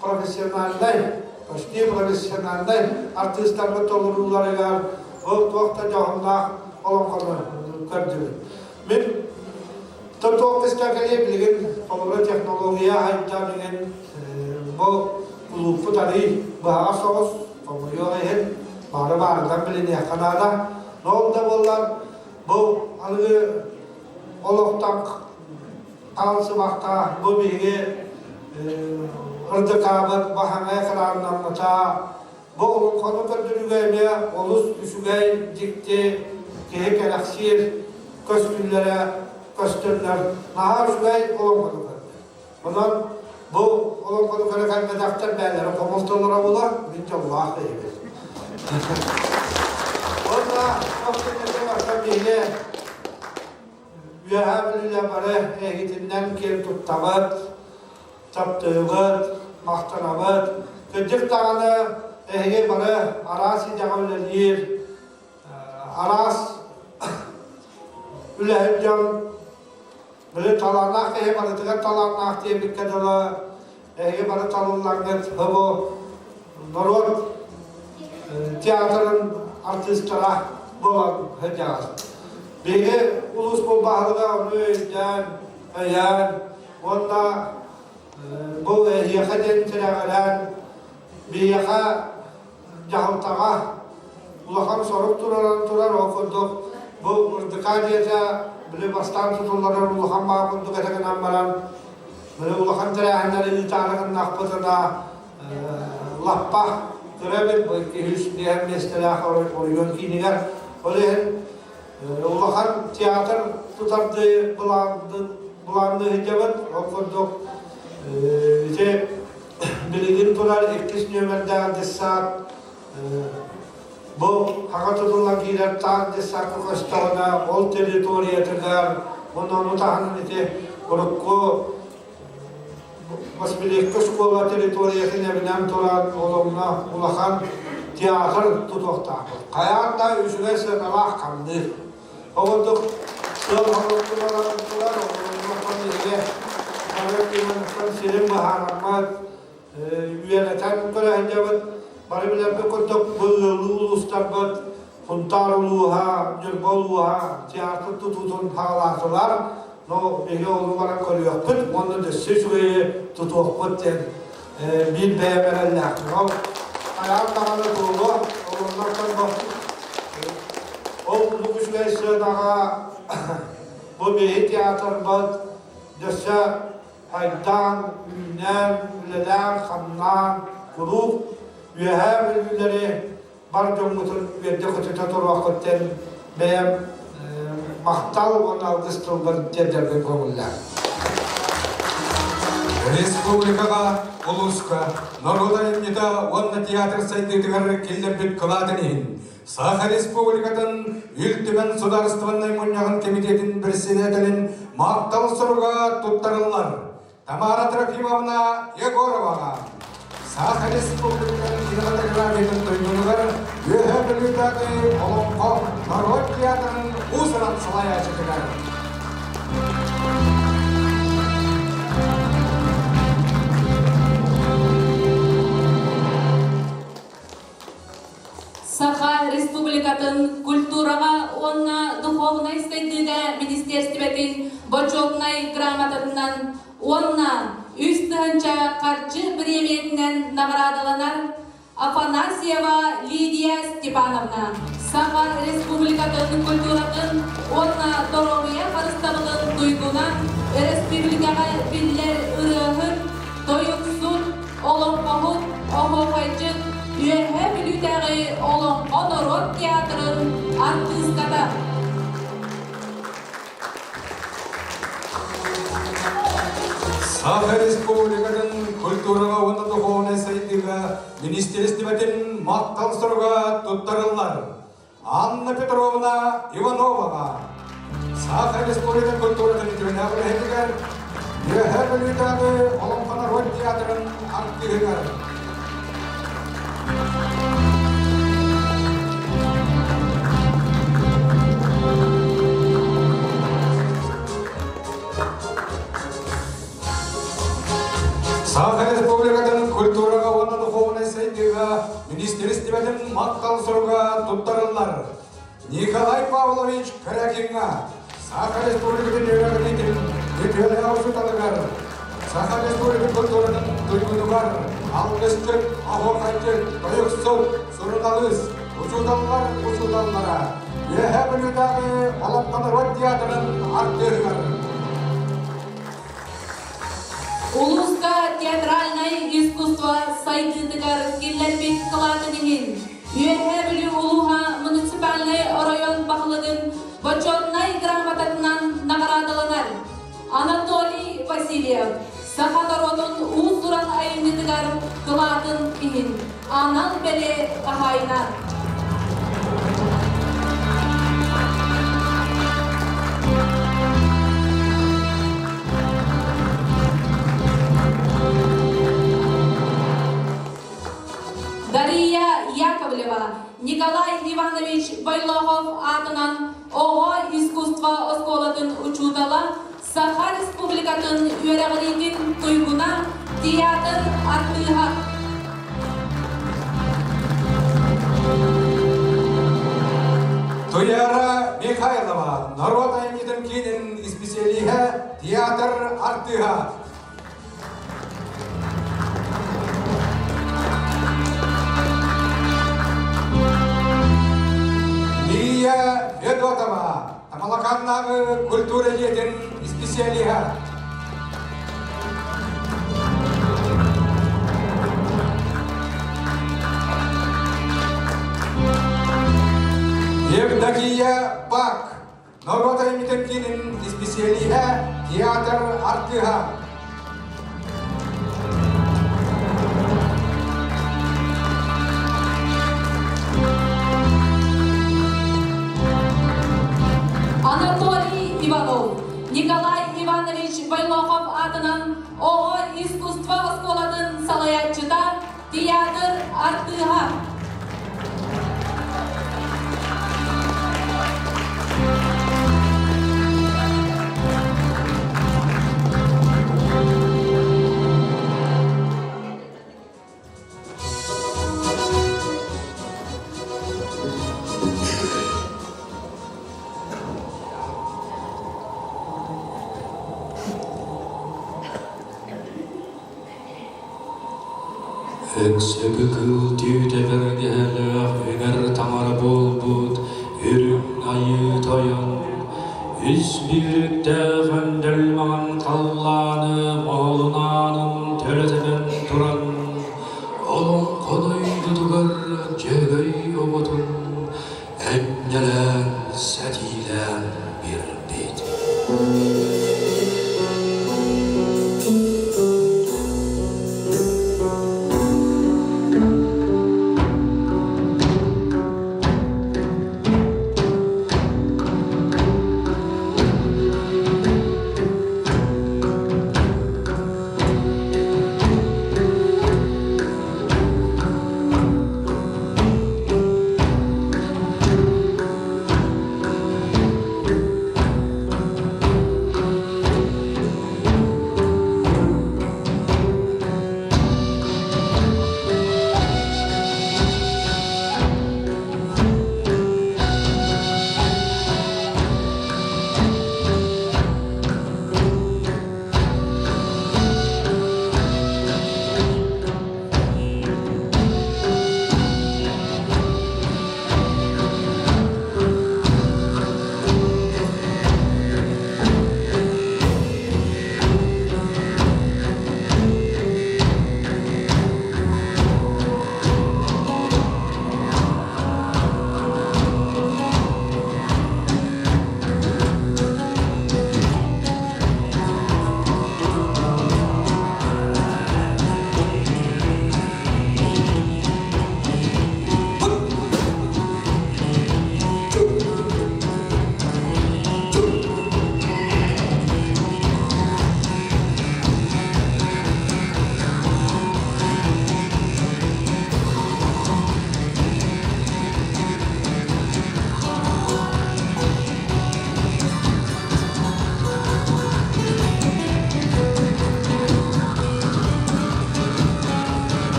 профессиональнай, почти профессиональнай артыыстарбыт толорууларыгар ол туох да дьоһуннаах олоҥхону көрдүбүт. Мин туох кэскэ билигин холобура технология хайда билигин Бу кулууппут арыый быһаҕас соҕус, хомойуох иһин, бары баарынан билиниэххэ наада. Ол да буоллар, бу аныгы олохтон хаалсыбакка, бу биһиги ырдыкаабыт баһаҥай кырааннаммыта, бу олоҥхону көрдөрүүгэ эмиэ олус үчүгэй, дьикти, киһи кэрэхсиир көстүүлэрэ көстөллөр. Наһаа үчүгэй олоҥхону көрдө. Онон бу олоҥхону көрө кэлбэтэхтэр бэйэлэрэ хомолтолоро буолар, мин дьоллоох киһибин. Уонна барсан биһиги Үөһээ Бүлүүлэр бары эһигитинэн киэн туттабыт, таптыыбыт, махтанабыт. Кырдьык даҕаны эһиги бары араас идэҕэ үлэлиир, араас үлэһит дьон Били талааннаах киһи барытыгар талааннаах диэбиккэ дылы, эһиги бары талыллаҥҥыт бу норуот театрын артыыстара буолан сылдьаҕыт. Биһиги улууспут баһылыга ону өйдөөн, өйөөн уонна бу эһиэхэ диэн тирэҕирэн биһиэхэ дьаһалтаҕа улахан сорук тураран турар, ол курдук бу РДК дьиэтэ били бастаан тутулларар улахан баа курдук этэ гынан баран били улахан тэрээһиннэри ыытаары гыннахпытына лаппа кыра эбит бу 205 миэстэлээх оройуон киинигэр ол иһин улахан театр тутардыы былаанныы сылдьабыт ол курдук ити Билигин турар иккис нүөмэрдээх десант бу хаҥа тутуллан киирэр таах десантка көстөҕүнэ ол территориятыгар уонна ону таһынан ити урукку Василевка школа территориятын эбинэн туран оломно улахан театр тутуохтаахпыт. Хайаан да үчүгэй сыаналаах хамныыр. Ол курдук сыал оҥорон турар, оҥорон биһиги бары сирин быһаараммыт, үөрэтэн көрө сылдьабыт. Бары билэрбит курдук бу ыаллыы улуустарбыт Сунтаар улууһа, Ньурба улууһа театр тутуутун саҕалаатылар. Но биһиги ону баран көрүөхпүт уонна өссө үчүгэйи тутуохпут диэн биир бэйэм эрэллээхпин. Ол хайаан даҕаны туолуо, олоннортон бу Ол курдук үчүгэй сыанаҕа бу биһи театрбыт дөссө хайдаан, үүнэн, үлэлээн-хамнаан куруук үөһээ бүлүүлэри бар дьоммутун үөрдэ-көтүтэ туруоххут диэн бэйэм махтал уонна алгыс тылбын тиэрдэрбин көҥүллээх. Республикаҕа, улууска норуот айымньыта уонна театр сайдыытыгар киллэрбит кылаатын иһин Саха Республикатын Ил Түмэн Судаарыстыбаннай Мунньаҕын кэмитиэтин председателин махтал суруга туттарыллар. Тамара Трофимовна Егороваҕа Саха Республикатын кинематографиятын туйгунугар Үөһээ Бүлүүтээҕи Олоҥхо норуот театрын уус-уран салайааччытыгар Саха Республикатын культураҕа уонна духовнай сайдыыга министиэристибэтин бочуотунай грамотатынан уонна 3000 харчы бириэмийэтинэн наҕараадаланар Афанасьева Лидия Степановна Саха Республикатын культуратын уонна доруобуйа харыстабылын туйгуна өрөспүүбүлүкэҕэ биллэр ырыаһыт, тойуксут, олоҥхоһут, оһуохайдьыт, Үөһээ Бүлүүтээҕи Олоҥхо норуот театрын артыыската. Саха Республикатын культураҕа уонна духовнай сайдыыга министиэристибэтин махтал суруга туттарыллар. Анна Петровна Ивановаҕа Саха Республикатын культуратын үтүөлээх үлэһитигэр Үөһээ Бүлүүтээҕи Олоҥхо норуот театрын артыыһыгар Саха Республикатын культураҕа уонна духовнай сайдыыга министиэристибэтин махтал суруга туттарыллар. Николай Павлович Корякиҥҥа Саха Республикатын үөрэҕириитин үтүөлээх учууталыгар, Саха Республикатын культуратын туйгунугар, алгысчыт, оһуохайдьыт, тойуксут, суруналыыс, учууталлар учууталлара, Үөһээ Бүлүүтээҕи Олоҥхо норуот театрын артыыһыгар Улууска театральнай искусство сайдыытыгар киллэрбит кылаатын иһин Үөһээ Бүлүү улууһа муниципальнай оройуон баһылыгын бочуотунай грамотатынан наҕараадаланар. Анатолий Васильев саха норуотун уус-уран айымньытыгар кылаатын иһин анал бэлиэ хаһаайына. Дария Яковлева, Николай Иванович Бойлохов аатынан оҕо искусство оскуолатын учуутала, Саха Республикатын үөрэҕириитин туйгуна, театр артыыһа. Туяра Михайлова, норуот айымньытын киинин исписэлииһэ, театр артыыһа. Лия Федотова, Тамалаканнааҕы культура дьиэтин исписэлииһэ. Евдокия Бак, норуот айымньытын киинин исписэлииһэ, театр артыыһа. Анатолий Иванов, Николай Иванович Бойлохов аатынан оҕо искусство оскуолатын салайааччыта, театр артыыһа. Өксөкү кыыл түүтэ бэргэһэлээх үҥэр таҥара буолбут Үрүҥ Айыы Тойон үс бүүрүктээх өндөл маҥан халлааны моһолунаанын төлө тэбэн туран олоҥхо дойдутугар Дьөгөй оҕотун энньэлээн сэтиилээн биэрбит.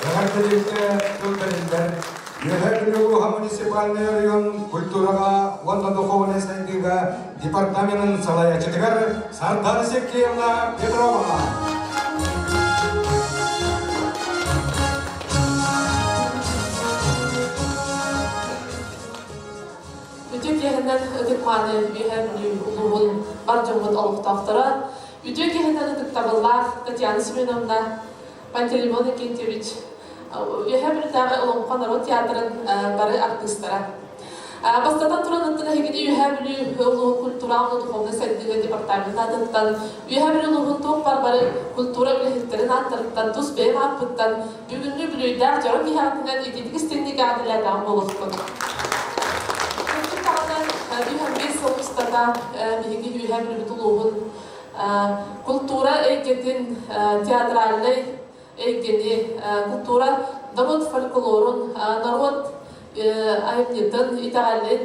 Эҕэрдэлииргэ тыл бэриллэр Үөһээ Бүлүү улууһа муниципальнай оройуон культураҕа уонна духовнай сайдыыга департаменын салайааччытыгар Сардана Сергеевна Петроваҕа. Үтүө киэһэнэн ытык-мааны Үөһээ Бүлүү улууһун бар дьоммут олохтоохторо, үтүө киэһэнэн ытыктабыллаах Татьяна Семеновна, Пантелеймон Иннокентьевич, Үөһээ Бүлүүтээҕи Олоҥхо норуот театрын бары артыыстара. Бастатан туран ыттан эһигини Үөһээ Бүлүү улууһун культура уонна духовнай сайдыыга департамент аатыттан, Үөһээ Бүлүү улууһун туох баар бары культура үлэһиттэрин ааттарыттан, тус бэйэм ааппыттан бүгүҥҥү бүлүүдээх дьоро киһи аатынан итиитик истиҥник аадылээтэҕим буолуохтун. Кырдьык даҕаны, 105 сыл устата биһиги Үөһээ Бүлүүбүт улууһун култуура эйгэтин театральнай эйгэни култуура норуот фольклорун, норуот айымньытын, итэҕэлин,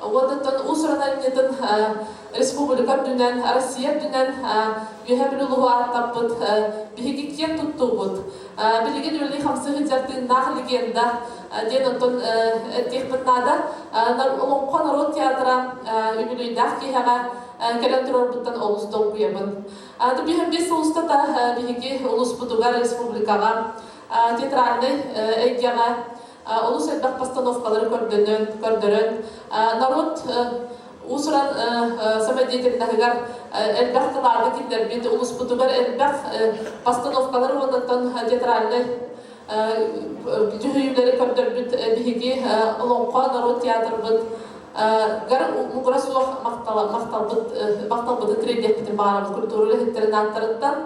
уоннаттан уус-уран айымньытын республика үрдүнэн, Россия үрдүнэн Үөһээ Бүлүү улууһу ааттаппыт биһиги киэн туттуубут. Билигин үлэлии-хамсыы сылдьар тыыннаах легенда диэн оттон этиэхпит наада. Олоҥхо норуот театра үбүлүөйдээх киэһэҕэ кэлэн турарбыттан олус долгуйабын. Биһим биэс сыл устата биһиги улууспутугар, республикаҕа театральнай эйгэҕэ олус элбэх постановкалары көрдөнөн, көрдөрөн, норуот уус-уран самодеятельноһыгар элбэх кылааты киллэрбит, улууспутугар элбэх постановкалары уоннаттан театральнай дьүһүйүүлэри көрдөрбүт биһиги Олоҥхо норуот театрбыт гар муҥура суох махталбыт махталбытын тириэрдиэхпитин баҕарабыт культура үлэһиттэрин ааттарыттан.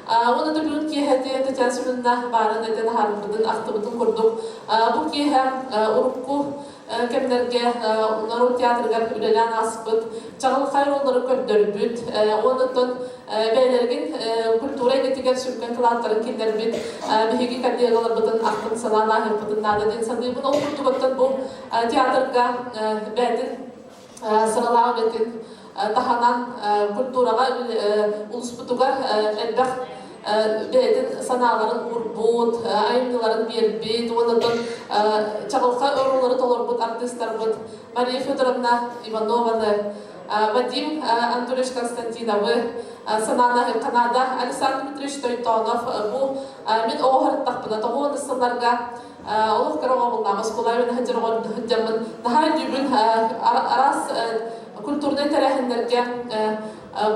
Уонна да бүгүн киэһэти Татьяна Семеновна баарын этэн аһарбытын, ахтыбытын курдук бу киэһэ урукку кэмнэргэ норуот театрыгар үлэлээн ааспыт чаҕылхай роллары көрдөрбүт уонна бэйэлэригин культура эйгэтигэр сүҥкэн кылааттарын киллэрбит биһиги коллегаларбытын ахтын санаан ааһыахпытын наада диэн саныыбын. Ол курдук оттон бу театрга бэйэтин сыралаах үлэтин таһынан культураҕа улуспутугар элбэх бэйэтин санааларын уурбут, айымньыларын биэрбит уонна чаҕылхай оруоллары толорбут артыыстарбыт Мария Федоровна Иванованы, Вадим Анатольевич Константиновы, санааны Канада Александр Дмитриевич Тойтонов бу мин оҕо сырыттахпына тоҕуон сылларга олох кыра оҕобуллаах оскуола сылдьар сылдьаммын наһаа өйдүүбүн араас культурнай тэрээһиннэргэ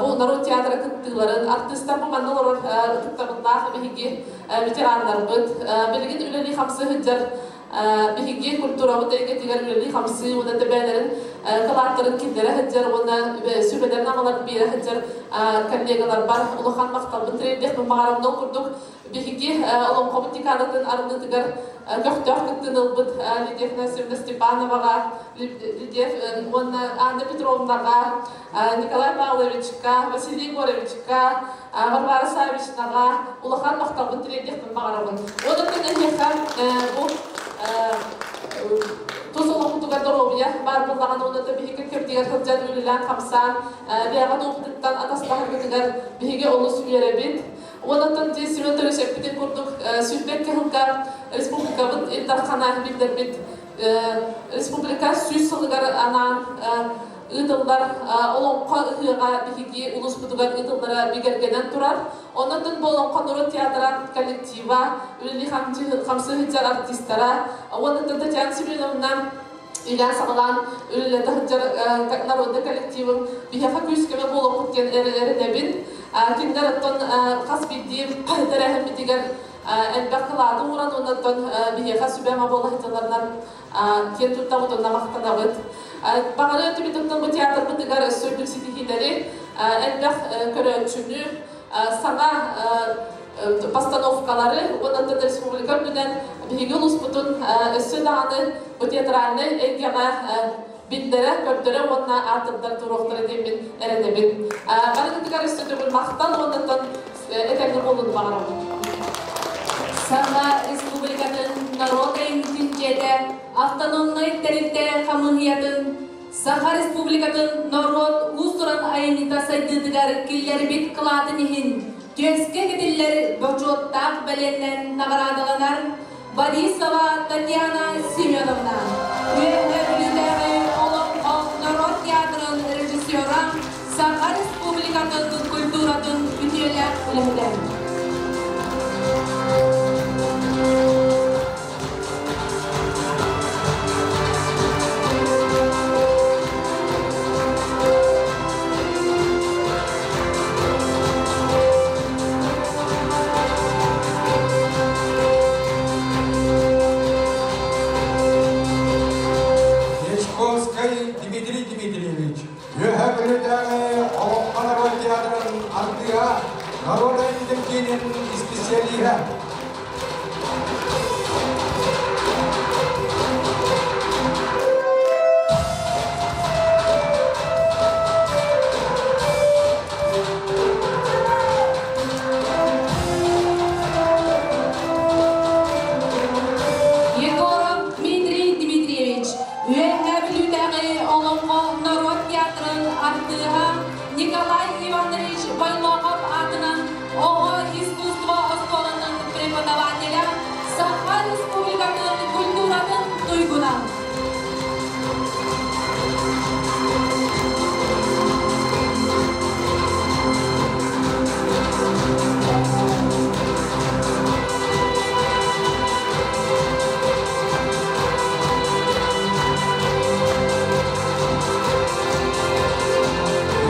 бу норуот театра кыттыыларын артыыстар бу манна олорор ытыктабыллаах биһиги ветераннарбыт билигин үлэлии-хамсыы сылдьар биһиги культурабыт эйгэтигэр үлэлии-хамсыы уонна бэйэлэрин кылааттарын киллэрэ сылдьар уонна сүбэлэрин аҕаларын биэрэ сылдьар коллегаларбар улахан махталбын тириэрдиэхпин баҕарабын. Ол курдук биһиги олоҥхобут декадатын арыныытыгар көхтөөх кыттыыны ылбыт Лидия Афанасьевна Степановаҕа, Лидия уонна Анна Петровнаҕа, Николай Павловичка, Василий Егоровичка, Варвара Саввичнаҕа улахан махталбын тириэрдиэхпин баҕарабын. Онон эһиэхэ бу тус олохпутугар доруобуйа баар буоллаҕына уонна да биһиги кэбдигэр сылдьан үлэлээн-хамсаан бэйэҕит опытыттан атастаһаргытыгар биһиги олус үөрэбит. Уонаттан дьиэ Семен Анатольевич эппитин курдук 22 сылга республикабыт Ил Дархана биллэрбит республика 100 сылыгар анаан ыытыллар Олоҥхо ыһыаҕа биһиги улууспутугар ыытыллара бигэргэнэн турар. Онон бу Олоҥхо норуот театра коллектива, үлэлии хамсыы сылдьар артистара уонна Татьяна Семеновна илээн саҕалаан үлэлэтэ сылдьар народный коллективым биһиэхэ күүс-көмө буолуохпут диэн эрэнэбин. Кинилэр оттон хас биирдии тэрээһиммитигэр элбэх кылааты ууран уонна оттон биһиэхэ сүбэ-ама буола сылдьалларынан киэн туттабыт уонна махтанабыт. Баҕары өттүбүт бу театрбытыгар өссө үрдүк ситиһиилэри, элбэх көрөөччүнү, саҥа постановкалары уонна республика үрдүнэн биһиги улууспутун өссө даҕаны бу театральнай эйгэҕэ биллэрэ, көрдөрө уонна аатырдар туруохтара диэммин эрэнэбин. Барыгытыгар өссө төгүл махтал уонна этэҥҥэ буолууну баҕарабын. Саха Республикатын норуот айымньытын дьиэтэ автономнай тэрилтэ хамыыһыйатын Саха Республикатын норуот уус-уран айымньыта сайдыытыгар киллэрбит кылаатын иһин түөскэ кэтиллэр бочуоттаах бэлиэннэн наҕараадаланар Борисова Татьяна Семеновна, Үөһээ Бүлүүтээҕи Олоҥхо норуот театрын режиссера, Саха Республикатын культуратын үтүөлээх үлэһитэ. Дьячковскай Дмитрий Дмитриевич, Үөһээ Бүлүүтээҕи Олоҥхо норуот театрын артыыһа, норуот айымньытын киинин исписэлииһэ. Ивановна.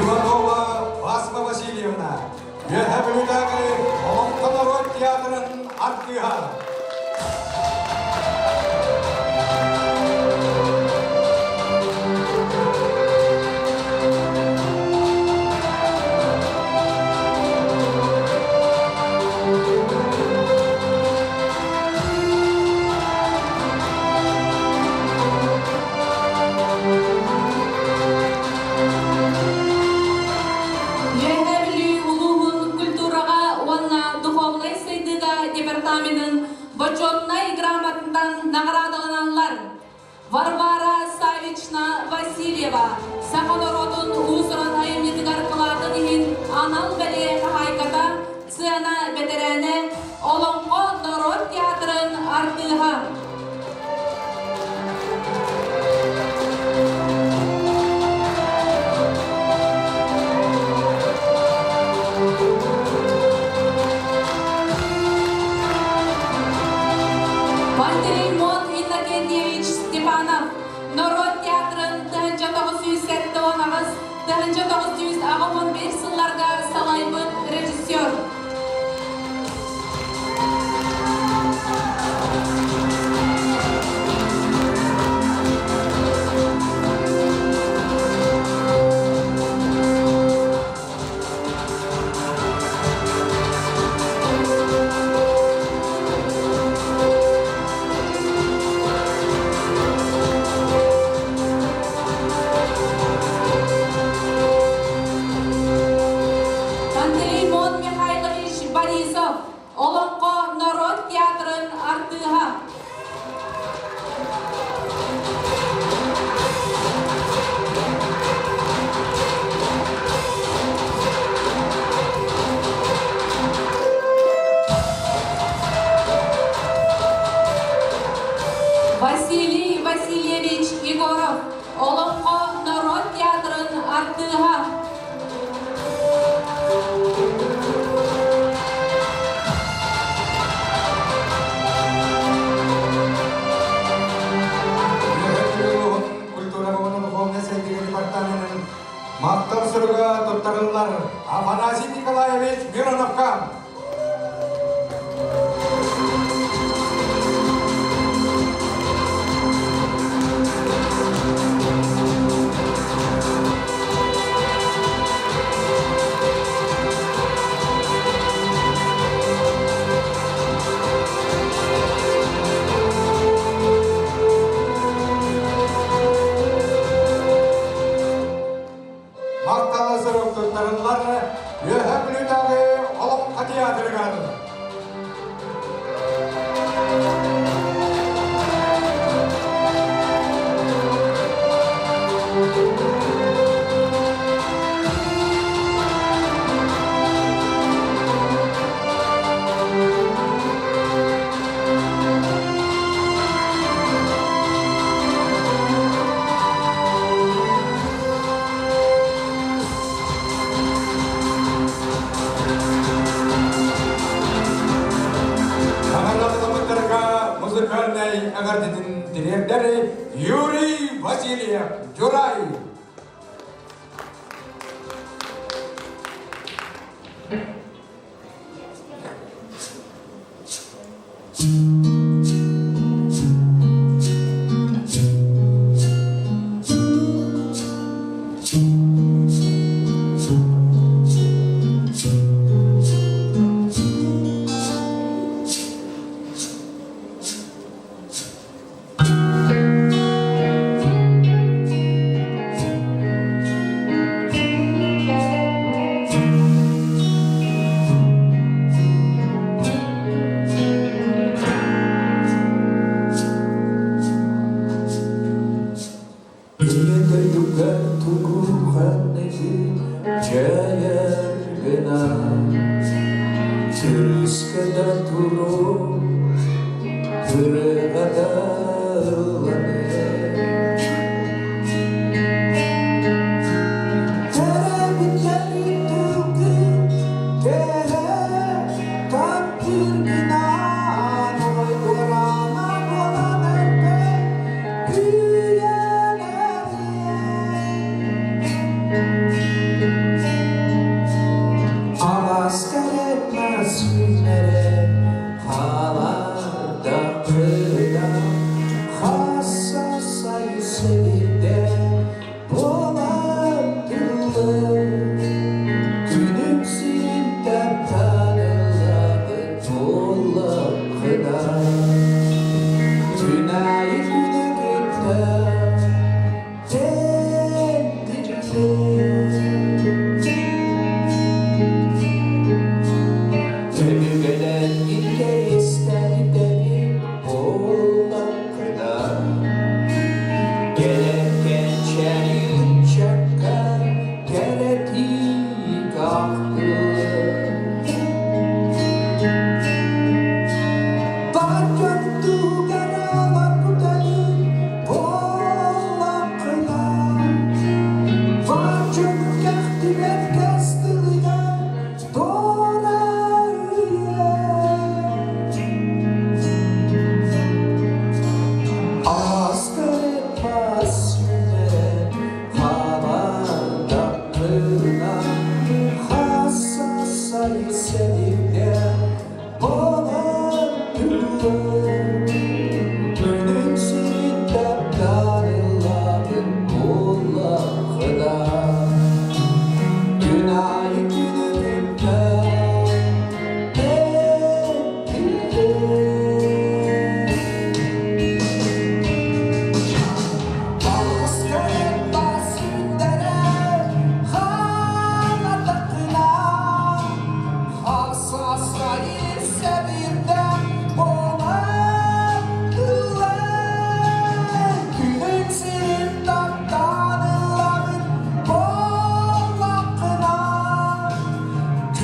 Иванова Васма Васильевна, Үөһэ Бүлүүтээҕи Олоҥхо норуот театрын артыыһа. Үөһээ Бүлүү улууһун культураҕа уонна духовнай сайдыыга департаменын бочуотунай грамотатынан наҕараадаланаллар. Варвара Савична Васильева саха норуотун уус-уран айымньытыгар кылаатын иһин анал бэлиэ хаһаайката, сцена бэтэрээнэ, Олоҥхо норуот театрын артыыһа. Пантелеймон Иннокентьевич Степанов норуот театрын 1978 1981 сылларга салайбыт режиссер. Пантелеймон Михайлович Борисов, Олоҥхо норуот театрын артыыһа. Василий Васильевич Егоров, Олоҥхо норуот театрын артыыһа. Культура уонна духовнай сайдыыга департаменын махтал суруга туттарыллар Афанасий Николаевич Мироновка. Махтал сурук туттарыллар Үөһэ Бүлүүтээҕи Олоҥхо театрыгар. Наҕараадалаабыттарга музыкальнай эҕэрдэтин тириэрдэр Юрий Васильев Дьурай. Сэбирдэ буолан тыллар Күнүм сирин таптаан ыллаабыт буоллаххына Күн аайы күнү кытта Өбүгэлэргин кэриэстээбитэри буоллаххына Кэлэр кэнчээри ыччакка кэрэтиик ахтыллар Бар дьон туһугар олорбутарын буоллаххына Бар дьон кэхтибэт кэс тылыгар туора үйэ Ааскар сүнэ хабардахпына хас сай сэргэ болар Күнүн сирин таптарыллабын буоллаххына Күн аайы күнү кытта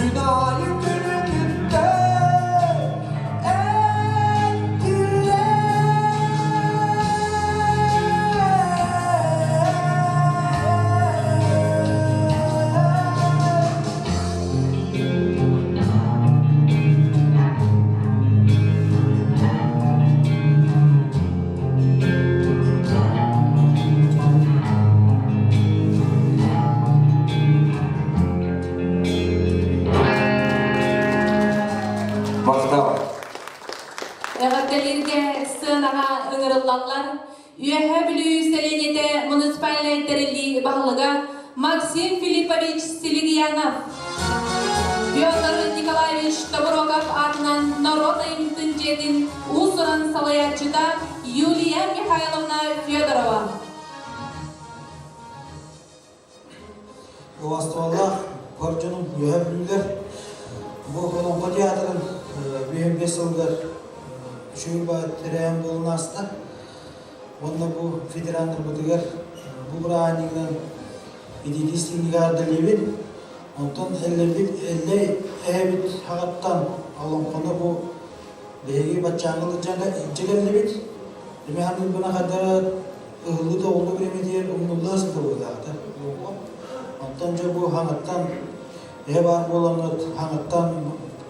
Gün ayı günü günde Махтал. Эҕэрдэлииргэ сыанаҕа ыҥырыллаллар Үөһээ Бүлүү сэлиэнньэтэ муниципальнай тэриллии баһылыга Максим Филиппович Силигиянов, Петр Николаевич Тобуроков аатынан норуот айымньытын дьиэтин уус-уран салайааччыта Юлия Михайловна Федорова. Убастыбаллаах бар дьонум, Үөһээ Бүлүүлэр бу Олоҥхо театрын 55 сылыгар үчүгэй баҕа тэрээһин буолан ааста. Уонна бу ветераннарбытыгар бу бырааһынньыгынан итиитии истиҥник аардалыыбын. Онтон эллэрбит эллэй эһэбит хаҕыттан олоҥхону бу биһиги баччааҥҥы илдьэ кэллибит. Эми ханыырбына хайдара ыһыллыы-тоҕуллуу бириэмэтигэр умнулла сытар быһыылаахта. Онтон дьэ бу хаҥыттан эһэ баар буолаҥҥыт хаҥыттан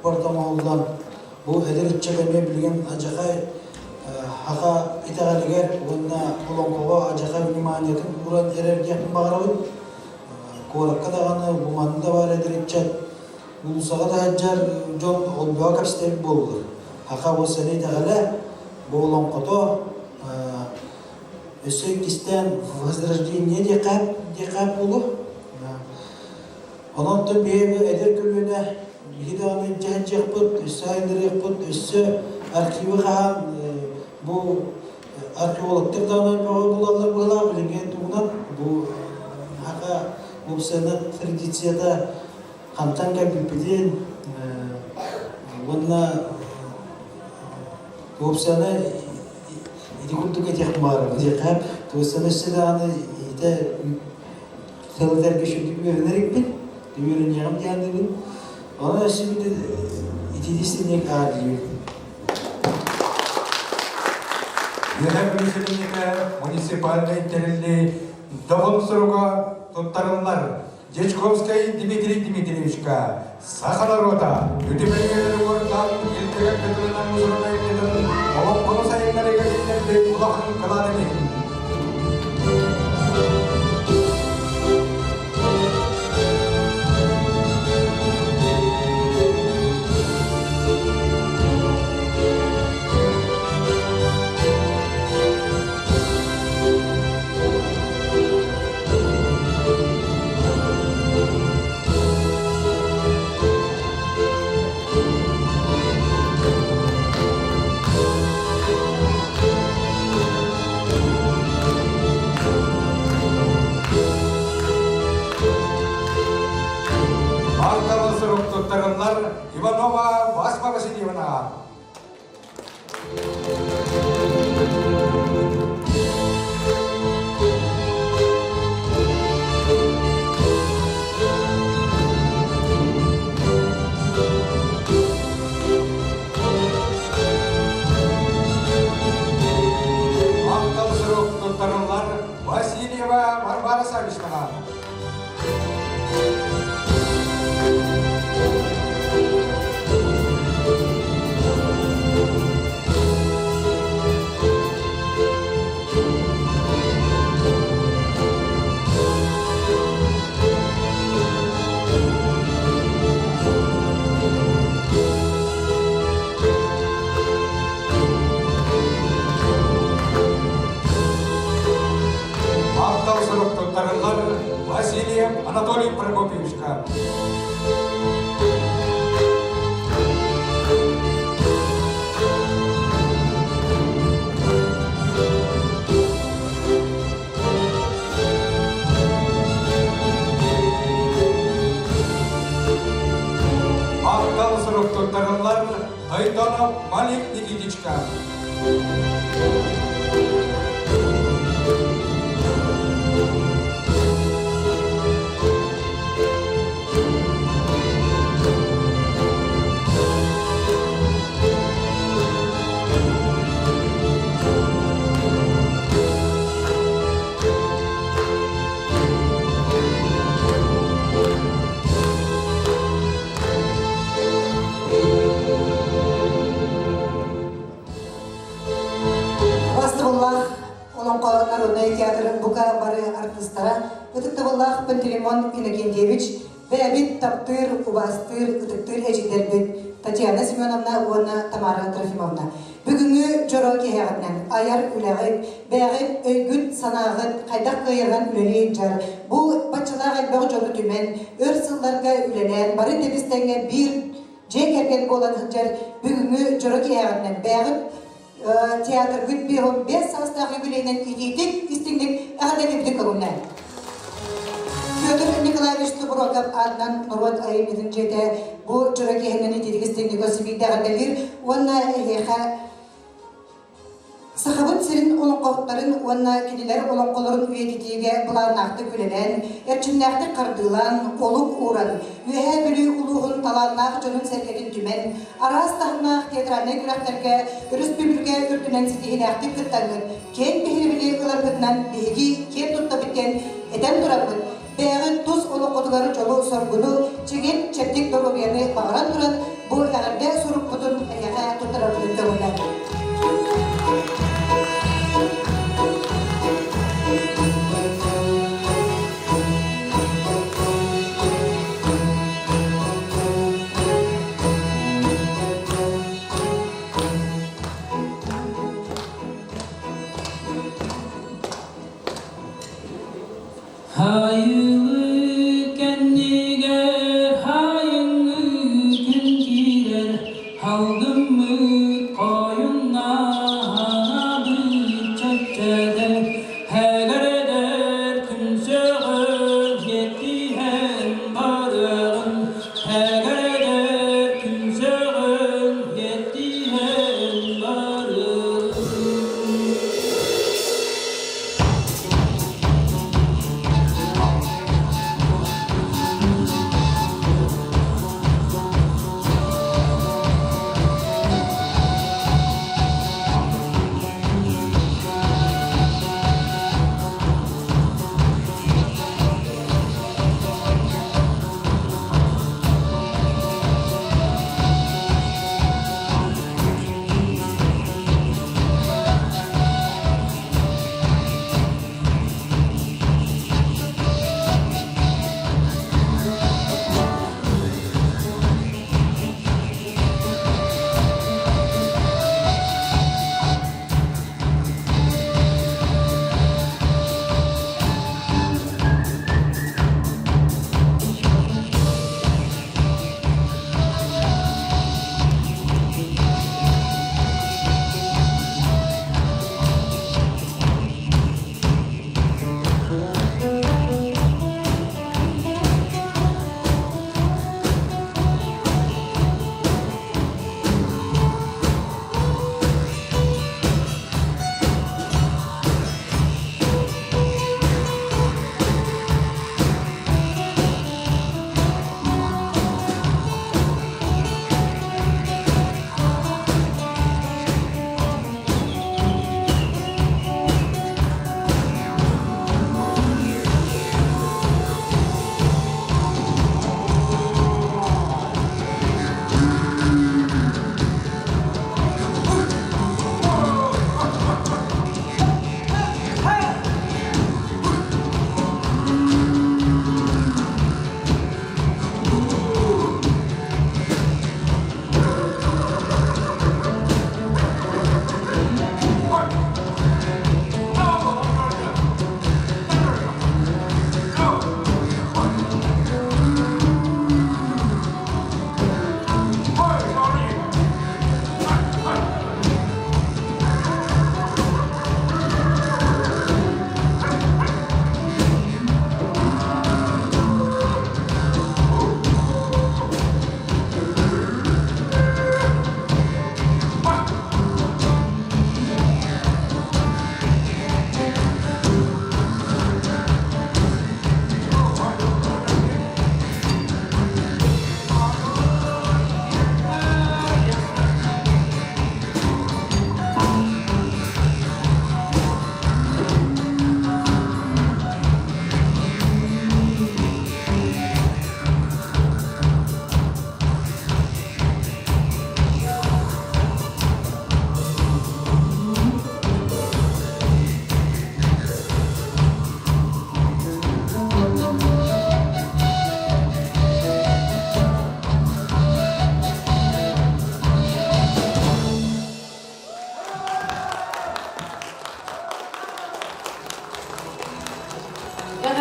барыта оҥоһуллан бу эдэр ыччат эмиэ билигин адьахай хаха итэҕэлигэр уонна олоҥхоҕо адьахай вниманиетын ууран эрэр диэхпин баҕарабын. Куоракка даҕаны бу манна да баар эдэр ыччат уулуссаҕа да сылдьар дьон олбоҕо кэпсэтэр буоллулар. Хаха бу сэрэ итэҕэлэ, бу олоҥхото өссө иккистээн возрождение диэххэ буолуо. Онон оттон биһиги эдэр көлүөнэ биһи даҕаны дьаһайдьыахпыт, өссө айыннарыахпыт, өссө архивы хаһан бу археологтар даҕаны бөҕө булаллар быһыылаах билиҥҥи туһунан бу хаха уопсайынан традицията хантан кэлбиппитин уонна уопсайынан ити курдук этиэх баҕарабын диэххэ туосаны өссө даҕаны итэ тыл этэргэ сүрдүк үөрэнэр икпин үөрэниэҕим диэхтибин онон өссө итини синник аадыйбын Үөһээ Бүлүү сэлиэнньэтэ муниципальнай тэриллии добун суруга туттарыллар Дьячковскай Дмитрий Дмитриевичка саха норуота үтүмэҥҥэ уордаах илдьигэр көтөрүнэн мусорун айымньытын олоҥхону сайыннарыыга киллэрбит улахан кылаатын иһин. туттарыллар Иванова Васма Васильевна. Махтал сурук туттарыллар Васильева Варвара Савичнаҕа. Махтал сурук туттарыллар Васильев Анатолий Прокопьевичка. Махтал сурук туттарыллар Тойтонов Малик Никитичка. Бастыбыллаах Олоҥхо народнай театрын бука бары артыыстара, ытыктабыллаах Пантелеймон Иннокентьевич, бэйэбит таптыыр, убаастыыр, ытыктыыр эдьиийдэрбит Татьяна Семеновна уонна Тамара Трофимовна. Бүгүҥҥү дьоро киэһэҕитинэн айар үлэҕит, бэйэҕит өйгүт-санааҕыт хайдах кыайарынан үлэлии дьар. Бу баччалаах элбэх дьону түмэн, өр сылларга үлэлээн, бары тэбис-тэҥҥэ биир дьиэ кэргэн буолан сылдьар бүгүҥҥү дьоро киэһэҕитинэн бэйэҕит театргыт 55 саастаах юбилейынан итиитик, истиҥник эҕэрдэлиибитин көҥүллээн. Петр Николаевич Тобуроков аатынан норуот айымньытын дьиэтэ бу дьоро киэһэнэн итиитик истиҥник өссө эҕэрдэлиир уонна эһиэхэ Сахабыт сирин олоҥхоһуттарын уонна кинилэр олоҥхолорун үйэтитиигэ былааннаахтык үлэлээн, эрчимнээхтик хардыылаан, олук ууран, Үөһээ Бүлүү улууһун талааннаах дьонун-сэргэтин түмэн, араас таһымнаах театральнай күрэхтэргэ өрөспүүбүлүкэ үрдүнэн ситиһиилээхтик кыттаҥҥыт, киэҥ биһирэбили ыларгытынан биһиги киэн туттабыт диэн этэн тураммыт, бэйэҕит тус олоххутугар дьолу-соргуну, чэгиэн чэбдик доруобуйаны баҕаран туран, бу эҕэрдэ сурукпутун эһиэхэ туттарарбытын көҥүллээтим. Хайылы кэннигэр хайыҥҥы күн киирэр, Халгыммыт хойуннаһанабыт чэпчэтэр, Һэгэрдэр күн сөҕөр иэттиһэн барыаҕын, Һэгэрдэр күн сөҕөн иэттиһэн барыаҕын.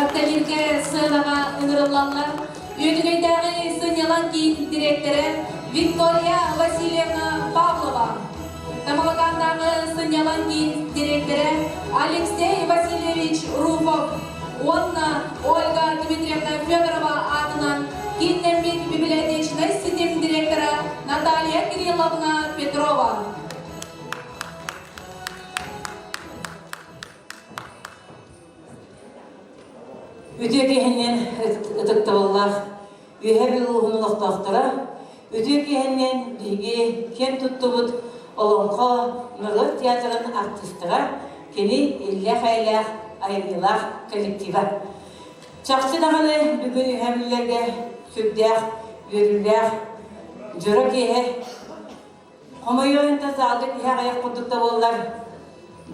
Эҕэрдэлииргэ сыанаҕа ыҥырыллаллар Үөдүгэйдээҕи сынньалаҥ киин дириэктэрэ Виктория Васильевна Павлова, Тамалакааннааҕы сынньалаҥ киин дириэктэрэ Алексей Васильевич Руфов уонна Ольга Дмитриевна Федорова аатынан кииннэммит библиотечнай ситим директора Наталья Кирилловна Петрова. Үтүө киһинэн ытыктабыллаах Үөһээ Бүлүү улууһун олохтоохторо, үтүө киһинэн биһиги киэн туттубут Олоҥхо норуот театрын артыыстара, кини иллээх-эйэлээх айымньылаах коллектива. Чахчы даҕаны бүгүн Үөһээ Бүлүүлэргэ сүрдээх үөрүүлээх дьоро киэһэ Хомойуон да саалга киһи аҕыйах курдук да буоллар,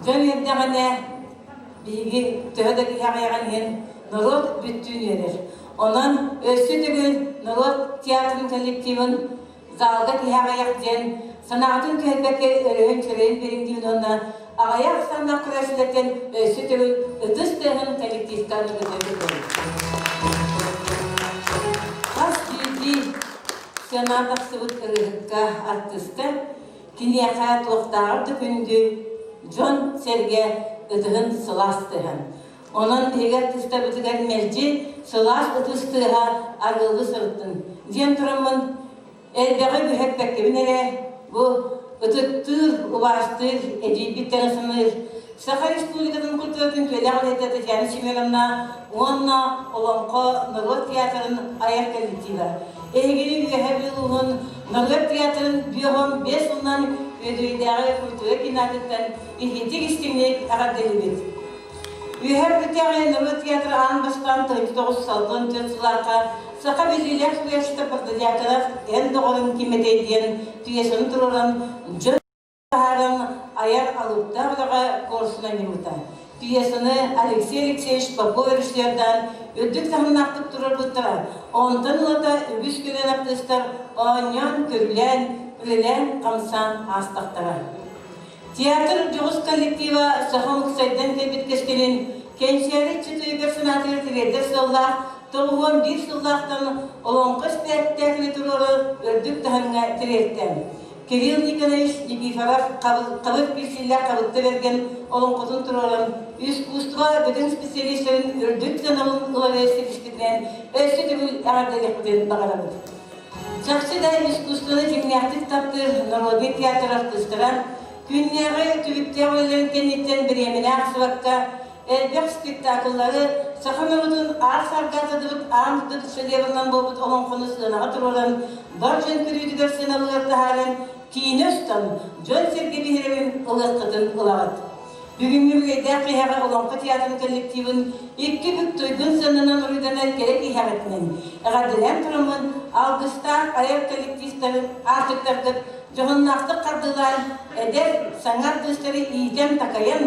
дьон үөрдэҕинэ, биһиги төһө да киһи аҕыйаҕын иһин норуот бүттүүн үөрэр. Онон өссө төгүл норуот театрын коллективын залга киһи аҕыйах диэн санаатын түһэрбэккэ өрөһөн-чөрөйөн биэриҥ диибин уонна аҕыйах ахсааннаах көрөөччүлэртэн өссө төгүл ытыс тыаһын коллективка ыытыа Хас биирдии Сыанаҕа тахсыбыт ырыаһыкка, артыыска киниэхэ туохтааҕар да күндү дьон-сэргэ ытыһын сылаас тыаһын. Онон биһиги артыыстарбытыгар мэлдьи сылаас ытыс тыаһа арыаллыы сырыттын диэн тураммын элбэҕи бүһэппэккэбин эрэ бу ытыктыыр, убаастыыр, эдьиийбит тэҥэ саныыр Саха Республикатын культуратын үтүөлээх үлэһитэ Татьяна Семеновна уонна Олоҥхо норуот театрын айар коллектива. Эһигини Үөһээ Бүлүү улууһун норуот театрын бүөҕүн 5 сылынан Үөдүгэйдээҕи культура киинатыттан итиитик-истиҥник эҕэрдэлиибит. Үөһээ Бүлүүтээҕи норуот театра аан бастаан 1964 сыллаахха саха биллиилээх суруйааччыта Протодьяконов «Эн доҕорун ким этэй» диэн пьесаны туруоран дьон таһааран айар алыптаах үлэҕэ куорсун анньыбыта. Пьесаны Алексей Алексеевич Попов режиссердаан үрдүк таһымнаахтык туруорбуттара. Онтон ылата үгүс көлүөнэ артыыстар оонньоон, көрүлээн, үлэлээн-хамсаан аастахтара. Театр дьоҕус коллектива саха омук сайдан кэлбит кэскилин кэнчээри ыччатыгар санаатыгар тириэрдэр сыаллаах 91 сыллаахтан олоҥхо испэктээкили туруорар үрдүк таһымҥа тириэртэ. Кирилл Николаевич Никифоров хабыр кирсиилээх хабытта бэргэн олоҥхотун туруоран, искусство бөдөҥ специалистарын үрдүк сыанабылын ылары ситиспитинэн өссө төгүл эҕэрдэлиэхпитин баҕарабыт. Чахчы да искусствоны дьиҥнээхтик таптыыр народный театр артыыстара күннээҕи түбүктээх үлэлэрин кэнниттэн бириэмэлээх ахсыбакка элбэх спектакллары саха норуотун аар сарга атадыбыт аан дойду шедеврынан буолбут олоҥхону сыанаҕа туруоран, бар дьон көрүүтүгэр сыаналыгар таһааран, киинэ устан, дьон-сэргэ биһирэбин ылыаххытын ылаҕыт. Бүгүҥҥү үгэйдээх киһиэхэ Олоҥхо театрын коллективын икки бүк туйгун сыананан уруйданар кэрэ киһиэҕитинэн эҕэрдэлээн тураммын, алгыстаах айар коллективтарын аартыктаргыт дьоһуннаахтык хардыылаан, эдэр, саҥа артыыстары иитэн-такайан,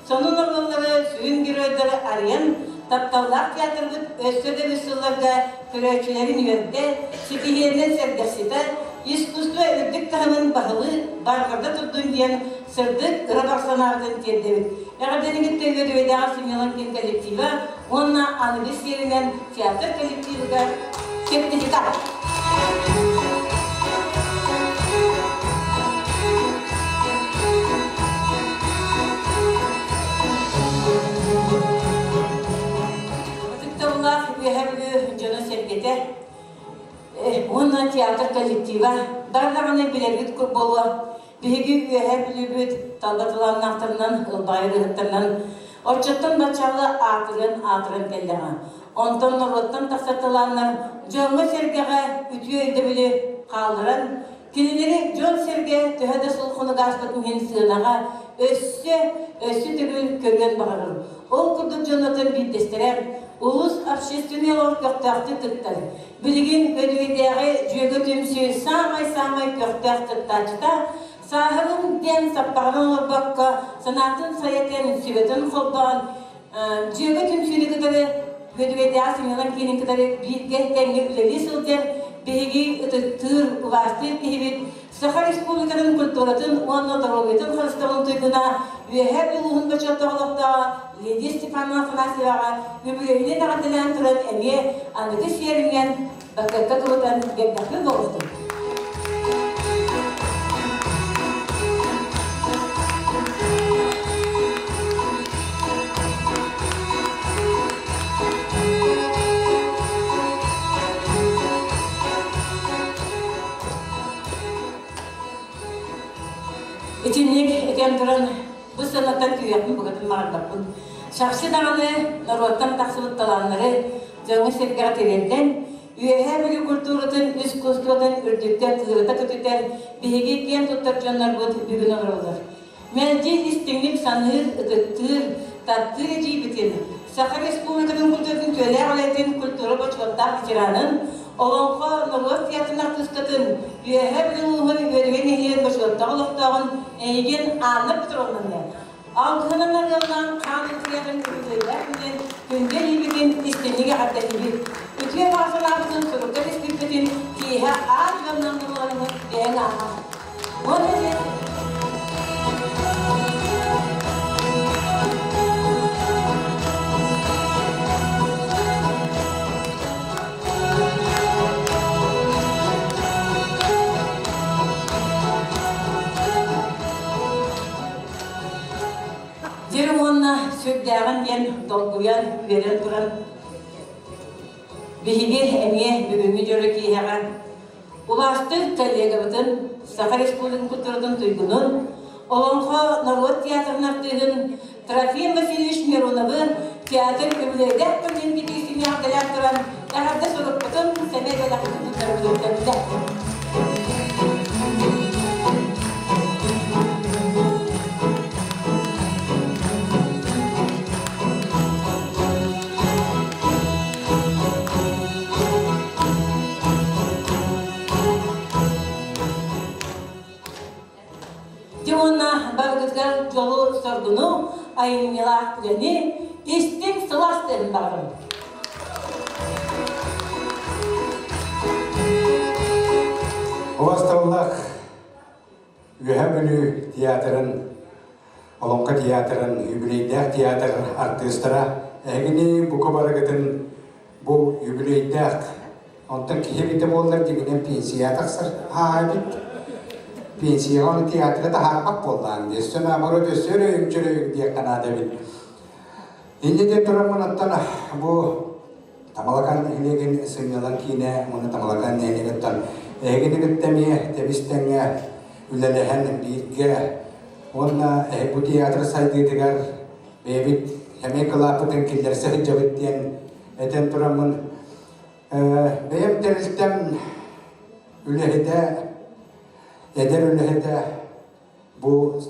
Сонун оруоллары, сүрүн геройдары арыйан, тапталлаах театрбыт өссө да үс сылларга көрөөччүлэрин үөрдэ, ситиһиэнэн сэргэхситэ, искусство үрдүк таһымын баһылыы барҕарда турдун диэн сырдык ыра баҕа санаабытын тиэрдэбит. Эҕэрдэни кытта үөрүөйдээҕи сынньалаҥ киин коллектива уонна аныгы сиэринэн театр коллективыгар сертификат. Ытыктабыллаах Үөһээ Бүлүү дьоно-сэргэтэ уонна театр коллектива бары даҕаны билэргит буолуо Биһиги Үөһээ Бүлүүбүт талба талааннаахтарынан, ылбаҕай ырыаһыттарынан оччоттон баччаалы аатырыан аатыран кэллэҕэ. Онтон норуоттан тахсар талааннар дьоҥҥо-сэргэҕэ үтүө өйдөбүлү хаалларан, кинилэри дьон-сэргэ төһө да сыл хонук ааспытын иһин сыанаҕа өссө, өссө төгүл көрүөн баҕарар. Ол курдук дьоннортон биирдэстэрэ улуус общественнай олоҕор көхтөөхтүк кыттар, Билигин Бөлүөйдээҕи Дьүөгэ түмсүү саамай-саамай көхтөөх кыттааччыта, сааһырын диэн саппаҕыран олорбокко, санаатын сайа сүбэтин холбоон, Дьүөгэ түмсүүнү кытары Бөдүгэйдээҕи сынньалаҥ киинин кытары бииргэ тэҥҥэ үлэлии сылдьар биһиги ытыктыыр, убаастыыр киһибит Саха Республикатын культуратын уонна доруобуйатын харыстабылын туйгуна Үөһээ Бүлүү улууһун бочуоттаах олохтооҕо. Лидия Степановна Афанасьеваҕа үбүлүөйүнэн эҕэрдэлээн туран эмиэ аныгы сиэринэн бакыакка кыбытан биэрдэхпин буолуохтун. Итинник этэн туран бу сыанаттан түһүөхпүн букатын баҕарбаппын. Чахчы даҕаны норуоттан тахсыбыт талааннары дьоҥҥо-сэргэҕэ тириэрдэн, Үөһээ Бүлүү культуратын, искусствотын үрдүккэ тыырыта көтүтэр биһиги киэн туттар дьоннорбут бүгүн олороллор. Мэлдьи истиҥник саныыр, ытыктыыр, таптыыр эдьиийбитин, Саха Республикатын культуратын үтүөлээх үлэтин культура бочуоттаах ветеранын, Олоҥхо норуот театрын артыыскатын, Үөһээ Бүлүү улууһун Үөдүгэй нэһилиэгин бочуоттаах олохтооҕун эйигин Анна Петровнаны Алгыһынан арыаллаан хаан ытыйарын үбүлүөйдээх күнүн күндү илиибитин истиҥник эҕэрдэлиибит. Үтүө баҕа санаабытын сурукка түспүппүтүн киэһэ аат дьоннон буоларыммыт бэйэҥ ааҕар. Уонна диэн Дьиҥ уонна сүрдээҕин диэн долгуйан, үөрэн туран биһиги эмиэ бүгүҥҥү дьоро киэһэҕэ убаастыыр коллегабытын, Саха Республикатын культуратын туйгунун, Олоҥхо норуот театрын артыыһын Трофим Васильевич Мироновы театр үбүлүөйдээх күнүн китиисин эҕэрдэлээн туран эҕэрдэ сурукпутун, сэмэй бэлэхпитин туттарбытын көрдө. Дьэ уонна барыгытыгар дьолу-соргуну, айымньылаах үлэни, истиҥ сылаас тыын баҕарабын. Убастабыллаах Үөһээ Бүлүү театрын, Олоҥхо театрын, юбилейдээх театр артыыстара эһигини бука барыгытын бу юбилейдээх Онтон киһи эбитэ буоллар дьиҥинэн пенсияҕа тахсар ааһа эбит. Пенсияҕа ону театрга таһаарбат буоллаҕыҥ дии. Өссө наоборот өссө өрөйүҥ-чөрөйүҥ диэххэ наада эбит. Инньэ диэн тураммын оттон бу Тамалакаан нэһилиэгин сынньалаҥ киинэ уонна Тамалакаан нэһилиэгиттэн эһигини кытта эмиэ тэбис-тэҥҥэ үлэлэһэн бииргэ уонна бу театр сайдыытыгар бэйэбит эмиэ кылааппытын киллэрсэ сылдьабыт диэн этэн тураммын Бэйэм тэрилтэм үлэһитэ, эдэр үлэһитэ бу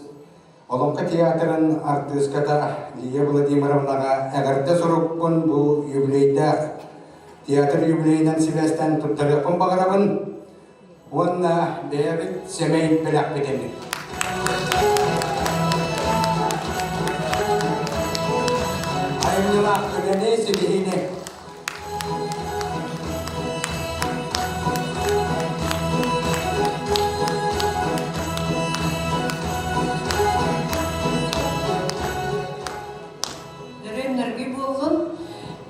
Олоҥхо театрын артыыската Лия Владимировнаҕа эҕэрдэ сурукпун бу юбилейдээх театр юбилейынан сибээстээн туттарыахпын баҕарабын уонна бэйэбит сэмэй бэлэхпитин. Айымньылаах үлэни ситиһиини Өрөй-нөргүй буоллун.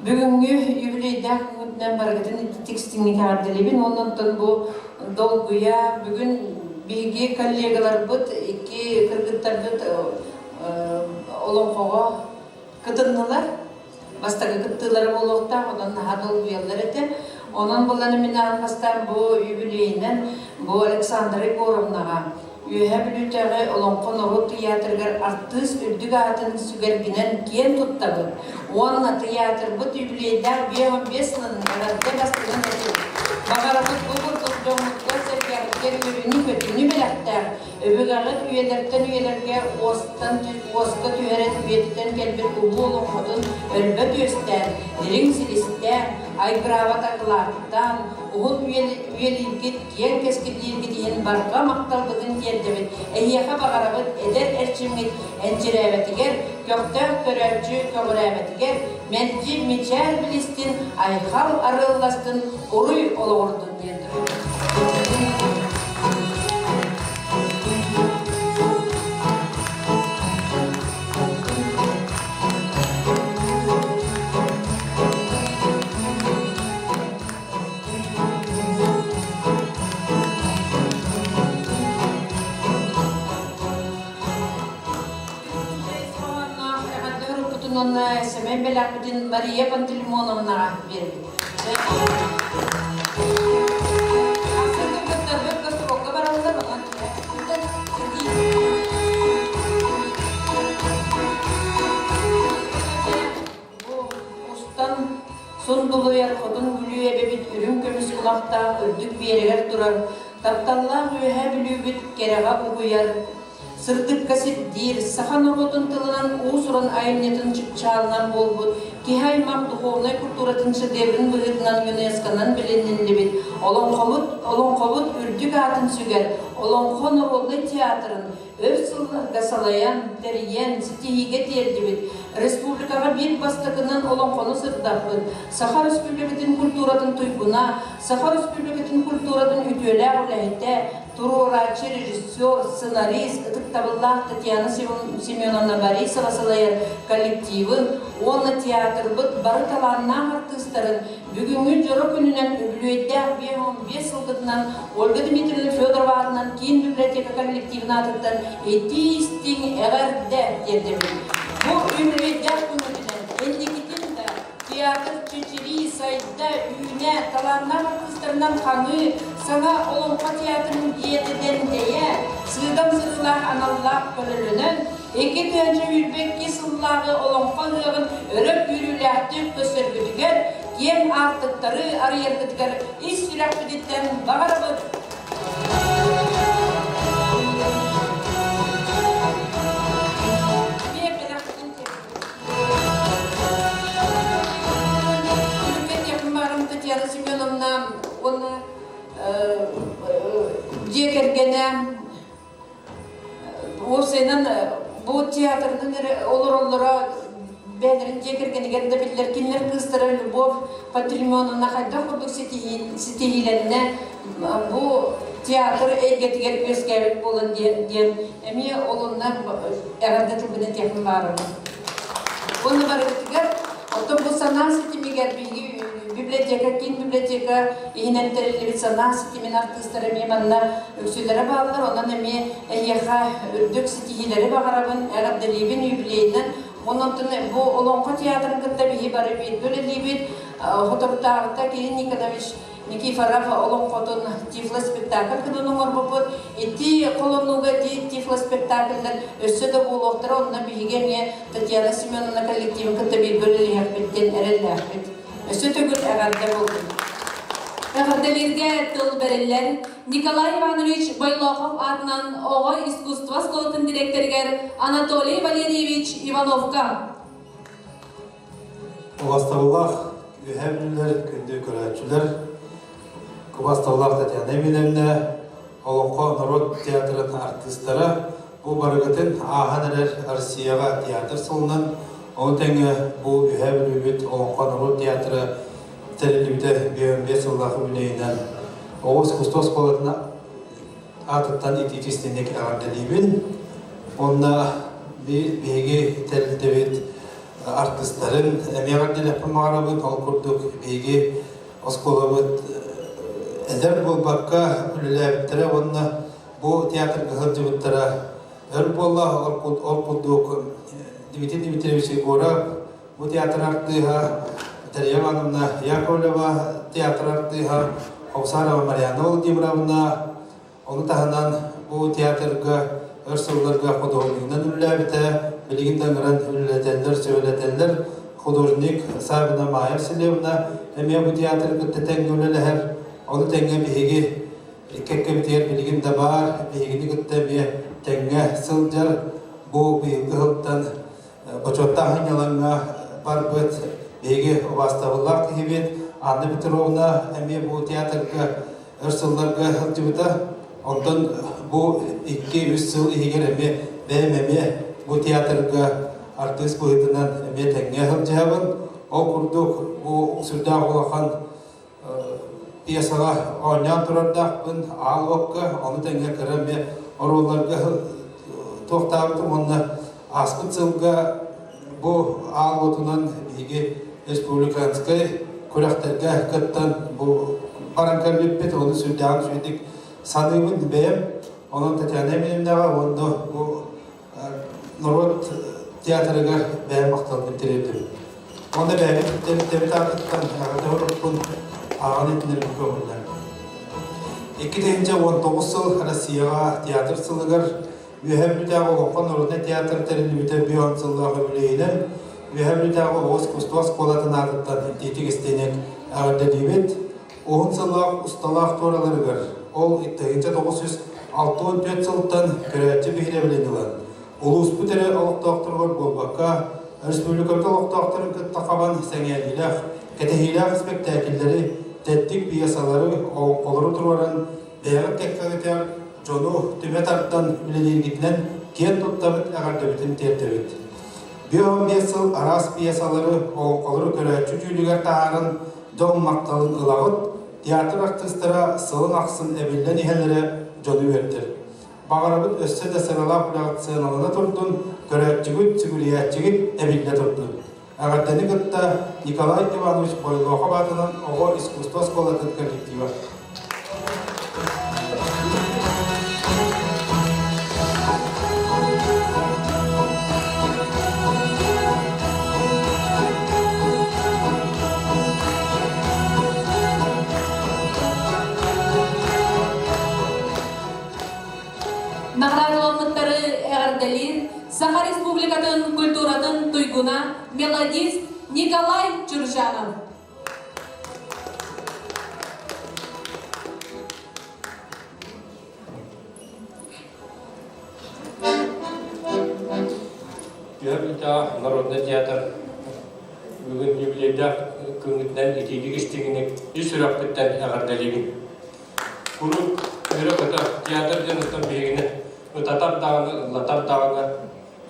Бүгүҥҥү юбилейдаах күҥҥүтүнэн барыгытын текстиҥҥэ эҕэрдэлиибин. Уонна онтон бу долгуйа бүгүн биһиги коллегаларбыт, икки кыргыттарбыт олоҥхоҕо кытыннылар. Бастакы кыттыылара буолуохтаах, онон наһаа долгуйаллар этэ. Онон булан мин аан бастаан бу юбилейинэн бу Александра Егоровнаҕа Үөһээ Бүлүүтээҕи Олоҥхо норуот тыйаатырыгар артыыс үрдүк аатын сүгэргинэн киэн туттабыт уонна тыйаатырбыт юбилейдаах 55 сылын эҕэрдэ бастыҥын этин. Баҕарабыт бу курдук дьоммутугар-сэргэҕитигэр үөрүүнү-көтүүнү бэлэхтээх, өбүгэҕит үйэлэртэн үйэлэргэ уостан уоска түһэрэн үйэтитэн кэлбит улуу олоҥхотун өлбөт үөстээн, дириҥ силистээн, айгыраабат акылааттаан, уһун үйэлииргит, киэҥ кэскиллииргит иһин барҕа махталбытын тиэрдэбит. Эһиэхэ баҕарабыт эдэр эрчимҥит энчирээбэтигэр, көхтөөх көрөөччү көҕүрээбэтигэр, мэлдьи мичээр билистин, айхал арыалластын, уруй олоҕурдун диэн дьүһүн бэлэхпитин Мария Пантелеймоновнаҕа биэрэбит. Ахсын кыргыттарбыт гастролга бараллар, онон Бу устан сундулуйар Хотун Бүлүү эбэбит үрүҥ көмүс кулахтаах үрдүк биэрэгэр турар тапталлаах Үөһээ Бүлүүбүт кэрэҕэ угуйар, сырдыкка сирдиир, саха норуотун тылынан уус-уран айымньытын чыпчаалынан буолбут киһи аймах духовнай культуратын шедеврин быһыытынан ЮНЕСКО-нан билиниллибит олоҥхобут, олоҥхобут үрдүк аатын сүгэр Олоҥхо народнай театрын өр сылларга салайан, тэрийэн, ситиһиигэ тиэрдибит, республикаҕа биир бастакынан олоҥхону сырдаппыт, Саха Республикатын культуратын туйгуна, Саха Республикатын культуратын үтүөлээх үлэһитэ, туруорааччы, режиссер, сценарист, ытыктабыллаах Татьяна Семеновна Борисова салайар коллективын уонна театрбыт бары талааннаах артыыстарын Бүгүҥҥү дьоро күнүнэн үбүлүөйдээх 55 сылгытынан Ольга Дмитриевна Федорова аатынан киин библиотека коллективын аатыттан итии-истиҥ эҕэрдэ тиэрдэбин. Бу үбүлүөйдээх күҥҥүтүнэн инникитин да театр чэчирии, сайда, үүнэ, талааннаах артыыстарынан хаҥыы, саҥа Олоҥхо театрын дьиэтэ дэндэйэ, сыыдам сырыылаах аналлаах көлөлөнөн, 2022 сыллааҕы Олоҥхо ыһыаҕын өрө күүрүүлээхтик көрсөргүтүгэр, киэҥ аартыктары арыйаргытыгар ис сүрэхпититтэн баҕарабыт! Татьяна Семеновна уонна дьиэ кэргэнэ Уопсайынан бу театрынан эрэ олороллоро бэйэлэрин дьиэ кэргэнигэр да биллэр. Кинилэр кыыстара Любовь Пантелеймоновна хайдах курдук ситиһиилэннэ бу театр эйгэтигэр үөскээбит буолан диэн диэн эмиэ олунна эҕэрдэ тылбын этиэхпин баарабын. Уонна барыгытыгар оттон бу санаа ситимигэр биһиги библиотека, киин библиотека иһинэн тэриллибит санаа ситимин артыыстара эмиэ манна үксүлэрэ бааллар. Онон эмиэ эһиэхэ үрдүк ситиһиилэри баҕарабын, эҕэрдэлиибин юбилейынан. Онон бу Олоҥхо театрын кытта биһи бары бииргэ үлэлиибит. Соторутааҕыта Кирилл Никонович Никифоров олоҥхотун тифло-спектакль гынан оҥорбуппут. Ити холонууга ити тифло-спектакльлар өссө да буолуохтара. Онно биһиги эмиэ Татьяна Семеновна коллективын кытта бииргэ үлэлэһиэхпит диэн эрэллээхпит. Өссө төгүл эҕэрдэ буоллун. Эҕэрдэлииргэ тыл бэриллэр Николай Иванович Бойлохов аатынан оҕо искусство оскуолатын дириэктэригэр Анатолий Валерьевич Ивановка. Убастабыллаах үөһээ бүлүүлэр, күндү көрөөччүлэр, убастабыллаах Татьяна Емельяновна, Олоҥхо норуот театрын артыыстара бу барыгытын ааһан эрэр Россияҕа театр сылынан, ону тэҥэ бу Үөһээ Бүлүүбүт Олоҥхо норуот театра тэриллибитэ 55 сыллаах үбүлүөйүнэн оҕо искусство оскуолатын аатыттан итии-истиҥник эҕэрдэлиибин. Уонна биһиги тэрилтэбит артыыстарын эмиэ эҕэрдэлиэхпин баҕарабын. Ол курдук биһиги оскуолабыт эдэр буолбакка үлэлээбиттэрэ уонна бу театрга сылдьыбыттара өр буолла. Ол курдук Дмитрий Дмитриевич Егоров бу театр артыыһа, Дарья Ивановна Яковлева театр артыыһа, Ховсарова Марианна Владимировна, ону таһынан бу театрга өр сылларга художнигынан үлэлээбитэ, билигин да ыҥыран үлэлэтэллэр, сөбүлэтэллэр. Художник Савина Майя Васильевна эмиэ бу театры кытта тэҥҥэ үлэлэһэр. Ону тэҥҥэ биһиги кэккэбитигэр билигин да баар, биһигини кытта эмиэ тэҥҥэ сылдьар. Бу быйылгы сылтан бочуоттаах сынньалаҥҥа барбыт биһиги убаастабыллаах киһибит Анна Петровна эмиэ бу театрга өр сылларга сылдьыбыта. Онтон бу 2-3 сыл иһигэр эмиэ бэйэм эмиэ бу театрга артыыс быһыытынан эмиэ тэҥҥэ сылдьыһабын. Ол курдук бу сүрдээх улахан пьесаҕа оонньоон турардаахпын аал уокка, ону тэҥэ кыра эмиэ оруолларга туохтаабытым уонна ааспыт сылга бу аал уотунан биһиги республиканскай күрэхтэргэ кыттан бу баран кэлбиппит, ону сүрдээҕин үчүгэйдик саныыбын бэйэм. Онон Татьяна Емельяновнаҕа уонна бу норуот театрыгар бэйэм махталбын тириэрдим. Онно бэйэбит тэрилтэбит аатыттан эҕэрдэ суругун ааҕан иһитиннэрбит көҥүллэр. 2019 сыл Россияҕа театр сылыгар Үөһээ Бүлүүтээҕи Олоҥхо народнай театр тэриллибитэ бүөн сыллаах үбүлүөйүнэн Үөһээ Бүлүүтээҕи оҕо искусство оскуолатын аатыттан итиитик истиҥник эҕэрдэлиибит. Уһун сыллаах усталаах туораларыгар ол 1964 сылтан көрөөччү биһирэбилин ылан, улууспут эрэ олохтоохторугар буолбакка, республикабыт олохтоохторун кытта хабан сэҥээриилээх, кэтэһиилээх испэктээкиллэри, тэттик пьесалары, олоҥхолору туруоран бэйэҕит кэккэҕитигэр дьону түмэ тардан үлэлииргитинэн киэн туттабыт, эҕэрдэбитин тиэрдэбит. 55 сыл араас пьесалары, олоҥхолору көрөөччү дьүүлүгэр таһааран дьон махталын ылаҕыт, театр артыыстара сылын ахсын эбиллэн иһэллэрэ дьону үөрдэр. Баҕарабыт өссө да сыралаах үлэҕит сыаналана турдун, көрөөччүгүт, сүгүрүйээччигит эбиллэ турдун. Эҕэрдэни кытта Николай Иванович Бойлохов аатынан оҕо искусство оскуолатын коллектива. Наҕараадаламмыттары эҕэрдэлиир Саха Республикатын культуратын туйгуна, мелодист Николай Чуржанов. Түһэ народный театр бүгүн юбилейдаах күҥҥүтүнэн итиитик истиҥник ис сүрэхпиттэн эҕэрдэлиибин. Куруук үөрэ-көтө театр диэн оттон биһигини ытатар даҕаны, ыллатар даҕаны,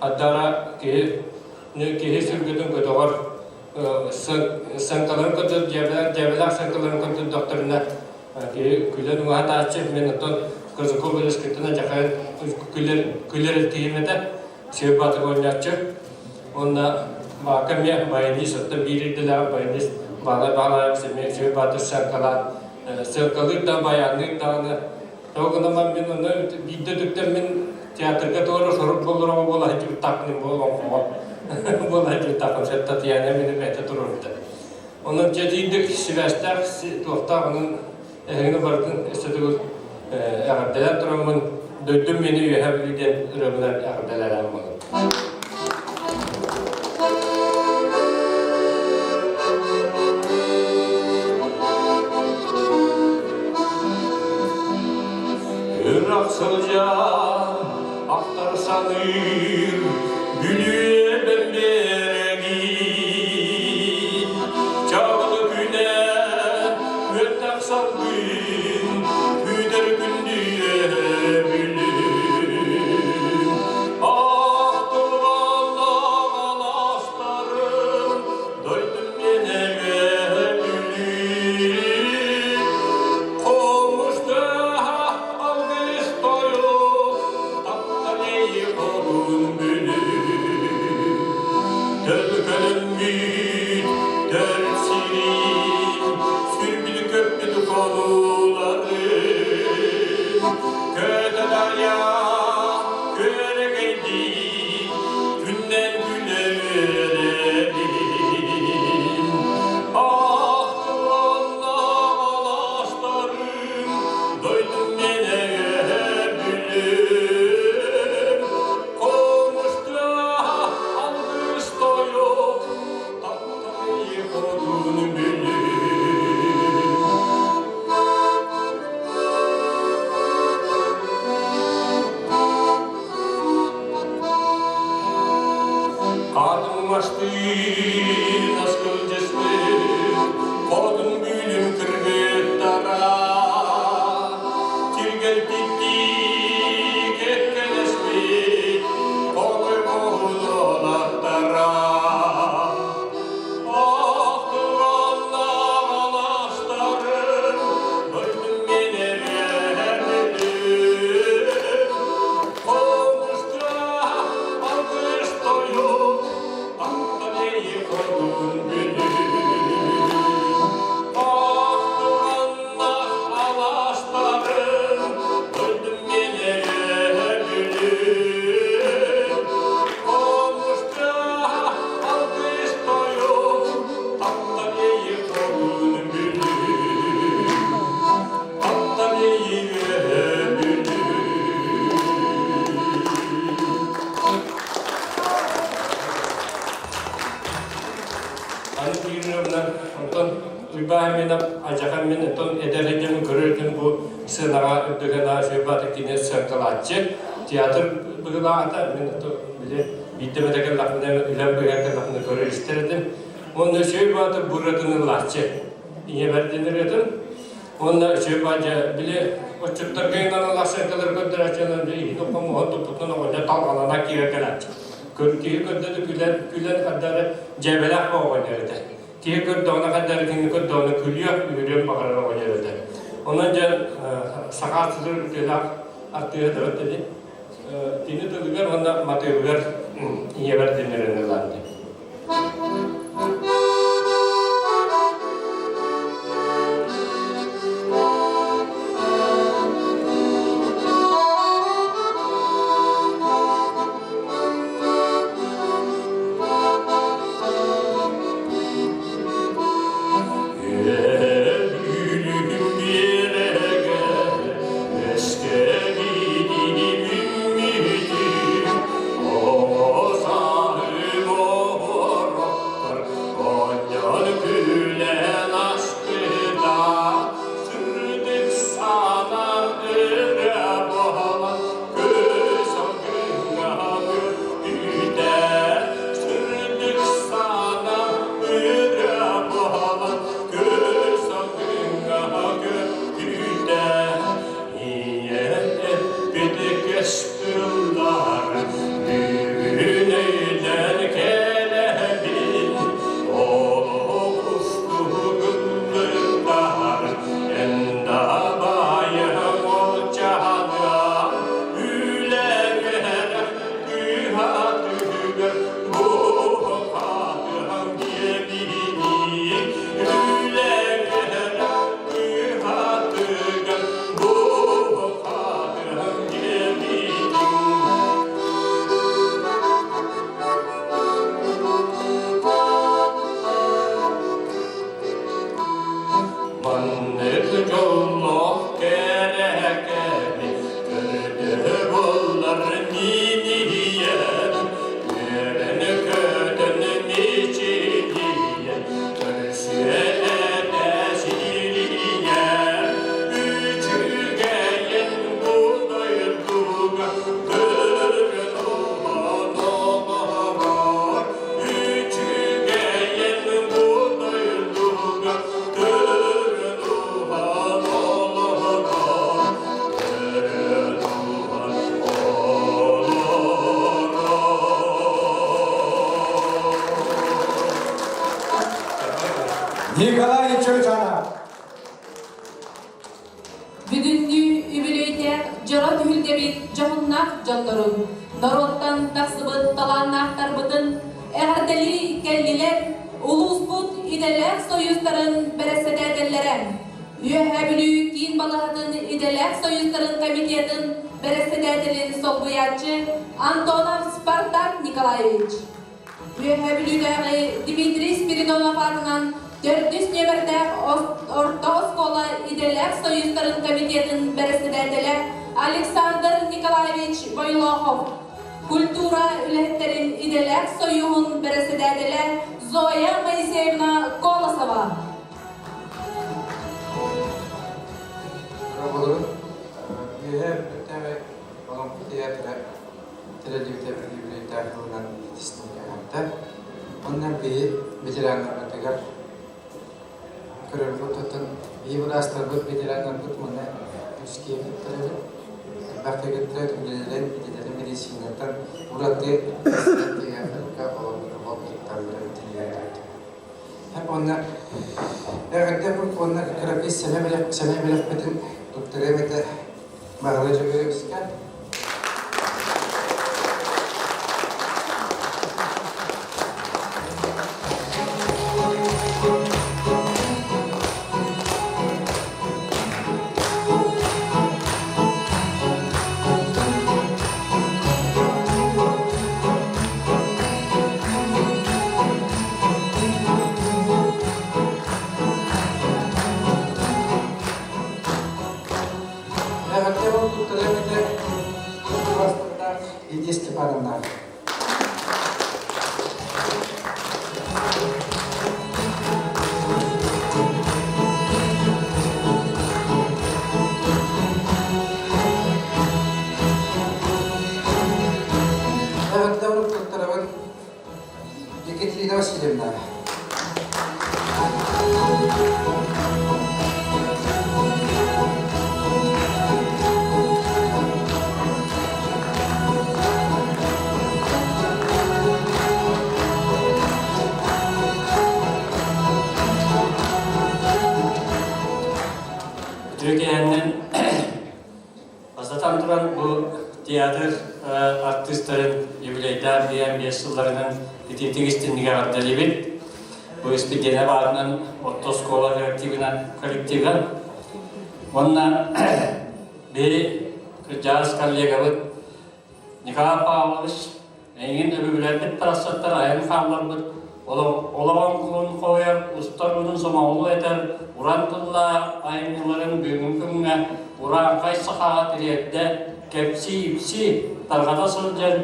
хардара киһи киһи сүргэтин көтөҕөр сценкаларын көрдөр, дьээбэлээх сценкаларын көрдөрдөхтөрүнэ киһи күлэн уһатааччы, мен оттон Казаков Өлөскөттөн дьахайан күлэр күлэр киһим этэ, Сүөп Баатыр оонньооччу. Уонна Баака эмиэ баянист, оттон биир идэлээх баянист Баалай Баалаев эмиэ Сүөп Баатыр сценкалаан сценкалыыр да баянныыр даҕаны Тоҕо гынан мин онно биирдэ үтүктэммин театрга туора сорук буолар оҕо буола сылдьыбыттаахпын бу олоҥхоҕо буола сылдьыбыттаахпын сөп Татьяна мини бэйэтэ туруорбута. Онон дьэ сибээстээх туохтаах онон эһигини барытын өссө төгүл эҕэрдэлээн тураммын дойдум мени үөһэ Бүлүү диэн ырыабынан эҕэрдэлээн буолан. Ыраах сылдьан ахтар саныыр Бүлүү биэрэгин Чаҕылы күнэ үөттэх салгын Күүтэр күндүйэ Бүлүү Ахтылҕаннаах алаастарым Дойдум миэнэ Бүлүү Хомустаах алгыс тойук Таптал эйиэхэ Бүлүү Төлкөлөммүт төл сирин Сүрбүт көппүт хонууларын Көтө-дарья күөрэгэйдии Күннэн күнэ үөрэбин Ахтылланнаах алаастарым Дойдум миэнэ Бүлүүм Хомустаах алгыс тойук Таптайы хотун Бүлүүм Хатыҥмастыын аскылдьыспыт, хотун бүүлүм кыргыттара, тиргэлпиттии кэккэлэспит, хотой хоһун уолаттара. Ох, тураннаах ырыабынан онтон Уйбаан Минов алдьархай мин оттон эдэр сылдьан көрөр этим бу сценаҕа үрдүгэ наһаа үчүгэй баата кини сценкалааччы театр быһыылаах мин били биирдэ эмэтэ кэллэхпинэ үлэм быыһыгар кэллэхпинэ көрөр истэр этим уонна үчүгэй баата бу ырыатын ыллааччы ийэбэр диэн ырыатын уонна үчүгэй баадьа били отчуттарга ыналалаах сценкалары көрдөрөөччү иһин хомуһун туппутунан оҕонньор талҕалана киирэн кэлээччи киһи көрдө да күлэн күлэн хардары дьээбэлээх оҕонньор этэ киһи көрдөҕүнэ хайдах кини көрдөҕүнэ күлүөх, үөрүөн баҕарар оҕонньор этэ. Онон дьэ саха артыыһа үтүөлээх артыыһа дабат дии. Кини тылыгар уонна матыыбыгар ийэбэр дэнэрин ылаан дии. Николай Чучанов. Бүгүҥҥү үбүлүөйдээх дьоро түһүлгэбит дьоһуннаах дьоннорун, норуоттан тахсыбыт талааннаахтарбытын эҕэрдэлии кэллилэр улууспут идэлээх союзтарын бэрэссэдээтэллэрэ, Үөһээ Бүлүү киин балаһатын идэлээх союзтарын комитетын бэрэссэдээтэлин солбуйааччы Антонов Спартак Николаевич, Үөһээ Бүлүүтээҕи Дмитрий Спиридонов аатынан төрдүс нүөмэрдээх орто оскуола идэлээх союзтарын комитетын бэрэссэдээтэлэ Александр Николаевич Бойлохов, культура үлэһиттэрин идэлээх союһун бэрэссэдээтэлэ Зоя Моисеевна Колосова. Оҕолорун үөһээ Бүлүүтээҕи Олоҥхо театра тэриллибитэ үбүлүөйдээх тылынан итистин эҕэрдэ. Онно биһи ветераннарбытыгар көрөрбүт оттон биһи быраастарбыт ветераннарбыт уонна үскиэ кыттарабыт. Элбэх кыргыттар үлэлэрин идэлэрин медицинаттан ураты театрга олоҥхоҕо кытталларын тиийэрбит. Уонна эҕэрдэ уонна кыракый сэмэ бэлэхпитин туттарыам этэ Баһылай Дьөгүөрүбүскэ. Эҕэрдэ буолбуттара эбэтэр этиэм наада. Үтүө киэһэннэн бастатан туран бу театр артыыстарын юбилейдаах биэм биэс сылларынан итиитик истиннигэ эҕэрдэлиибит. Бу испидиэнэ баарынан орто оскуола коллективынан коллективынан уонна биһи кырдьаҕас коллегабыт Николай Павлович эйигин өбүгэлэрбит барахсаттар айан хаалларбыт олоҕун кулун хоһуйар, устар уунун сомоҕолуу этэр уран тыллаах айымньыларын бүгүҥҥү күҥҥэ урааҥхай сахаҕа тириэрдэ, кэпсии-ипсии, тарҕата сылдьан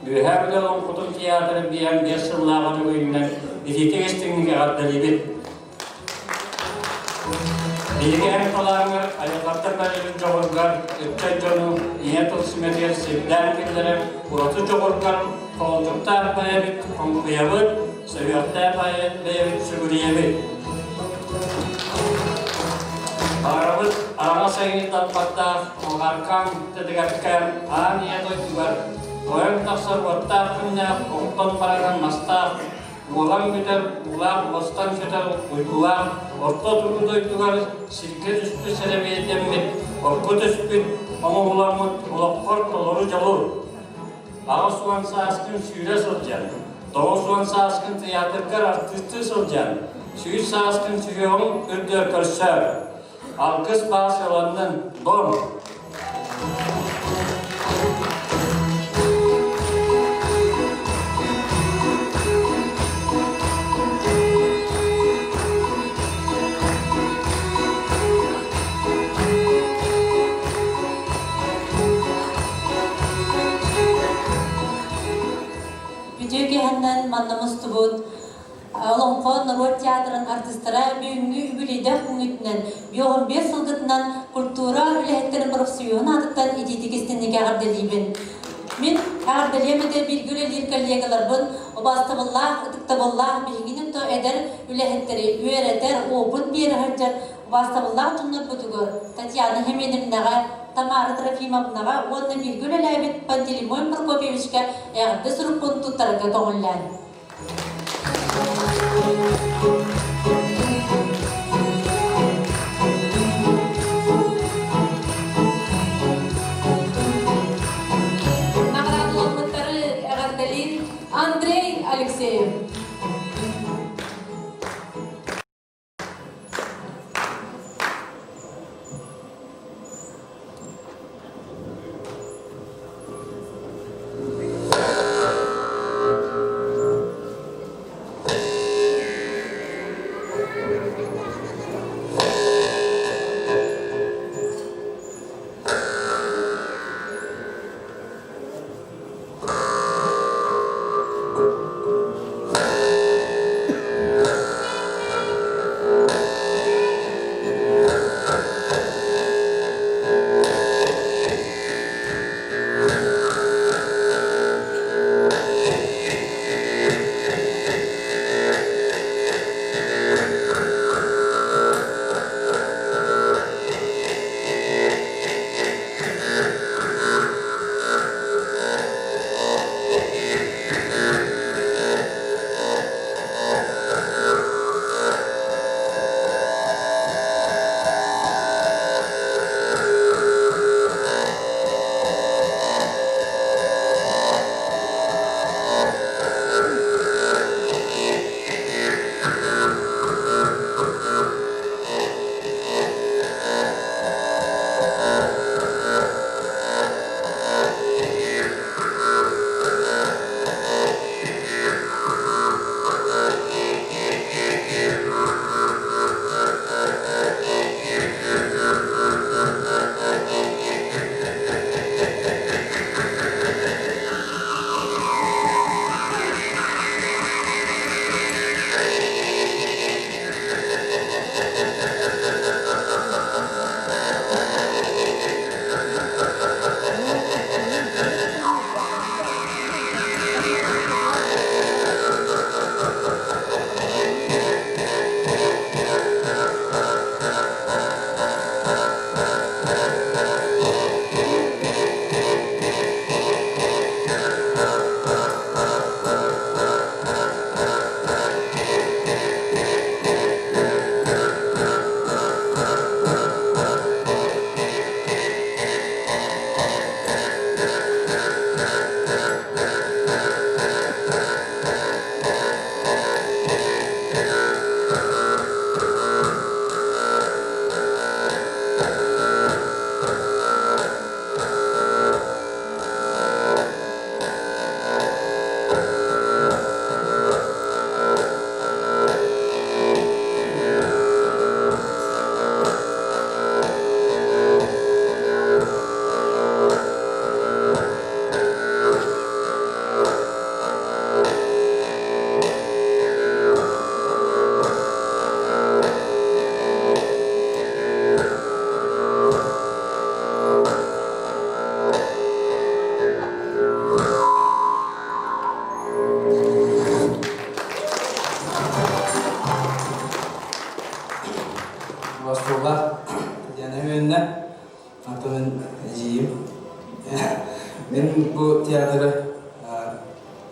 Үөһээ Бүлүү Олоҥхотун театрын биэһэн биэс сыллааҕы өрөгөйүнэн итиитик истиҥник эҕэрдэлиибит! Биһиги эн талааҥҥар айылҕаттан бэриллибит дьоҕургар, ыччат дьону ийэ тыл сүмэтигэр сирдээн киллэрэр ураты дьоҕургар холдьуктаах бэйэбит хоҥкуйабыт, сөһүөхтээх бэйэбит сүгүрүйэбит. Баҕарабыт араҥас айыҥы талбаттаах Алҕаркаан тэтигэркээн аан ийэ дойдугар тойон тахсар уоттаах күннээх оттон бараран мастаах Уолан бүтэр, уулаах уостан сүтэр уйгулаах орто туруу дойдугар сиргэ түспүт сэрэбиэйдэммит, окко түспүт оҥоһуламмыт олоххор толору дьолу! 80 сааскын сүүрэ сылдьан, 90 сааскын тыйаатыргар артыыстыы сылдьан, 100 сааскын сүһүөҕүҥ үрдүгэр көрсөөр! Алгыс баас ыланнын, дом! Үтүө киэһэннэн манна мустубут Олоҥхо норуот театрын артыыстара бүгүҥҥү үбүлүйдээх күҥҥүтүнэн, 55 сылгытынан культура үлэһиттэрин профсоюһун аатыттан итиитик истинник эҕэрдэлиибин. Мин эҕэрдэлиэм этэ бииргэ үлэлиир коллегаларбын, убаастабыллаах, ытыктабыллаах биһигини то эдэр үлэһиттэри үөрэтэр, опыт биэрэ сылдьар убаастабыллаах дьоннорбутугар Татьяна Семеновнаҕа, Тамара Трофимовнаҕа уонна бииргэ үлэлээбит Пантелеймон Прокопьевичка эҕэрдэ сурукпун туттарарга көҥүллээн. Наҕараадаламмыттары эҕэрдэлиир Андрей Алексеев. Убастууллах Татьяна Ивановна, антон эдьиийим. Мин бу театры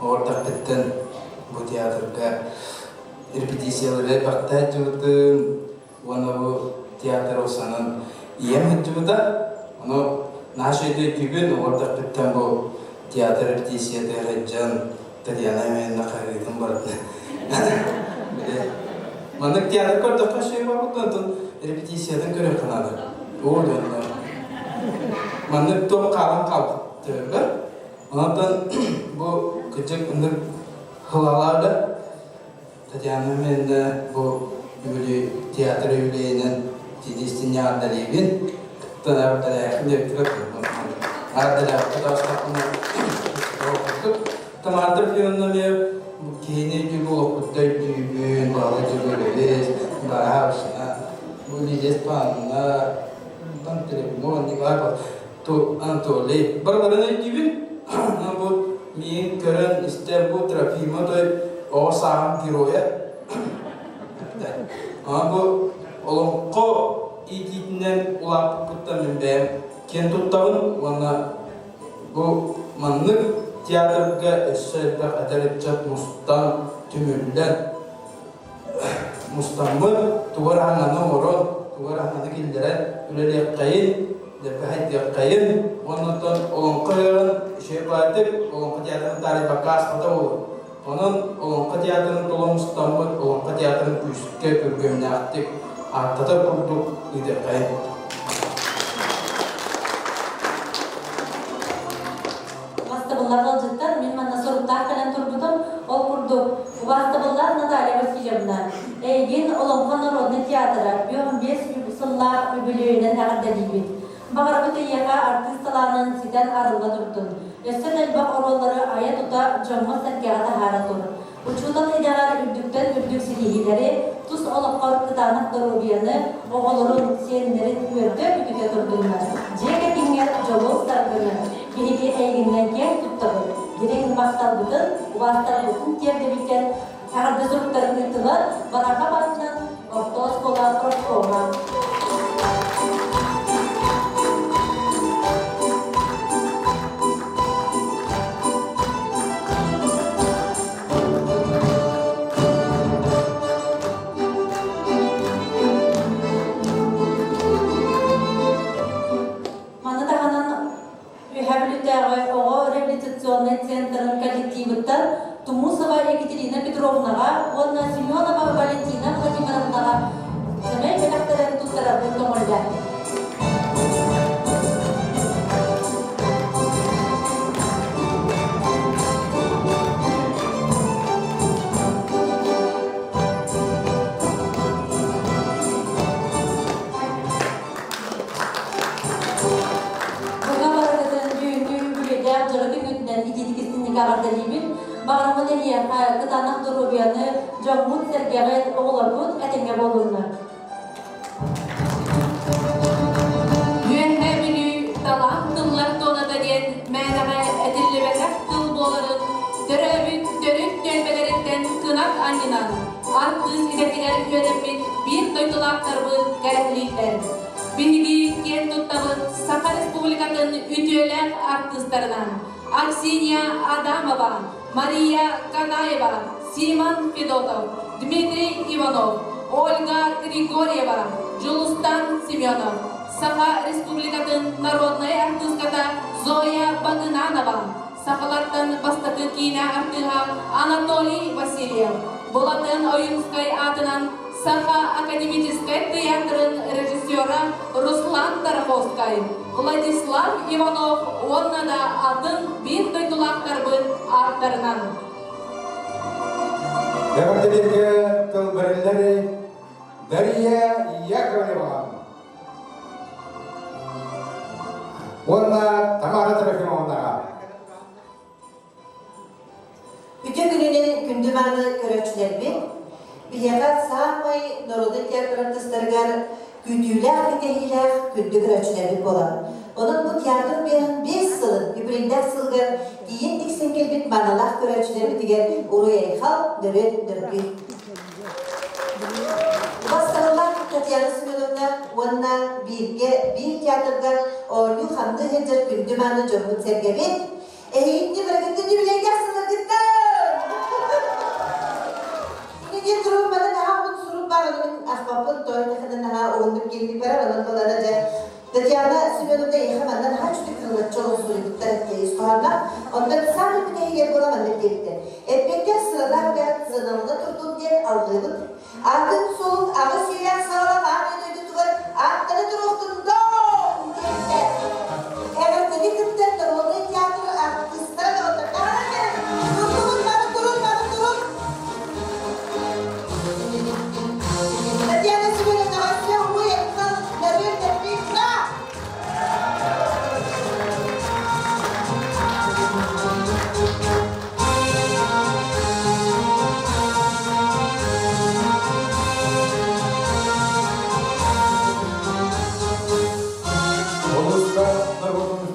оҕордохпуттан бу театрга репетициялары элбэхтэ сылдьыбытым уонна бу театр усанан ийэм сылдьыбыта. Ону наһаа үчүгэйдик өйдүүбүн, оҕордохпуттан бу театр репетициятыгар сылдьан Татьяна Ивановна хаһыытын барытын Маннык театр көрдөххө үчүгэй буолбут онтон репетициятын көрүөххэ наада. Оо дьоннор. Маннык туох хаалан хаалбыт төбөбөр. Онтон бу кырдьык ыннык хылалаада Татьяна Ивановна бу үбүлүй театр үбүлүйүнэн тидистин яҕардалыыбын. Кыттан диэбитигэр Тамара Трофимовна эмиэ киһини өйдүүр олохпутта өйдүүбүн, баҕала Дьөгүөрэбис, Бараһабысына, бу Лидия Степановна, Пантелеймон, Николай Анатолий барыларын өйдүүбүн. Бу миигин көрөн истэн бу Трофима той оҕо сааһым геройа. Бу олоҥхо иитиитинэн улааппыппыттан мин бэйэм киэн туттабын уонна бу маннык театрга өссө элбэх эдэр ыччат мустан, түмүллэн, мустаммыт тугу эрэ саҥаны оҥорон, тугу эрэ саҥаны киллэрэн үлэлиэххэйин, дэлбэһэйдиэххэйин уонна оттон олоҥхо ыһыаҕын үчүгэй баайдык олоҥхо театрын таарыйбакка ааспата буолуо. Онон Олоҥхо театрын тула мустаммыт Олоҥхо театрын күүскэ күргүөмнээхтик ааттатар курдук ыытыаххайын. Убаастабыллаах ыалдьыттар, мин манна соруктаах кэлэн турбутум. Ол курдук, убаастабыллаах Наталья Васильевна, эйигин Олоҥхо народнай театра 55 сыллаах үбүлүөйүнэн эҕэрдэлиибит. Баҕарабыт эйиэхэ артыыс талаанын ситэн арылла турдун. Өссө да элбэх оруоллары айа-тута дьоҥҥо-сэргэҕэ таһаара тур. Учуутал идэҕэр үрдүктэн үрдүк ситиһиилэри, тус олоххор кытаанах доруобуйаны, оҕолорун, сиэннэрин үөрдэ-көтүтэ турдуннар. Дьиэ кэргэҥҥэр дьолу-саргыны. Биһиги эйигиннэн киэн туттабыт, дириҥ махталбытын, убаастарбытын тиэрдэбиттэн эҕэрдэ суруктарын ыыттылар Бараха басынан орто оскуола профкома. Маны таһынан Үөһээ Бүлүүтээҕи оҕо реабилитационнай центрын коллективыттан Тумусова Екатерина Петровнаҕа уонна Семенова Валентина Владимировнаҕа сэмэй бэлэхтэрин туттарарбын көҥүллээн. Бука барыгытын түүҥҥү үбүлүөйдээх дьоро күҥҥүтүнэн итиитик истиҥник эҕэрдэлиибин. Баҕарабын эһиэхэ кытаанах доруобуйаны, дьоҥҥут-сэргэҕит, оҕолоргут этэҥҥэ буоллуннар. Үөһээ Бүлүү талаан тыллар туоната диэн мээнэҕэ этиллибэтэх тыл буоларын төрөөбүт төрүт түөлбэлэриттэн кынат анньынан артыыс идэтигэр үөрэммит биир дойдулаахтарбыт кэрэһилииллэр. Биһиги киэн туттабыт Саха Республикатын үтүөлээх артыыстарынан Аксинья Адамова, Мария Канаева, Симон Федотов, Дмитрий Иванов, Ольга Григорьева, Дьулустан Семенов, Саха Республикатын народнай артыыската Зоя Багынанова, сахалартан бастакы киинэ артыыһа Анатолий Васильев, Булатын Ойуунскай аатынан Саха академическай тыйаатырын режиссера Руслан Тараховскай, Владислав Иванов уонна да атын биир дойдулаахтарбыт ааттарынан. Эҕэрдэлииргэ тыл бэриллэр Дария Яковлева уонна Тамара Трофимовнаҕа. Үтүө күнүнэн күндү мааны көрөөччүлэрбит! Биһиэхэ саамай народнай театр артыыстарыгар күүтүүлээх кэтэһиилээх күндү көрөөччүлэрбит буолар. Онон бу театр 5 сылын юбилейдаах сылыгар тиийэн тиксэн кэлбит маанылаах көрөөччүлэрбитигэр уруй-айхал, нөрүөн нөргүй! Бастарыллар Татьяна Семеновна. театрга оонньуу-хамныы сылдьар күндү-мааны дьоммут-сэргэбит, эһигинни барыгытын үбүлэйдээх сыларгыттан! Диэн туругум манан наһаа уһун сурук баар, ону мин ахпаппын, той тэхэнэ наһаа уһуннук киирбит барар, онон буолана дьэ Татьяна Семеновна эйиэхэ манна наһаа үчүгэй кырылаччы олох суруйбуттар ис хоһоонноох. Онтон саамай бүтэһигэр буола маннык диэбиттэр. Эппиэттээх сыалаах үлэҕит сыаналана турдун диэн алгыыбыт. Атын-суолун аҕыс үйэлээх саҕалаах аан дойдутугар ааттана туруохтун доо! диэбиттэр. Эҕэрдэни кытта народнай театр артыыстара доҕоттор даҕаны кэлэн турдугут бары турун бары турун! Татьяна Семеновна өссө уһуй Айхал Нөрүөн Нөрбиҥҥа! Улууска норуотун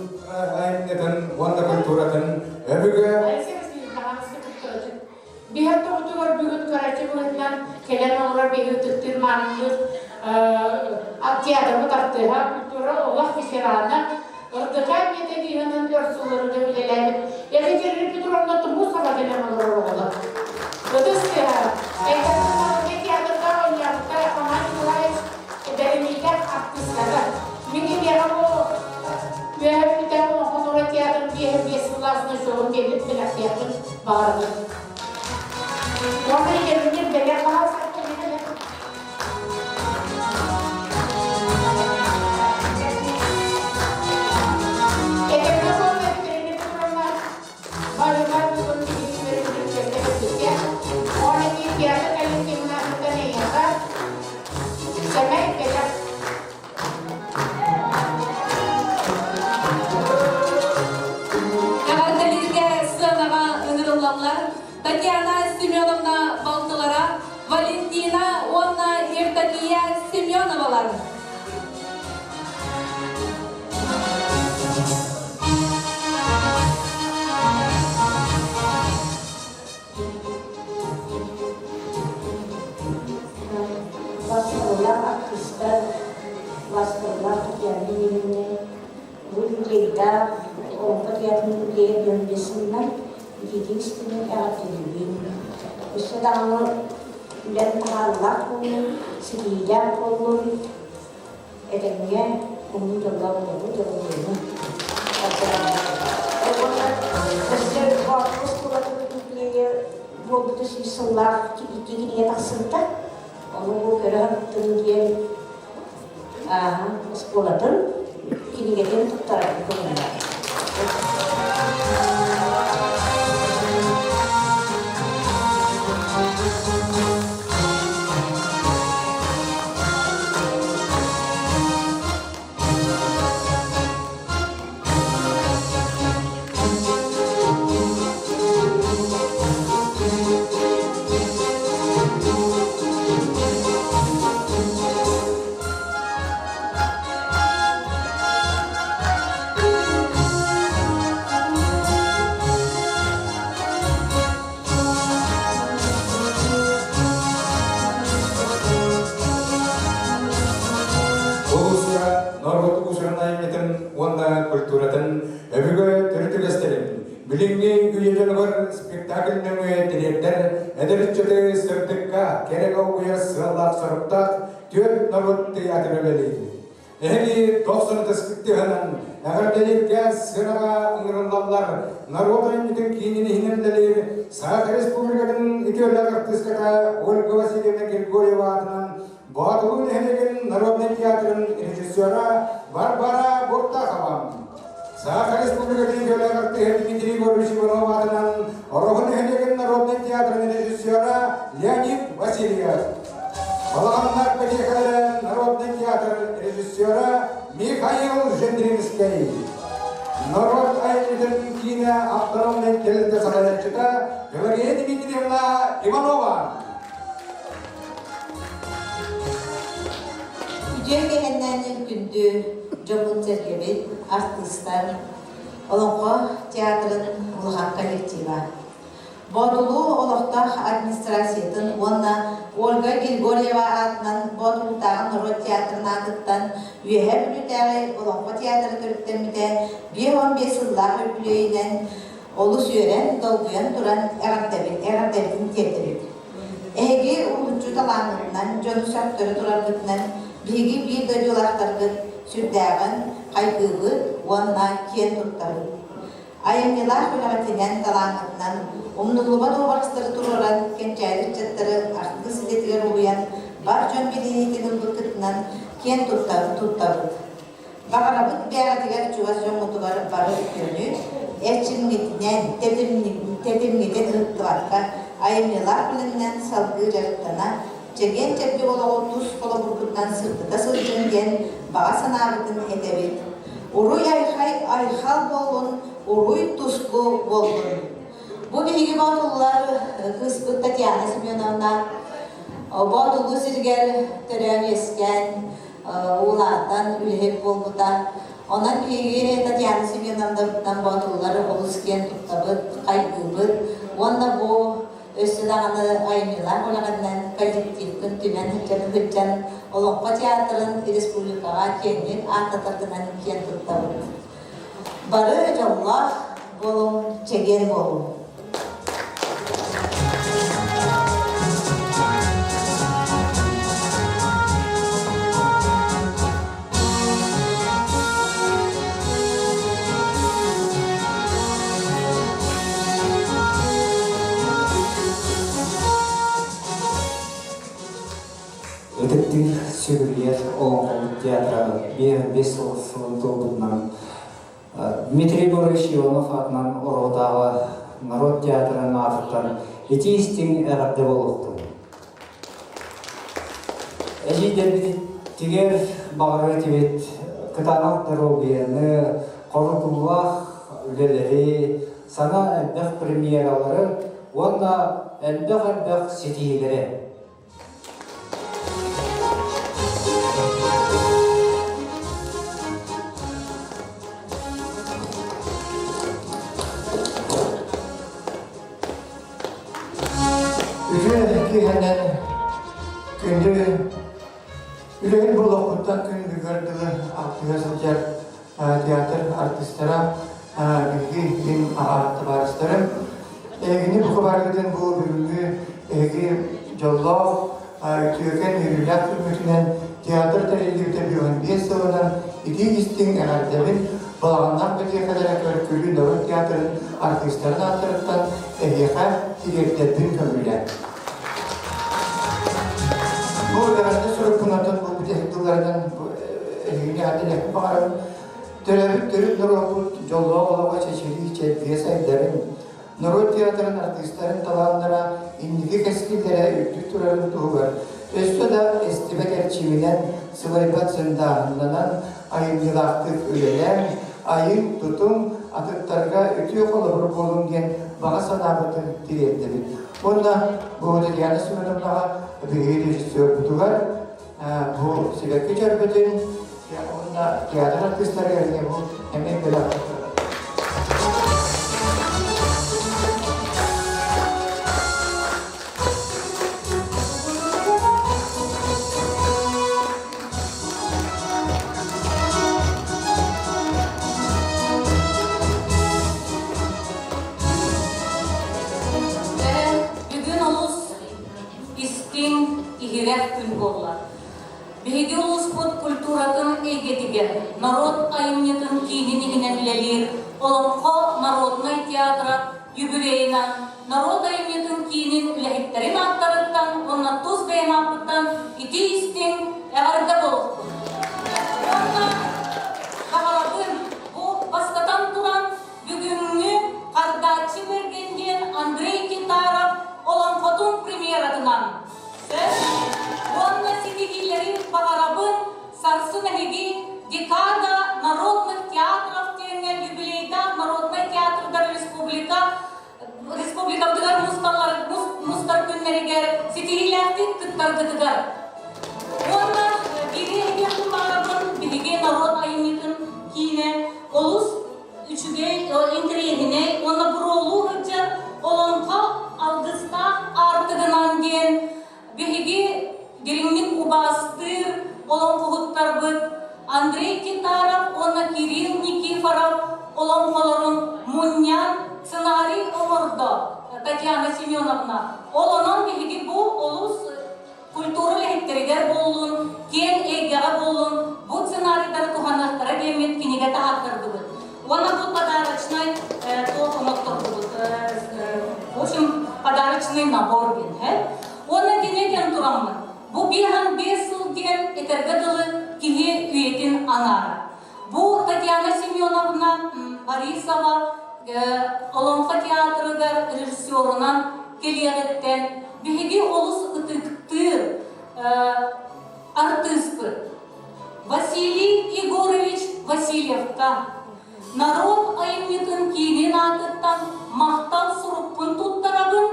айымньытын уонна культуратын өбүгэ Алексей Васильевич Баҕаныска кыттыгытын Биһэр тоҕутугар бүгүн көрөөччү быһыытынан кэлэн олорор биһи ытыктыыр маанылыыр театрбыт артыыһа, культура олох ветерана, РДК методиһынан өр сылларга үлэлээбит Екатерина Петровна Тумусова кэлэн олорор оҕолор. Ытыс тыаһа, Екатерина театрга оонньообуттар Афанасий Николаевич бэриниилээх артыыстара. Мин киниэхэ бу Үөһэ Бүлүүтээҕи Олоҥхо театрын 55 сыллаах значогун биэрбит бэлэхтиэхпин баҕарабын. Уонна кэмигэр бэлэх Этэҥҥэ буолла Екатерина Петровна барыга бүгүн биһиги үөрүүбүтүн кэпсэтэ. Уонна биир театр коллективын аатыттан эйиэхэ сэмэй бэлэх Эҕэрдэлииргэ сыанаҕа ыҥырыллаллар Татьяна Семеновна балтылара Валентина уонна Евдокия Семеновалар. Бастырылар артыыстар, бастырылар Татьяна Ильинична, бу юбилейдаах Олоҥхо театрын юбилейа 15 сылынан итиитин истинэн эҕэрдэлиибин. Өссө даҕаны үлэм таһаарыылаах буоллун, ситиһиилээх буоллун, Этэҥҥэ уһун дьоллоох олоҕу дьоллуону. Уонна өссө Боотур оскуолатын юбилейа буолбута сүүс сыллаах икки кинигэ тахсыбыта. Ону бу көрө сырыттым диэн ааһа оскуолатын кинигэтин туттарарга көҥүллээх. Улууска норуот уусурун айымньытын уонна культуратын өбүгэ төрүт үгэстэрин билиҥҥи үйэ дьонугар спектакль нөҥүө тириэрдэр эдэр ыччаты сырдыкка, кэрэгэ угуйар сыаллаах-соруктаах түөрт норуот тыйаатыра үлэлиир. Эһиги 90 тыһынан эҕэрдэлииргэ сыанаҕа ыҥырыллаллар норуот айымньытын киинин иһинэн үлэлиир Саха Республикатын үтүөлээх артыыската Ольга Васильевна Григорьева аатынан Боотулуу нэһилиэгин народнай театрын режиссера Варвара Буртахова. Саха Республикатын үтүөлээх артыыһа Дмитрий Егорович Иванов аатынан Ороһу нэһилиэгин народнай театрын режиссера Леонид Васильев. Балаҕаннаах бэтиэхэлэрэ народнай театр режиссера Михаил Жендринскэй. Норуот айымньытын киинэ автономнай тэрилтэ салайааччыта Пелагея Дмитриевна Иванова. Үтүө кэһэннээн күндү дьоммут-сэргэбит, артыыстар, Олоҥхо театрын улахан коллектива. Боотулуу олохтоох администрациятын уонна Ольга Григорьева аатынан Боотулуутааҕы норуот театрын аатынан аатыттан Үөһээ Бүлүүтээҕи Олоҥхо театра төрүттэммитэ 55 сыллаах үбүлүөйүнэн олус үөрэн, долгуйан туран эҕэрдэбит, эҕэрдэбитин тиэрдэбит. Эһиги уһулуччу талааҥҥытынан, дьону сөхтөрө тураргытынан биһиги биир дойдулаахтаргыт сүрдээҕин хайгыыбыт уонна киэн туттабыт. Айымньылаах үлэҕитинэн, талааҥҥытынан умнуллубат уобарастары туруоран, кэнчээри ыччаттары артыыс идэтигэр уһуйан, бар дьон билиниитин ылбыккытынан киэн туттабыт. Баҕарабыт бэйэҕитигэр чугас дьоҥҥутугар бары үтүөнү, эрчимҥитинэн, тэтимҥитин ыһыктыбакка, айымньылаах үлэнэн салгыы дьарыктана, чэгиэн-чэбдик олоҕу тус холобургутунан сырдата сылдьыҥ диэн баҕа санаабытын этэбит. Уруй-айхай айхал буоллун, уруй-туску буоллун! Бу биһиги боотуллар кыыспыт Татьяна Семеновна Боотулуу сиригэр төрөөн-үөскээн, улаатан үлэһит буолбута. Онон биһиги Татьяна Семеновнабытынан боотуллар олус киэн туттабыт, хайгыыбыт уонна бу өссө даҕаны айымньылаах үлэҕинэн коллективкын түмэн сылдьан Олоҥхо театрын республикаҕа киэҥник ааттатаргынан киэн туттабыт. Бары дьоллоох буолуҥ, чэгиэн буолуҥ! Ытыктыыр сүгүрүйэр олоҥхобут театра 5 сылын туолбутунан Дмитрий Егорович Иванов аатынан Ороһутааҕы норуот театрын аатыттан итии-истиҥ эҕэрдэ буолуохтун. Эдьиийдэрбитигэр баҕарар этибит кытаанах доруобуйаны, хорутуулаах үлэлэри, саҥа элбэх премьералары уонна элбэх-элбэх ситиһиилэри. Үтүө киэһэнэн күндү үлэһит буолуохпуттан күн бүгүөр дылы алтыһа сылдьар театр артыыстара биһиги мин аҕа табаарыстарым эһигини бука барыгытын бу бүгүҥҥү эһиги дьоллоох үтүөкэн үөрүүлээх күммүтүнэн театр тэриллибитэ 55 сылынан итии истиҥ эҕэрдэбин балаҕаннаах бэтиэхэлэрэ көркүлүү норуот театрын артыыстарын ааттарыттан эһиэхэ тириэрдэрбин көҥүлэ. Бу эҕэрдэ сурукпунатан бу бүтэһик тылларынан эһигини эҕэрдэлиэхпин баҕарабын. Төрөөбүт төрүт норуоппут дьоллоох олоҕо чэчирии чэлгийэ сайдарын, норуот театрын артыыстарын талааннара инники кэскиллэрэ үрдүк турарын туһугар өссө да эстибэт эрчиминэн, сылайбат сындааһыннанан айымньылаахтык үлэлээҥ, айыҥ, тутуҥ, атыттарга үтүө холобур буолуҥ диэн баҕа санаабытын тириэрдэбит. Уонна бу Татьяна Семеновнаҕа биһиги режиссербутугар бу сибэкки дьөрбөтүн уонна театр артыыстарыгар эмиэ бу эмиэ бэлэх Бүгүн олус истиҥ, иһирэх күн буолла. Биһиги улууспут культуратын эйгэтигэр норуот айымньытын киинин иһинэн үлэлиир Олоҥхо народнай театра юбилейынан норуот айымньытын киинин үлэһиттэрин ааттарыттан уонна тус бэйэм ааппыттан итии-истиҥ эҕэрдэ буолуохтун! Уонна баҕарабын бу бастатан туран бүгүҥҥү Хардааччы Мэргэн диэн Андрей Титаров олоҥхотун премьератынан уонна ситиһиилэрин баҕарабын сарсын эһиги декада народных театров диэҥҥэ юбилейдаах народнай театрдар республика республикабытыгар мустар күннэригэр ситиһиилээхтик кыттаргытыгар уонна биһиги этиэхпин баҕарабын биһиги норуот айымньытын киинэ олус үчүгэй интэриэһинэй уонна буруолуу сылдьар олоҥхо алгыстаах аартыгынан диэн биһиги дириҥник убаастыыр олоҥхоһуттарбыт Андрей Титаров уонна Кирилл Никифоров олоҥхолорун мунньан сценарий оҥордо Татьяна Семеновна. Ол онон биһиги бу олус культура үлэһиттэригэр буоллун, киэҥ эйгэҕэ буоллун, бу сценарийдары туһаныахтара диэммит кинигэ таһааттардыбыт. Уонна бу подарочнай туох оҥоттордубут, в общем, подарочный набор диэн, Уонна кини диэн тураммыт, бу 55 сыл диэн этэргэ дылы киһи үйэтин аҥаара. Бу Татьяна Семеновна Борисова Олоҥхо театрыгар режиссерунан кэлиэҕиттэн биһиги олус ытыктыыр артыыспыт Василий Егорович Васильевка норуот айымньытын киинин аатыттан махтал сурукпун туттарабын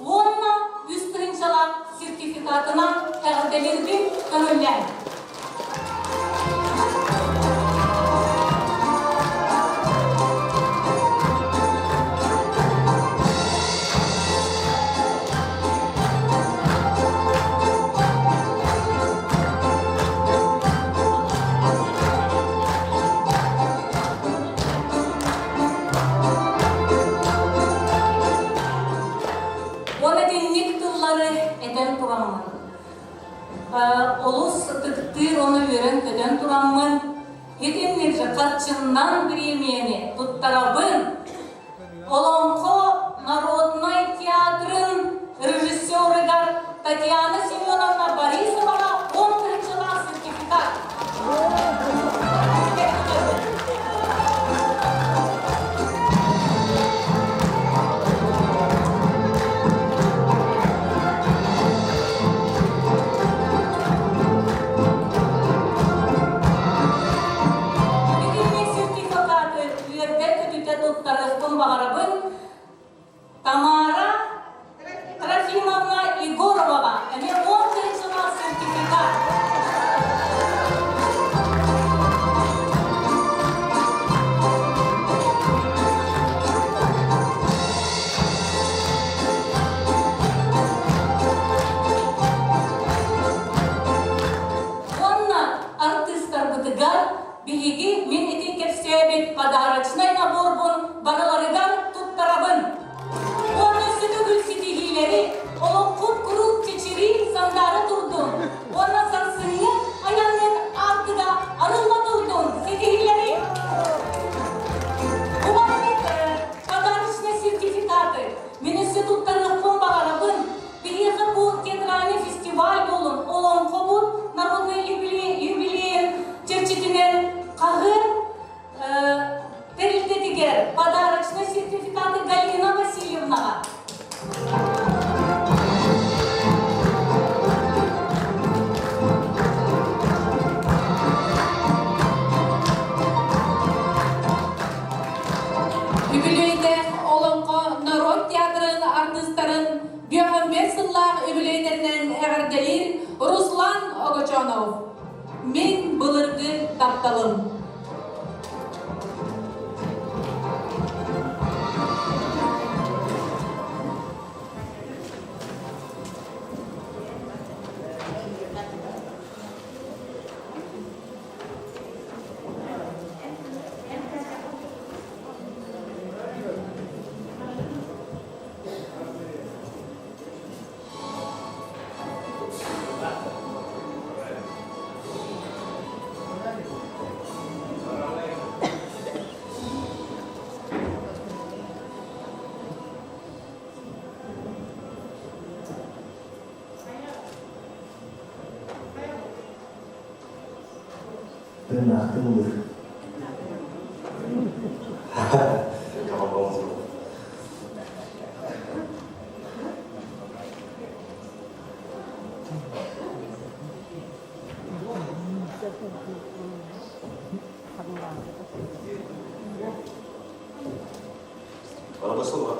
уонна үс тыһыынчалаах сертификатынан эҕэрдэлиирбин көҥүллээн. Уон этинник тыллары этэн тураммын, олус ытыктыыр уонна үөрэн-көтөн тураммын, итинник харчыннан бириэмийэни туттарабын. Олоҥхо народнай театрын режиссерыгар Татьяна Семеновна Борисоваҕа 10 тыһыынчалаах сертификат. Итинник сертификаты үөрдэ-көтүтэ туттарыахпын баҕарабын. Тамара Трофимовна Егороваҕа эмиэ 10 тыһыынчалаах сертификат. Уонна артыыстарбытыгар биһиги мин ити кэпсээбит подарочнай наборбун барыларыгар туттарабын. Уонна сүтүгүл ситиһиилэри олоххут куруук чэчирии сандаара турдун уонна сарсыҥҥы айанныт аартыга арылла турдун ситиһиилэри! Бу подарочный сертификаты мин өссө туттарыахпын баҕарабын. Биһиэхэ бу театральный фестиваль буолун, олоҥхобут народный юбилейын чэрчитинэн хаһыат тэрилтэтигэр подарочный сертификаты Галина Васильевнаҕа. Үбүлүөйдээх Олоҥхо норуот театрын артыыстарын Бүөҕүмбэт сыллаах үбүлүөйдэринэн эҕэрдэлиир Руслан Огочонов. Мин былыргы тапталым. Тыыннаахтыы ыллыыр. Арабасылға.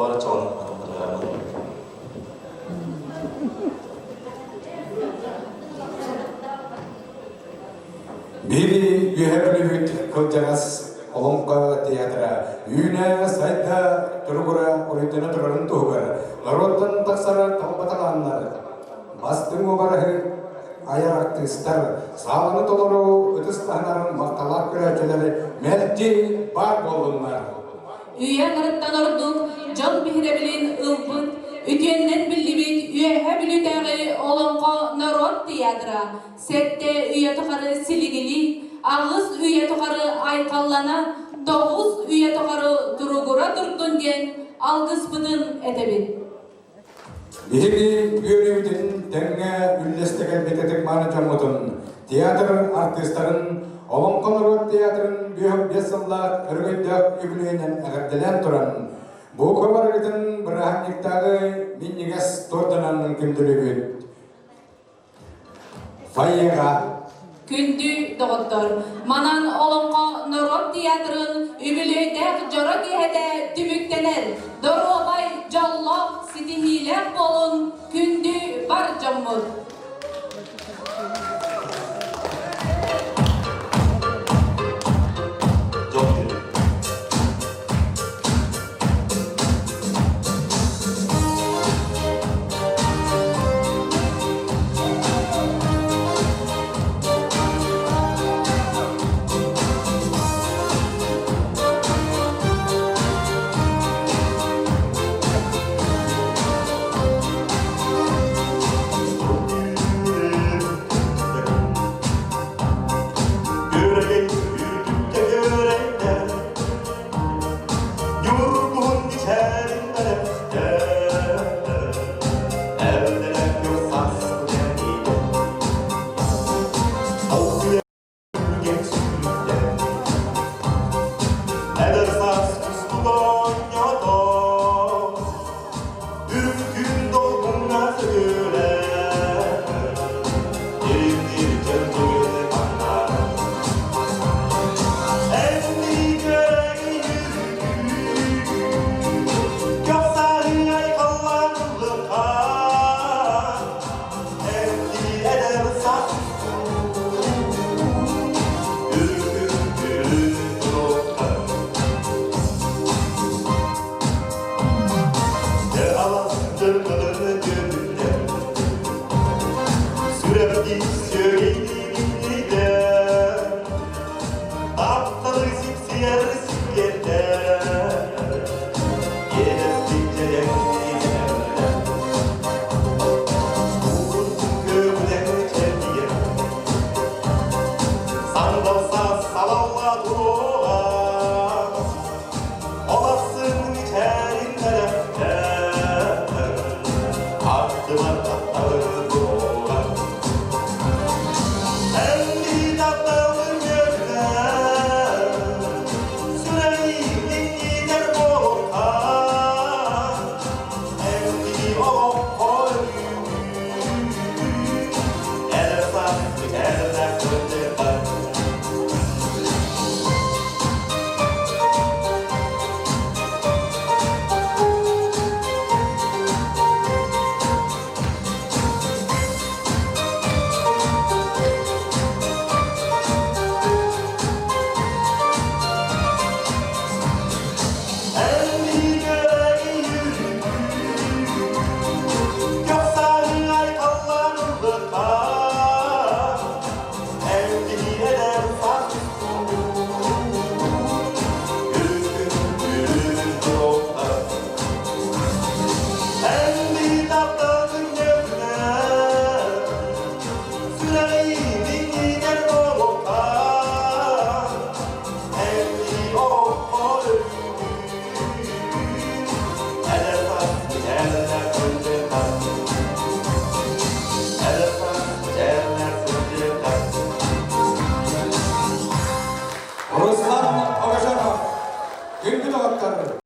Тоҕо чоҕун атын программаны. Биһиги үөһэ бүлүүбүт кылдьаҕас Олоҥхо театра үүнэ-сайда туругура уруйдана турарын туһугар норуоттан тахсар талба талааннар, бастыҥ уобараһы айар артыыстар, сааланы толору ытыс таһынар махталаах көрөөччүлэр мэлдьи баар буоллуннар. Үйэ аҥарыттан ордук дьон биһирэбилин ылбыт, үтүөннэн биллибит Үөһэ Бүлүүтээҕи Олоҥхо норуот театра сэттэ үйэ тухары силигилии, аҕыс үйэ тухары айхаллана, тоҕус үйэ тухары туругура турдун диэн алгыспытын этэбит. Биһиги үөрүүбүтүн тэҥҥэ үллэстэ кэлбит ытык-мааны дьоммутун, театр артыыстарын, Олоҥхо норуот театрын 55 сыллаах өрөгөйдөөх үбүлүөйүнэн эҕэрдэлээн туран, бука барыгытын бырааһынньыктааҕы минньигэс туорданан күндүлүүбүт. Фойеҕа Күндү доҕоттор, манан Олоҥхо норуот театрын үбүлүөйдээх дьоро киэһэтэ түмүктэнэр. Доруобай, дьоллоох, ситиһиилээх буолун күндү бар дьоммут! Göreyim, yürüdükçe göreyim Yorgun içerimde Evlenen yok Oh.